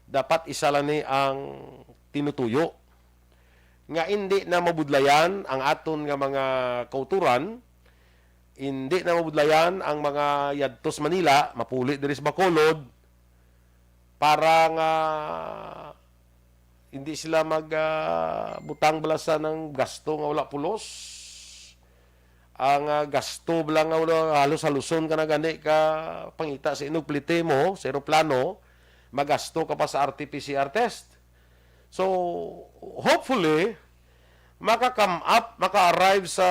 dapat isa lang ni ang tinutuyo, nga indi na mabudlayan ang aton nga mga kauturan, indi na mabudlayan ang mga yadto sa Manila, mapuli diri sa Bacolod, para nga hindi sila mag, ah, butang bala sa nang gasto nga wala pulos. Ang, ah, gasto bala nga wala halos-haluson ka na gani ka pangita sa inog plite mo sa eroplano, magasto ka pa sa R T P C R test. So, hopefully, maka-come up, maka-arrive sa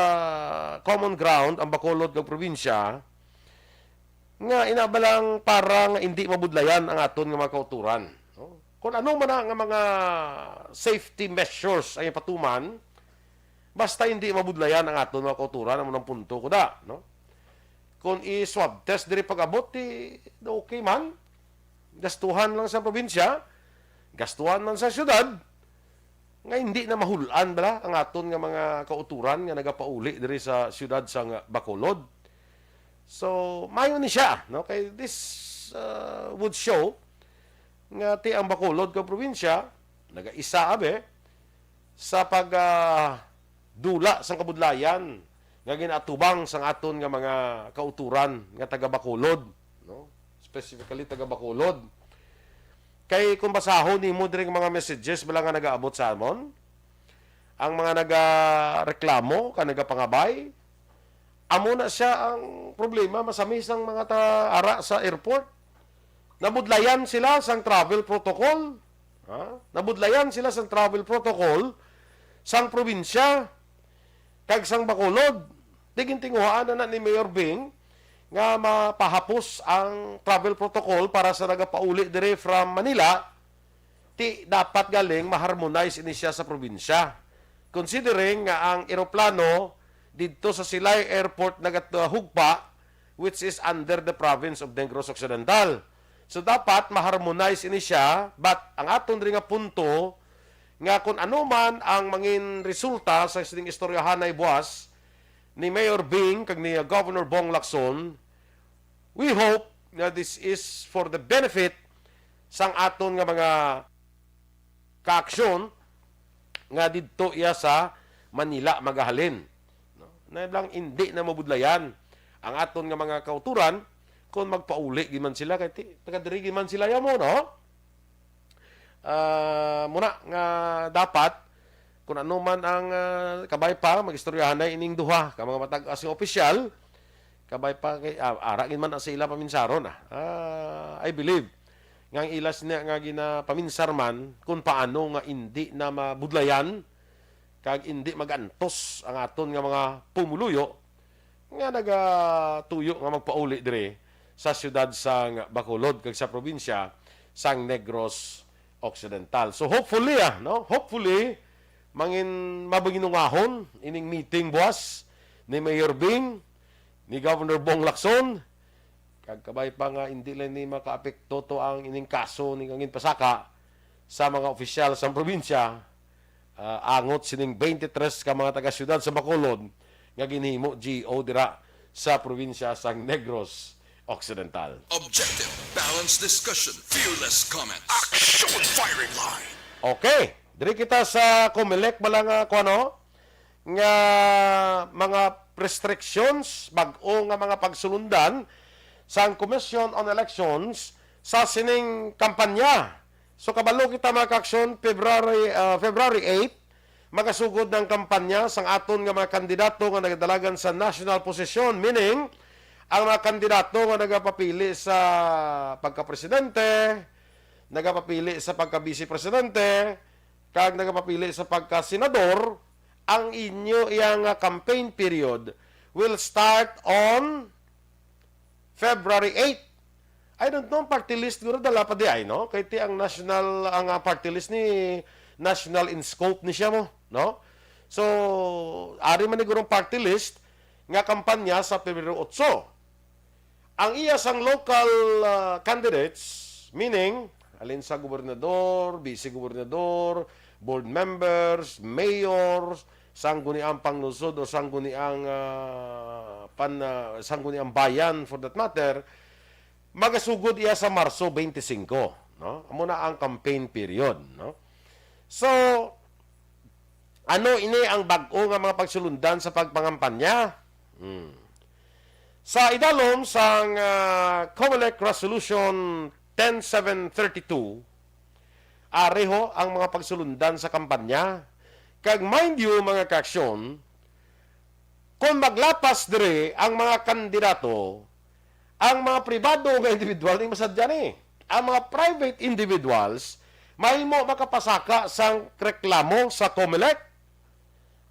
common ground ang Bacolod kag probinsya, nga ina ba lang para nga indi mabudlayan ang aton nga mga kauturan, no? Kung ano man na nga mga safety measures ang ipatuman, basta hindi mabudlayan ang aton mga kauturan, amo nang punto ko da, no? Kung i-swab test diri pag-abot, di okay man. Gastuhan lang sa probinsya, gastuhan man sa syudad, nga hindi na mahul-an bala ang aton nga mga kauturan nga nagapauli diri sa siyudad sang Bacolod. So, mayo ni siya, no? Kay this, uh, would show nga ti ang Bacolod kag probinsya nagaisa, abi, sa pag, ah, dula sang kabudlayan nga ginaatubang sang aton nga mga kauturan nga taga Bacolod, no? Specifically taga Bacolod. Kay kung basahon nimo diri nga mga messages bala nga nagaabot sa amon, ang mga nagareklamo kag nagapangabay, amo na siya ang problema, masami sang mga ta-, ara sa airport. Nabudlayan sila sang travel protocol. Ha? Nabudlayan sila sang travel protocol sang probinsya kag sang Bacolod. Di gintinguhaan na, na ni Mayor Bing nga mapahapos ang travel protocol para sa nagapauli diri from Manila. Ti dapat galing ma-harmonize ini siya sa probinsya. Considering nga ang eroplano didto sa Silay Airport nagahugpa, which is under the province of Negros Occidental. So, dapat ma-harmonize ini siya, but ang aton diri nga punto, nga kung ano man ang mangin resulta sa sining istoryahanay buwas ni Mayor Bing kag ni Governor Bong Lacson, we hope nga this is for the benefit sang aton nga mga kaaksyon nga didto iya sa Manila magahalin. No? Na lang indi na mabudlayan ang aton nga mga kauturan kung magpauli gid man sila, kay ti-, taga diri gid man sila, ya mo, no? Ah, muna nga dapat, kung ano man ang, ah, kabay pa, mag-istoryahan na ining duha ka mga matag-as nga opisyal, kabay pa kay, ah, ara gid man sa ila paminsaron, ah. Ah, I believe nga ang ila sina nga ginapaminsar man kung paano nga indi na mabudlayan kag indi magantos ang aton nga mga pumuluyo nga nagatuyo nga magpauli diri sa siyudad sang Bacolod kag sa probinsya sang Negros Occidental. So, hopefully, ah, no? Hopefully, mangin-, mabingunahon ining meeting buwas ni Mayor Bing, ni Governor Bong Lacson, kag kabay pa nga hindi lang ni makaapekto to ang ining kaso ni kangin pasaka sa mga opisyal sa probinsya, ah, angot sining twenty-three ka mga taga-siyudad sa Bacolod nga ginhimo G O dira sa probinsya sang Negros Occidental. Objective, balanced discussion, fearless comments. Action firing line. Okay, diri kita sa Comelec bala nga, kuno, nga mga restrictions, bag-o nga mga pagsulundan sang Commission on Elections sa sining kampanya. So, kabalo kita, mga kaaksyon, February, ah, February eight, magasugod na ang kampanya sang aton nga mga kandidato nga nagadalagan sa national posisyon, meaning ang mga kandidato nga nagapapili sa pagkapresidente, nagapapili sa pagka-vice presidente, kag nagapapili sa pagka-senador, ang inyo iya nga campaign period will start on February eight. I don't know, ang party list guro dala pa di ay, no? Kay ti ang national, ang, ah, party list ni national in scope ni siya mo, no? So, ari man ni gurong party list nga kampanya sa Pebrero otso. Ang iya sang local, ah, candidates, meaning, Halin sa gobernador, vice gobernador, board members, mayors, sangguniang panglungsod o sangguniang, ah, pan-, ah, sangguniang bayan for that matter, magasugod iya sa Marso twenty-five, no? Amo na ang campaign period, no? So, ano ini ang bag-o nga mga pagsulundan sa pagpangampanya? Hmm. Sa idalom sang, ah, COMELEC Resolution ten seven thirty-two, areho ang mga pagsulundan sa kampanya. Kag mind you, mga kaaksyon, kung maglapas diri ang mga kandidato, ang mga pribado nga individual, di masadya ni. Ang mga private individuals, mahimo makapasaka sang reklamo sa COMELEC,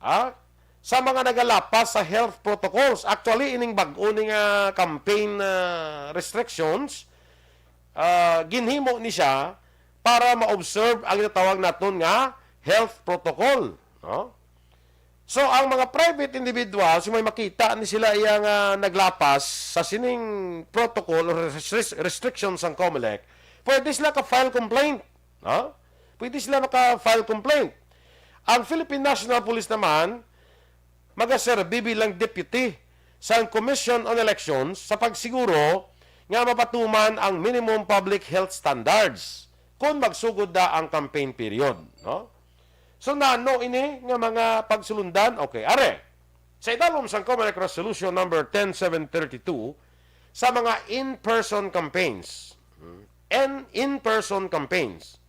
ah, sa mga nagalapas sa health protocols. Actually, ining bag-o ni nga campaign, ah, restrictions, ah, ginhimo ni siya para ma-observe ang ginatawag naton nga health protocol, no? So, ang mga private individuals, may makita ni sila iya nga naglapas sa sining protocol or res-, restriction sang COMELEC, pwede sila ka-file complaint, no? Pwede sila maka-file complaint. Ang Philippine National Police naman, magaserbi bilang deputy sa Commission on Elections sa pagsiguro nga mapatuman ang minimum public health standards kung magsugod na ang campaign period, no? So, nano ini nga mga pagsulundan? Okay, are. Sa idalom sang COMELEC Resolution number ten seven thirty-two, sa mga in-person campaigns, hmm, and in-person campaigns,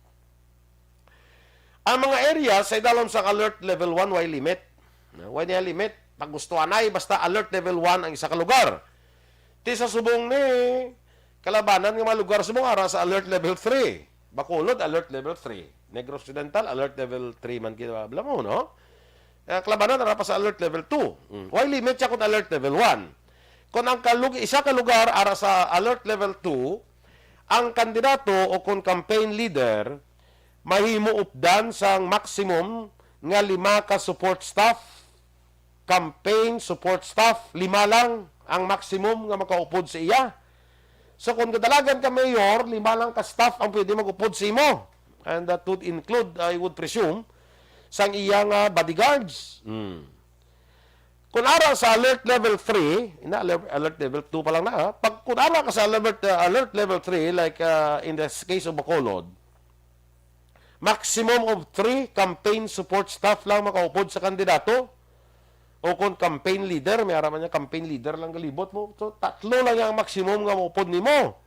ang mga area sa idalom sang alert level one way limit. Na, way niya limit. Pag gusto anay, basta alert level one ang isa ka lugar. Ti sa subong ni Kalabanan nga mga lugar subong ara sa alert level three. Bacolod, alert level three. Negros Occidental, alert level three man kita bala mo, no? Eh, Kalabanan, ara pa sa alert level two. Mm. Way limit siya kung alert level one. Kung ang kalug-, isa ka lugar ara sa alert level two, ang kandidato o kung campaign leader mahimo updan sang maximum nga lima ka support staff, campaign support staff, lima lang ang maximum nga makaupod sa iya. So, kung kadalagan ka mayor, lima lang ka staff ang pwede mag-upod sa imo. And that would include, I would presume, sang iya nga bodyguards. Hmm. Kung ara sa alert level three, ina, alert, alert level two pa lang na, ha? Pag, kung ara ka sa alert, uh, alert level three, like, uh, in this case of Bacolod, maximum of three campaign support staff lang makaupod sa kandidato. O kung campaign leader, may ara man niya campaign leader lang galibot mo. So, tatlo lang ang maximum nga maupod nimo.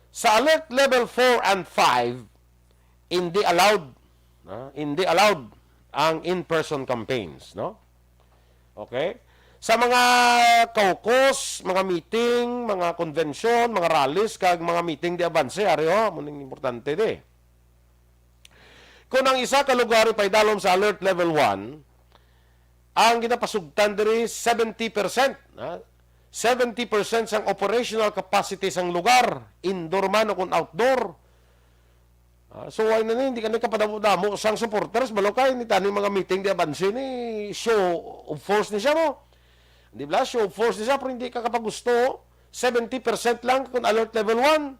Sa alert level four and five, hindi allowed, ha? Hindi allowed ang in-person campaigns, no? Okay? Sa mga caucus, mga meeting, mga convention, mga rallies, kag mga meeting de avance, ari, oh, amo ning importante di. Kung ang isa ka lugar ipaidalom sa alert level one, ang ginapasugtan diri seventy percent, ha? Seventy percent sang operational capacity sang lugar, indoor man o kung outdoor. Ah, so, why na ni, hindi ka nagkapadamo-damo sang supporters, balo kay ni tani mga meeting de avance ni show of force ni siya mo. Di ba? Show of force ni siya, pero hindi ka kapagusto. Seventy percent lang kung alert level one.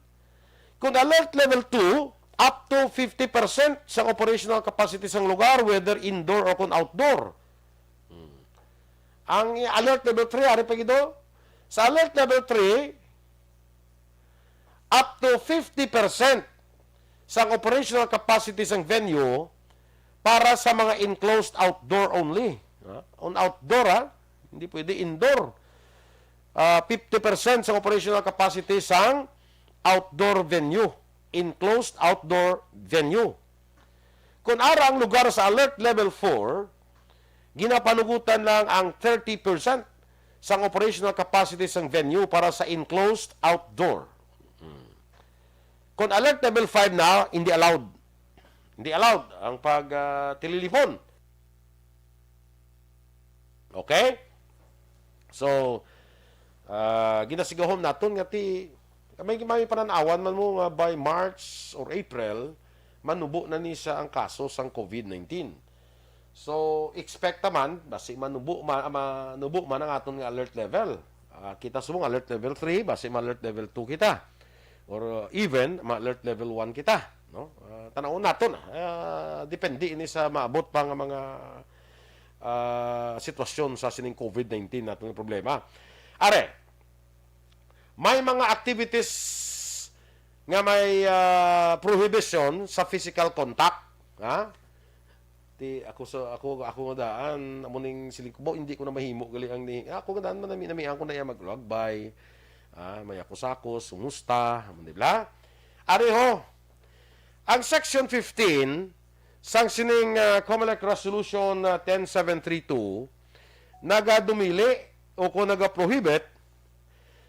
Kung alert level two, up to fifty percent sang operational capacity sang lugar, whether indoor o kung outdoor. Hmm. Ang alert level three, ari pa gido? Sa alert level three, up to fifty percent sang operational capacity sang venue para sa mga enclosed outdoor only. Ha? On outdoor, ha? Hindi pwede indoor. Ah, fifty percent sang operational capacity sang outdoor venue, enclosed outdoor venue. Kung ara ang lugar sa alert level four, ginapanugutan lang ang thirty percent sang operational capacity sang venue para sa enclosed outdoor. Hmm. Kung alert level five na, hindi allowed. Hindi allowed ang pag, ah, tililipon. Okay? So, ah, ginasigahom naton nga ti, may, may panan-awan man mo nga by March or April, manubo na ni sa ang kaso sang COVID nineteen. So, expect ta man, basi manubo man, manubo man ang aton nga alert level. Ah, kita subong alert level three, basi ma-alert level two kita. or, uh, even ma-alert level one kita, no? Ah, tan-awon naton, ah, depende ini sa maabot pa nga mga, ah, sitwasyon sa sining COVID nineteen naton nga problema. Are, may mga activities nga may, ah, prohibition sa physical contact, ha? Ti, ako sa, ako, ako nga daan, amo ning siling ko, "Baw, hindi ko na mahimo gali ang ni," ako nga daan, manami-namian ko na iya mag-, maglakbay. Ah, may ako sakos, sumusta, amo, di ba? Ari ho, ang Section fifteen sang sining, ah, COMELEC Resolution, ah, ten seven three two nagadumili o kung nagaprohibit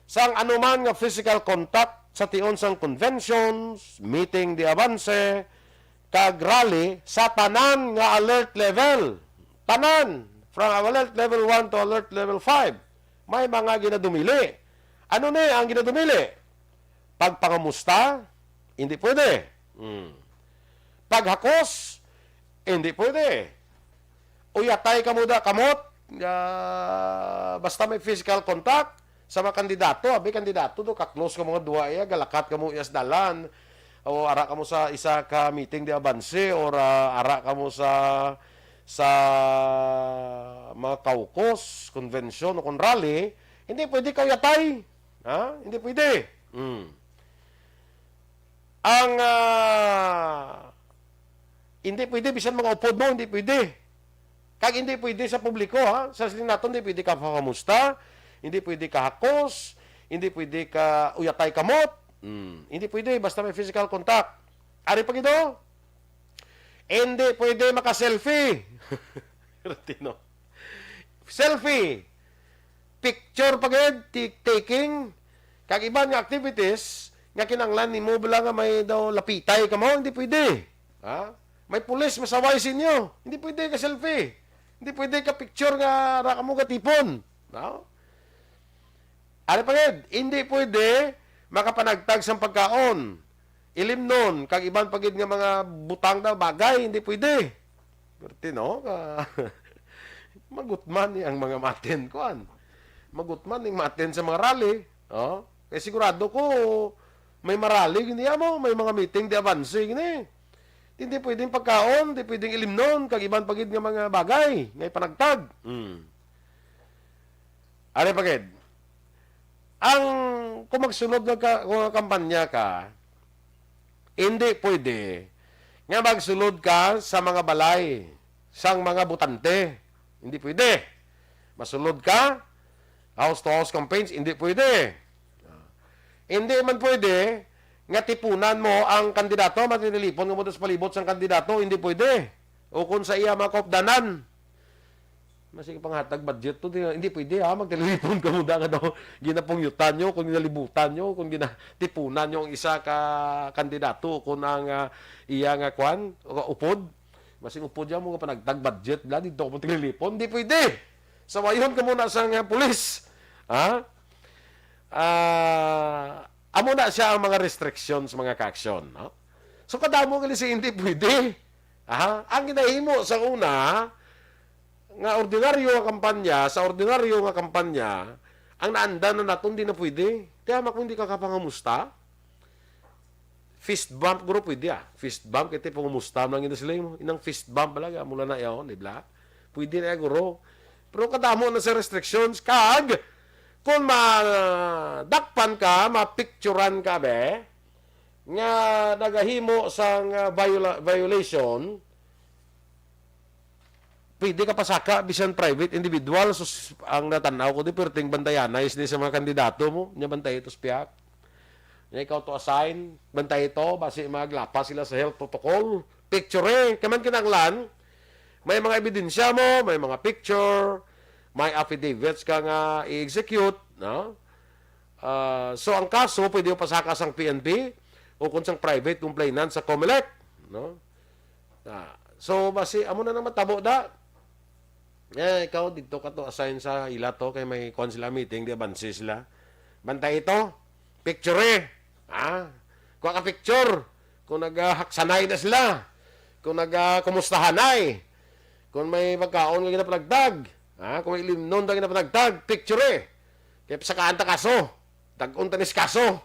sang anuman nga physical contact sa tion sang conventions, meeting de avance, kag rally sa tanan nga alert level. Tanan, from alert level one to alert level five, may mga ginadumili. Ano ni ang ginadumili? Pagpangamusta, hindi pwede. Hmm. Paghakos, hindi pwede. Uyatay kamo da kamot, ah, basta may physical contact sa mga kandidato, abi, kandidato do, ka-close kamo nga duha iya, galakat kamo iya sa dalan, o ara kamo sa isa ka meeting de avance, or, ah, ara kamo sa, sa mga caucus, convention, o kon rally, hindi pwede ka uyatay. Ha? Hindi pwede. Mm. Ang, ah, hindi pwede, bisan mga upod mo, hindi pwede. Kag hindi pwede sa publiko, ha? Sa siling naton, hindi pwede ka pangamusta, hindi pwede ka hakos, hindi pwede ka uyatay kamot. Hmm, hindi pwede, basta may physical contact. Ari pa gid, oh. Hindi pwede maka-selfie. Tino. Selfie. Picture pa gid, ti-, taking, kag iban nga activities nga kinahanglan nimo bala nga may daw lapitay kamo, hindi pwede. Ha? May pulis masaway sa inyo, hindi pwede ka selfie. Hindi pwede ka picture nga ra kamo gatipon. No? Ari pa gid, hindi pwede makapanagtag sang pagkaon, ilimnon, kag iban pa gid nga mga butang daw, bagay, hindi pwede. Perti, no? Ka-, magutman ni ang mga maten, kuan. Magutman ni maten sa mga rally. Oh? Kay sigurado ko, may marali gini amo, may mga meeting de avance gini. Hindi pwedeng pagkaon, hindi pwedeng ilimnon, kag iban pa gid nga mga bagay, nga ipanagtag. Hmm. Ari pa gid. Ang, kung magsulod nga ka, kung kampanya ka, hindi pwede nga magsulod ka sa mga balay sang mga botante. Hindi pwede. Masulod ka, house to house campaigns, hindi pwede. Hindi man pwede nga tipunan mo ang kandidato, magtililipon ka mo sa palibot sang kandidato, hindi pwede. O kung sa iya mga kaupdanan, masig panghatag budget to, di, hindi pwede, ha, magtililipon ka mo da nga daw ginapangyutan nyo, kung ginalibutan nyo, kung ginatipunan nyo ang isa ka kandidato, kung ang, ah, iya nga kwan, o upod, masig upod yan mo nga panagtag budget, bla, dito ka mo tililipon, hindi pwede. Sawayon ka muna sa nga pulis. Ha? Ah, amo na siya ang mga restrictions, mga ka-aksyon, no? So, kadamo gali si hindi pwede. Aha, ang ginahimo sa una, nga ordinaryo nga kampanya, sa ordinaryo nga kampanya, ang naandan na naton, di na pwede. Kaya mak-, hindi ka kapangamusta, fist bump, guro, pwede, ah. Fist bump, kaya pangumusta man lang yun sila, yung inang fist bump pala, mula na yun, di ba? Pwede na yan, guro. Pero kadamo na sa restrictions, kag, kung madakpan ka, mapicturan ka, be, nga nagahimo sang, ah, viola-, violation, pwede ka pasaka bisan private individual. Sus, ang natanaw ko di, perting bantayanay sini sa mga kandidato mo. Nya bantay ito sa pihak. Nya ikaw to assign, bantay ito, basi maglapas sila sa health protocol. Picture eh. Kaya man kinahanglan, may mga ebidensya mo, may mga picture, may affidavits ka nga i-execute, no? Ah, so, ang kaso, pwede mo pasaka sang P N P o kung sang private complainant sa Comelec, no? Ah, so, basi, amo na nang matabo da. Eh, ikaw, dito ka to, assign sa ila to, kay may kuwan sila, meeting, di abansi sila. Bantay ito, picture eh. Ha? Kuha ka picture. Kung nagahaksanay na sila. Kung nagakumustahanay. Kung may pagkaon nga ginapanagtag. Ha? Kung may limnon na ginapanagtag, picture eh. Kaya pasakaan ta kaso. Tag-on ta nis kaso.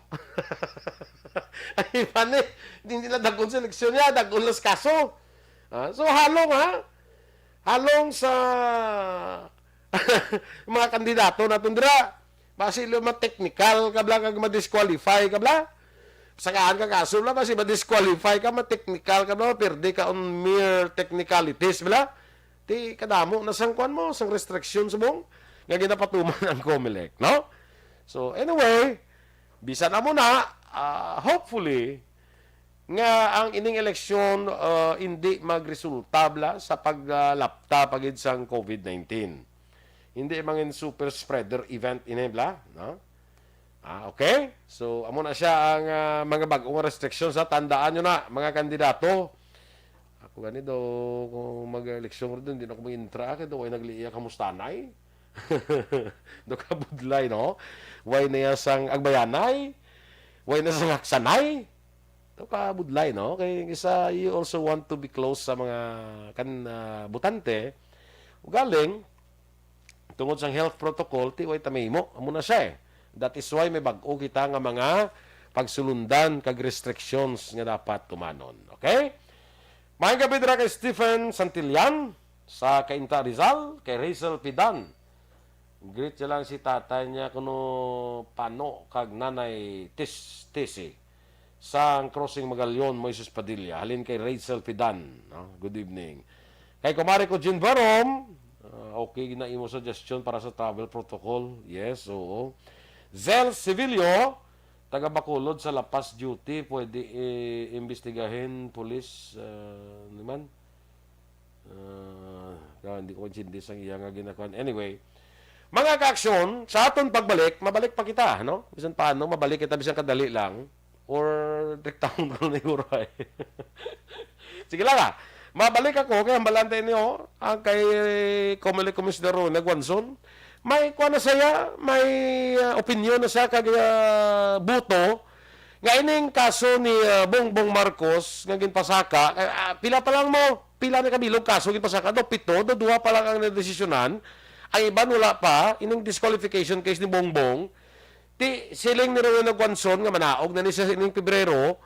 Ay, funny. Hindi na dagon sa eleksyon niya, dagon lang sa kaso. Ah, so, halong, ha? Halong sa mga kandidato naton dira. Basi lo ma-technical ka bala kag ma-disqualify ka bala. Sakaan ka kaso bala, basi ma-disqualify ka, ma-technical ka bala, mapirdi ka on mere technicalities bala. Ti kadamo na sang kuan mo, sang restriction subong nga ginapatuman ang Comelec, no? So, anyway, bisan amo na, ah, hopefully, nga ang ining eleksyon, ah, hindi magresulta bala sa paglapta pa gid sang COVID nineteen. Hindi mangin super spreader event ini bala, no? Ah, okay? So, amo na siya ang, ah, mga bag-o nga restrictions, ha. Tandaan nyo na, mga kandidato. Ako gani daw, kung mag-eleksyon ko dun, di na ako mag-intra, kay daw ay nagliya kamustanay. Do ka budlay, no? Way na ya sang agbayanay, way na sang haksanay. Do ka budlay, no? Kay isa, you also want to be close sa mga kan, ah, butante. Ugaling, tungod sang health protocol, ti way ta mahimo. Amo na siya, eh. That is why may bag-o kita nga mga pagsulundan kag restrictions nga dapat tumanon. Okay? Maayong gabi dira kay Stephen Santillan sa Cainta, Rizal, kay Rachel Pidan. Greet siya lang si tatay niya kuno Pano kag nanay Tis Tisi. Sang Crossing Magallon, Moises Padilla. Halin kay Rachel Pidan, no? Good evening. Kay kumare ko, Jean Barom, ah, okay na imo suggestion para sa travel protocol. Yes, oo. Zel Sevillo, taga Bacolod sa La Paz duty, pwede, eh, imbestigahin, police, ah, naman. Ah, ka-, hindi ko intindi sang iya nga ginakuan. Anyway, mga ka-aksyon, sa aton pagbalik, mabalik pa kita, no? Bisan paano, mabalik kita bisan kadali lang. Or, diretahon ko na yung oray. Sige lang, ah. Mabalik ako kay hambalante niyo, ang kay Comelec Commissioner Rowena Guanzon. May kuwan na siya, may, ah, opinion na siya kag, ah, buto nga ining kaso ni, ah, Bongbong Marcos nga ginpasaka, ah, ah, pila pa lang mo, pila na kabilog kaso ginpasaka, do pito, do duha pa lang ang nadesisyonan, ang iban wala pa, ining disqualification case ni Bongbong, ti siling ni Rowena Guanzon nga manaog na ni siya ining Pebrero,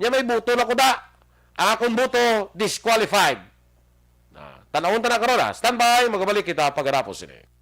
niya may buto na ko da. Ang akong buto, disqualified. Ah, tanawon ta na karon, ah. Standby, magabalik kita pagkatapos ini.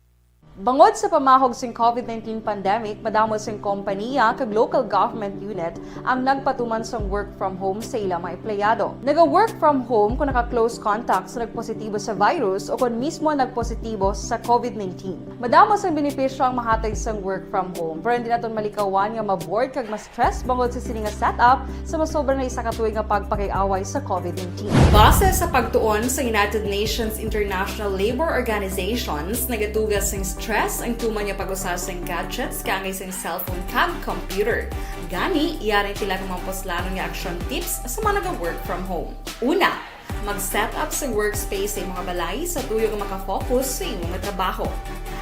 Bangod sa pamahog sing COVID nineteen pandemic, madamo sing kompaniya kag local government unit ang nagpatuman sang work from home sa ila mga empleyado. Naga-work from home kung naka-close contact sa nagpositibo sa virus o kon mismo nagpositibo sa COVID nineteen. Madamo sang benepisyo ang mahatag sang work from home, pero hindi naton malikawan nga ma-bored kag ma-stress bangod sa sini nga setup sa masobra na isa ka tuig nga pagpakig-away sa COVID nineteen. Base sa pagtuon sa United Nations International Labour Organizations, nagatuga sing stress ang tuman nga pag-usa sing gadgets kaangay sing cellphone kag computer. Gani, yari ang pila ka mga puslanon nga action tips sa mga naga-work from home. Una, mag-set up sa workspace sa imo nga balay sa tuyo nga makafocus sa imo nga trabaho.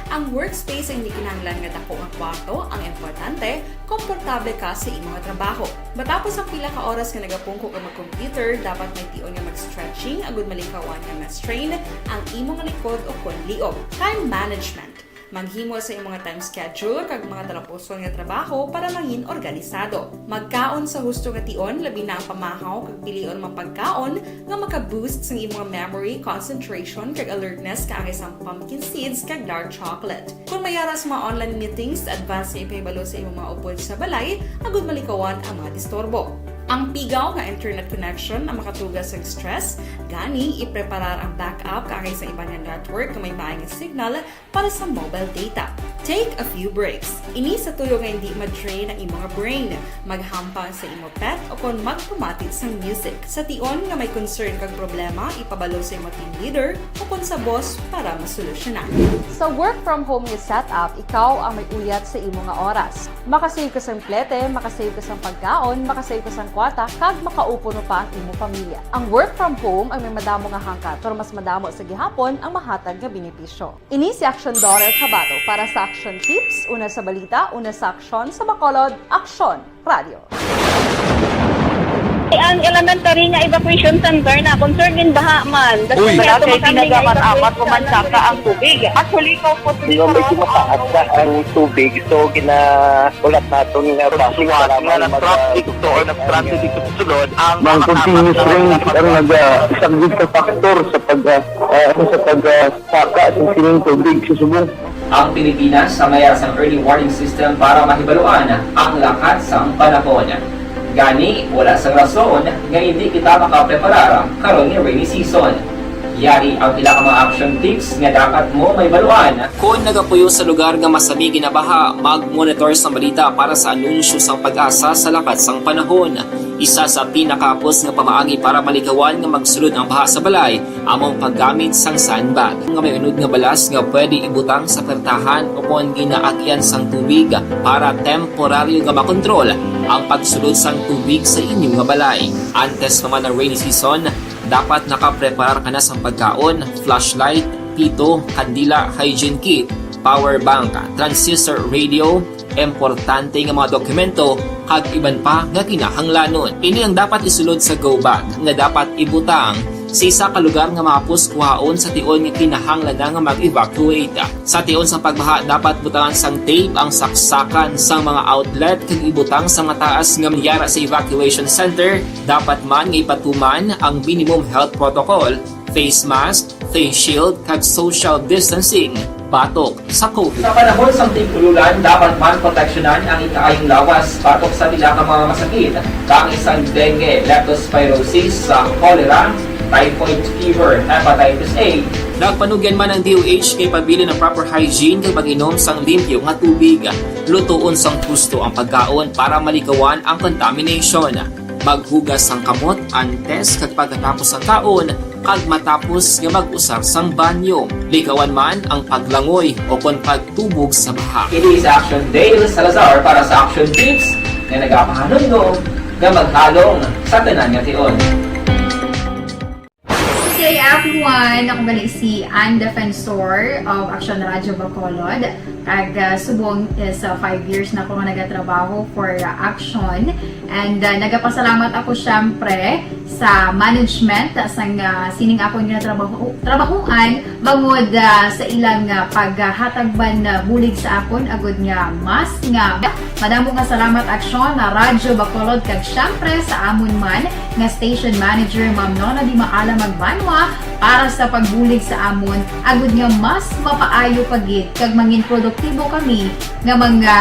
Ang workspace ay hindi kinahanglan nga dako nga kwarto, ang importante, komportable ka sa imo nga trabaho. Matapos ang pila ka oras nga nagapungko ka mag-computer, dapat may tion nga mag-stretching agud malikawan nga ma-strain ang imo nga likod o kon liog. Time management. Maghimo sa imo nga time schedule kag mga talapuson nga trabaho para mangin organisado. Magkaon sa husto nga tion, labi na ang pamahaw kag pilion mga pagkaon nga maka-boost sang imo nga memory, concentration kag alertness kaangay sang pumpkin seeds kag dark chocolate. Kung may ara sa mga online meetings, advance nga ipahibalo sa imo mga upod sa balay agud malikawan ang mga disturbo. Ang pigaw nga internet connection ang makatuga sa stress, gani ipreparar ang backup kaangay sa iban nga network nga may maay nga signal para sa mobile data. Take a few breaks. Ini sa tuyo nga hindi ma-drain ang imo nga brain. Maghampang sa imo pet o kon magpamati sang music. Sa tion nga may concern kag problema, ipabalo sa imo team leader o kon sa boss para masolusyonan. Sa work from home nga setup, ikaw ang may uyat sa imo nga oras. Makasave ka sang plete, makasave ka sang pagkaon, makasave ka sang kwarta, kag makaupo no pa ang imo pamilya. Ang work from home ang may madamo nga hangkat, pero mas madamo sa gihapon ang mahatag nga benepisyo. Ini si Action Daughter Kabato para sa Action Tips, una sa balita, una sa aksyon, sa Bacolod, Aksyon Radio. Ang elementary nga evacuation center na concerned in baha man. Uy! Wala kay ginagamit-amat, umansaka ang tubig. Actually, ko po. Di ba, medyo mataas na ang tubig, so gina-, ulat naton nga traffic, nga mag-, nag-traffic to or nag-transit dito sa sulod ang mga continuous rain ang nag-, ah, isang big factor sa pag, ah, ah, sa pag, ah, saka sa sining tubig sa subong. Ang Pilipinas sa mayara sang early warning system para mahibaluan ang lakat sang panahon. Gani, wala sang rason nga hindi kita makapreparar karon nga rainy season. Yari ang pila ka mga action tips nga dapat mo mahibaluan. Kon nagapuyo sa lugar nga masami ginabaha, mag-monitor sang balita para sa anunsyo sang PAGASA sa lakat sang panahon. Isa sa pinakahapos nga pamaagi para malikawan nga magsulod ang baha sa balay amo ang paggamit sang sandbag nga may unod nga balas nga pwede ibutang sa pertahan o kon ginaagyan sang tubig para temporaryo nga makontrol ang pagsulod sang tubig sa inyo nga balay. Antes pa man ang rainy season, dapat nakapreparar ka na sang pagkaon, flashlight, pito, kandila, hygiene kit, power bank, transistor radio, importante nga mga dokumento, kag iban pa nga kinahanglanon. Ini ang dapat isulod sa go bag nga dapat ibutang sa isa ka lugar nga mahapos kuhaon sa tion nga kinahanglan na nga mag-evacuate. Sa tion sang pagbaha, dapat butangan sang tape ang saksakan sang mga outlet kag ibutang sa mataas nga yara sa evacuation center. Dapat man nga ipatuman ang minimum health protocol, face mask, face shield, kag social distancing batok sa COVID. Sa panahon sang tig-ululan, dapat man proteksyonan ang ikaayong lawas batok sa pila ka mga masakit, kaangay sang dengue, leptospirosis, sa cholera, typhoid fever, hepatitis A. Nagpanugyan man ang D O H nga ipabilin ang proper hygiene kag pag-inom sang limpyo nga tubig. Lutoon sang husto ang pagkaon para malikawan ang contamination. Maghugas sang kamot antes kag pagkatapos sang kaon kag matapos nga mag-usar sang banyo. Likawan man ang paglangoy o kon pagtubog sa baha. Ini sa Action Dale Salazar para sa Action Tips nga nagapahanumdom nga maghalong sa tanan nga tion. Good day, everyone! Ako gali si Ann Defensor of Action Radio Bacolod. Kag, ah, subong is, ah, five years na ako nga nagatrabaho for, ah, Action. And, ah, nagapasalamat ako, syempre, sa management, ah, sang, ah, sining akon nga trabaho, trabahuan, bangod, ah, sa ilang, ah, paghatag man, ah, bulig sa akon, agud nga mas nga madamo nga salamat, Action, ah, Radyo Bacolod, kag syempre sa amon man nga station manager, Ma'am Nona Di Maala Magbanwa, para sa pagbulig sa amon, agud nga mas mapaayo pa gid kag mangin produktibo kami nga mga,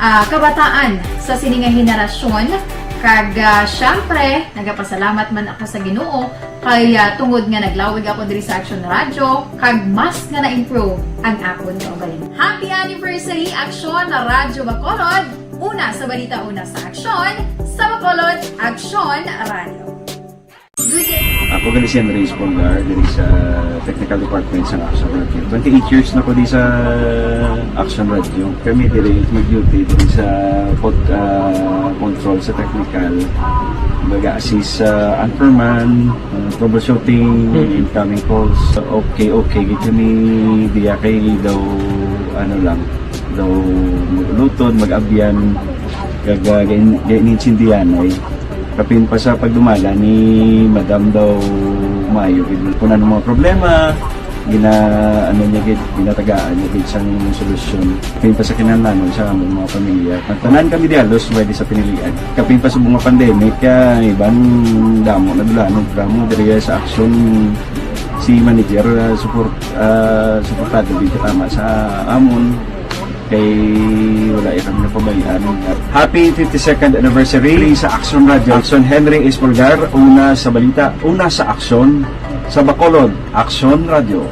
ah, kabataan sa sini nga henerasyon. Kag, ah, syempre, nagapasalamat man ako sa Ginoo kay, ah, tungod nga naglawig ako diri sa Action Radio, kag mas nga na-improve ang akon kaugalingon. Happy anniversary, Action na Radyo Bacolod! Una sa balita, una sa aksyon, sa Bacolod, Action Radio. Good day. Ako gali si Henry Espolgar, diri sa Technical Department sa Action Radio. Twenty-eight years na ko di sa Action Radio. Kami diri mag-duty diri sa pod-, ah, control sa technical. Baga assist sa anchorman, ah, troubleshooting, Mm. incoming calls. Okay, okay. Gid kami diya kay daw, ano lang, daw mag-ulutod, mag-abyan, kag, ah, gain-, gain-intindihan ay. Kapin pa sa pagdumala ni Madam daw maayo gid. Kung ano mga problema, gina-, ano niya gid, ginatagaan niya gid sang solusyon. Kapin pa sa kinahanglanon sa among mga pamilya. Ang tanan kami di halos pwede sa pinilian. Kapin pa sa mga pandemic, ah, iban damo na dulanon, damo diri sa aksyon si manager, ah, support, ah, suportado gid katama sa amon. Kay wala iya kami napabayaan. Happy fifty-second anniversary sa Action Radio. Action Henry Espolgar, una sa balita, una sa aksyon, sa Bacolod, Action Radio.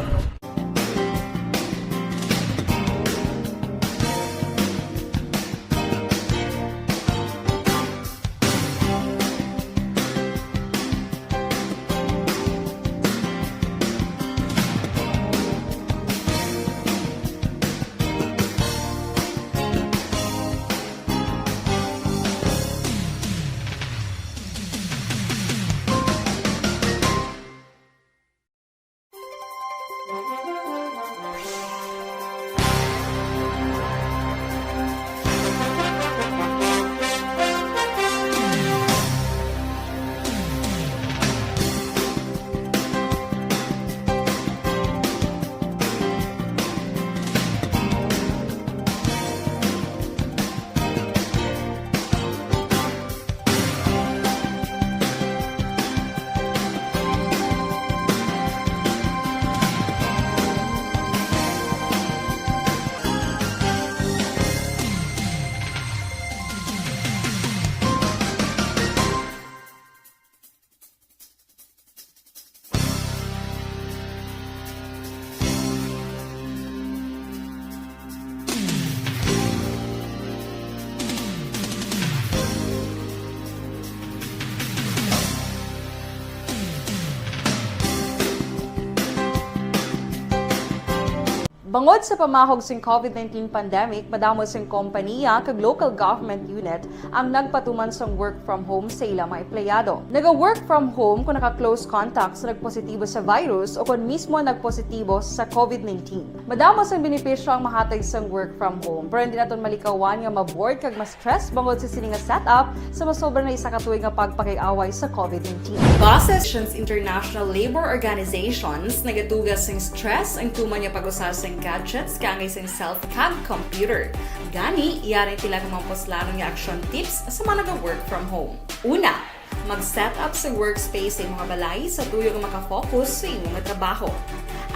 Bangod sa pamahog sing COVID nineteen pandemic, madamo sing kompaniya kag local government unit ang nagpatuman sang work from home sa ila mga empleyado. Naga-work from home kung naka-close contact sa nagpositibo sa virus o kon mismo nagpositibo sa COVID nineteen. Madamo sang benepisyo ang mahatag sang work from home, pero hindi naton malikawan nga ma-bored kag ma-stress bangod sa sini nga setup sa masobra na isa ka tuig nga pagpakig-away sa COVID nineteen. Base sa Nations International Labor Organizations, nagatuga sing stress ang tuman nga pag-usa sing gadgets kaangay sing cellphone kag computer. Gani, yari ang pila ka mga puslanon nga action tips sa mga naga-work from home. Una, mag-set up sa workspace sa imo nga balay sa tuyo nga makafocus sa imo nga trabaho.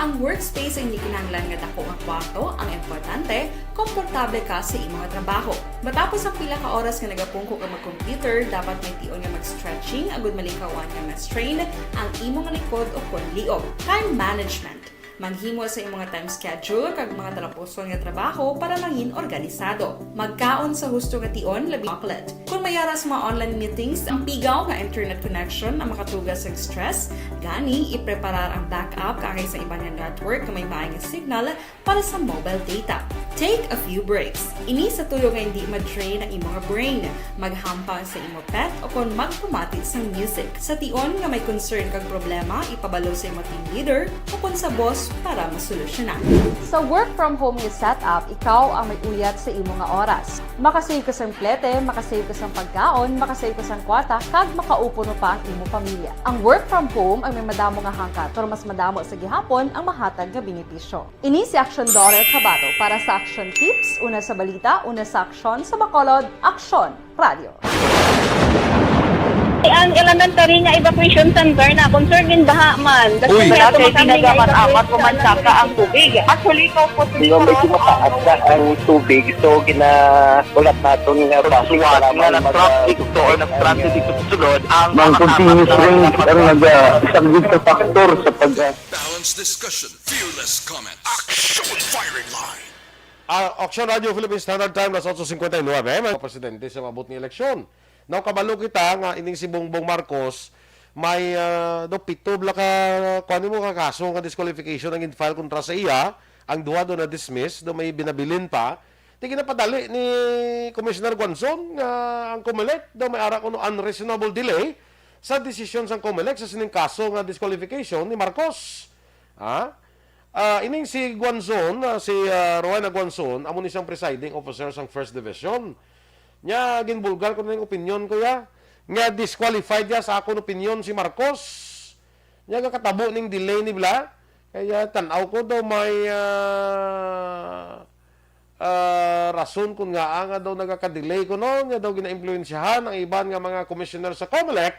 Ang workspace ay hindi kinahanglan nga dako nga kwarto, ang importante, komportable ka sa imo nga trabaho. Matapos ang pila ka oras nga nagapungko ka mag-computer, dapat may tion nga mag-stretching agud malikawan nga ma-strain ang imo nga likod o kon liog. Time management. Maghimo sa imo nga time schedule kag mga talapuson nga trabaho para mangin organisado. Magkaon sa husto nga tion, labi chocolate. Kung may ara sa mga online meetings, ang pigaw nga internet connection ang makatuga sa stress. Gani, ipreparar ang backup kaangay sa iban nga network nga may maay nga signal para sa mobile data. Take a few breaks. Ini sa tuyo nga hindi ma-drain ang imo nga brain. Maghampang sa imo pet o kon magpamati sang music. Sa tion nga may concern kag problema, ipabalo sa imo team leader o kon sa boss para masolusyonan. Sa work from home nga setup, ikaw ang may uyat sa imo nga oras. Makasave ka sang plete, makasave ka sang pagkaon, makasave ka sang kwarta, kag makaupod pa ang imo pamilya. Ang work from home ang may madamo nga hangkat, pero mas madamo sa gihapon ang mahatag nga benepisyo. Ini si Action Daughter Kabato para sa Action Tips, una sa balita, una sa aksyon, sa Bacolod, Aksyon Radio. Ang elementary nga evacuation center na concern gin baha man. Uy. Wala kay ginagaman amat ko man saka ang tubig. Actually, ikaw po, medyo mataas na ang tubig, so ginahulat naton nga basi nga nag-traffic to or nag-transit dito sa sulod ang mga continuous rain ang nagasaglit sa factor sa pag- Balanced discussion, fearless comment, action firing line. Ah, Action Radio Philippine Standard Time, las otso cincuenta y nueve. Mga presidente sa maabot nga eleksyon. Now, kabalo kita nga ining si Bongbong Marcos may, ah, do pito bala ka, kuwan mo, ka kaso nga disqualification ang in-file kontra sa iya. Ang duha do na-dismiss, do may binabilin pa. Di ginapadali ni Commissioner Guanzon nga ang Comelec daw may ara kuno unreasonable delay sa desisyon sang Comelec sa sining kaso nga disqualification ni Marcos. Ha? Ah, ining si Guanzon, ah, si, ah, Rowena Guanzon, amo ni siyang presiding officer sang First Division. Nya, ginbulgar ko na yung opinion ko ya, nga disqualified ya sa akon opinion si Marcos. Nya, gakatabo ning delay ni bala. Kaya tan-aw ko daw may, ah, ah, rason kun ngaa nga daw nagaka-delay kuno, nga daw ginaimpluwensyahan ang iban nga mga commissioner sa Comelec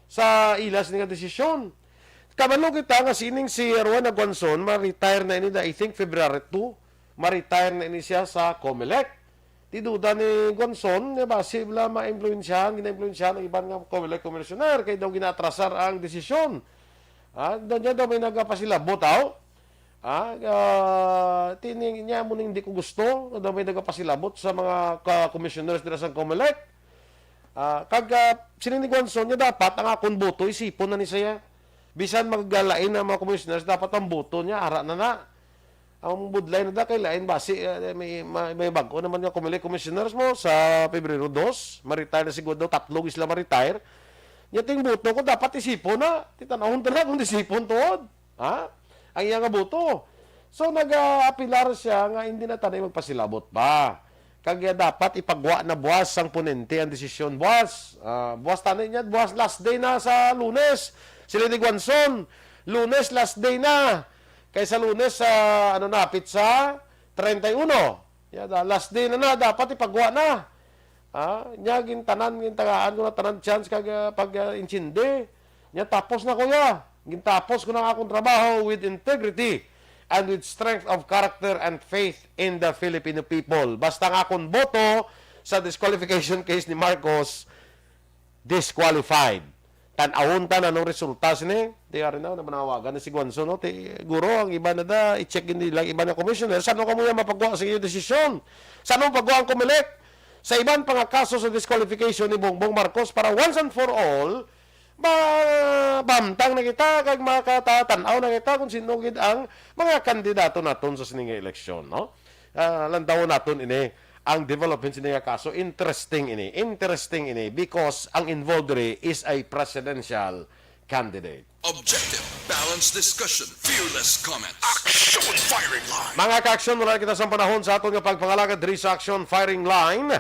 sa ila sini nga desisyon. Kabalo kita nga sining si Rowena Guanzon, ma-retire na ini, I think, February two, ma-retire na ini siya sa Comelec. Di duda ni Guanzon, nga basi bala maimpluwensyahan, ginaimpluwensyahan ang iban nga Comelec commissioner, kay daw ginaatrasar ang desisyon. Ah, daw niya daw may nagapasilabot, aw? Ah, ah, tini niya mo ning di ko gusto, daw may nagapasilabot sa mga ka-, commissioners dira sa Comelec. Ah, kag, ah, siling ni Guanzon niya dapat ang akon boto isipon na ni siya. Bisan magalain ang mga commissioners, dapat ang boto niya, ara na na. Ang budlay na da kay lain basi, ah, may, may, may bag-o naman nga Comelec commissioners mo sa Pebrero dos, ma-retire na siguro daw, tatlo gid sila ma-retire. Nya ting boto ko dapat isipon na. Titan-awon ta na kung isipon tuod. Ha? Ang iya nga boto. So, nag-aapilar siya nga hindi na tanay magpasilabot pa. Kag, ah, dapat ipagwa na buwas sang ponente ang desisyon. Buwas, ah, buwas tanay niya, buwas last day na sa Lunes. Sila ni Guanzon, Lunes last day na. Kay sa Lunes, sa, ano na, petsa treinta y uno. Ya, da-, last day na na, dapat ipagwa na. Ah, nya, gintanan, gintagaan ko na tanan chance kag, ah, pag, ah, intindi. Nya, tapos na, kuya. Gintapos ko na ang akong trabaho with integrity and with strength of character and faith in the Filipino people. Basta ang akong boto sa disqualification case ni Marcos, disqualified. Tan-awon ta na anong resulta sini. Di ari na, namanawagan na si Guanzon, no? Ti, guro, ang iba na da, i-check gid nila ang iba nga commissioner. Sano kamo yan mapagwa sa inyong desisyon? Sano mapagwa ang Comelec? Sa iban pa nga kaso sa disqualification ni Bongbong Marcos para once and for all, mabamtang na kita kag makatatan-aw na kita kung sino gid ang mga kandidato naton sa sini nga eleksyon, no? Ah, landawon naton ini, ang development sini nga kaso. Interesting ini, interesting ini, because ang involved diri is a presidential candidate. Objective, balanced discussion, fearless comments. Action Firing Line. Mga ka-aksyon, wala na kita sa panahon sa aton nga pagpangalagad diri sa Action Firing Line.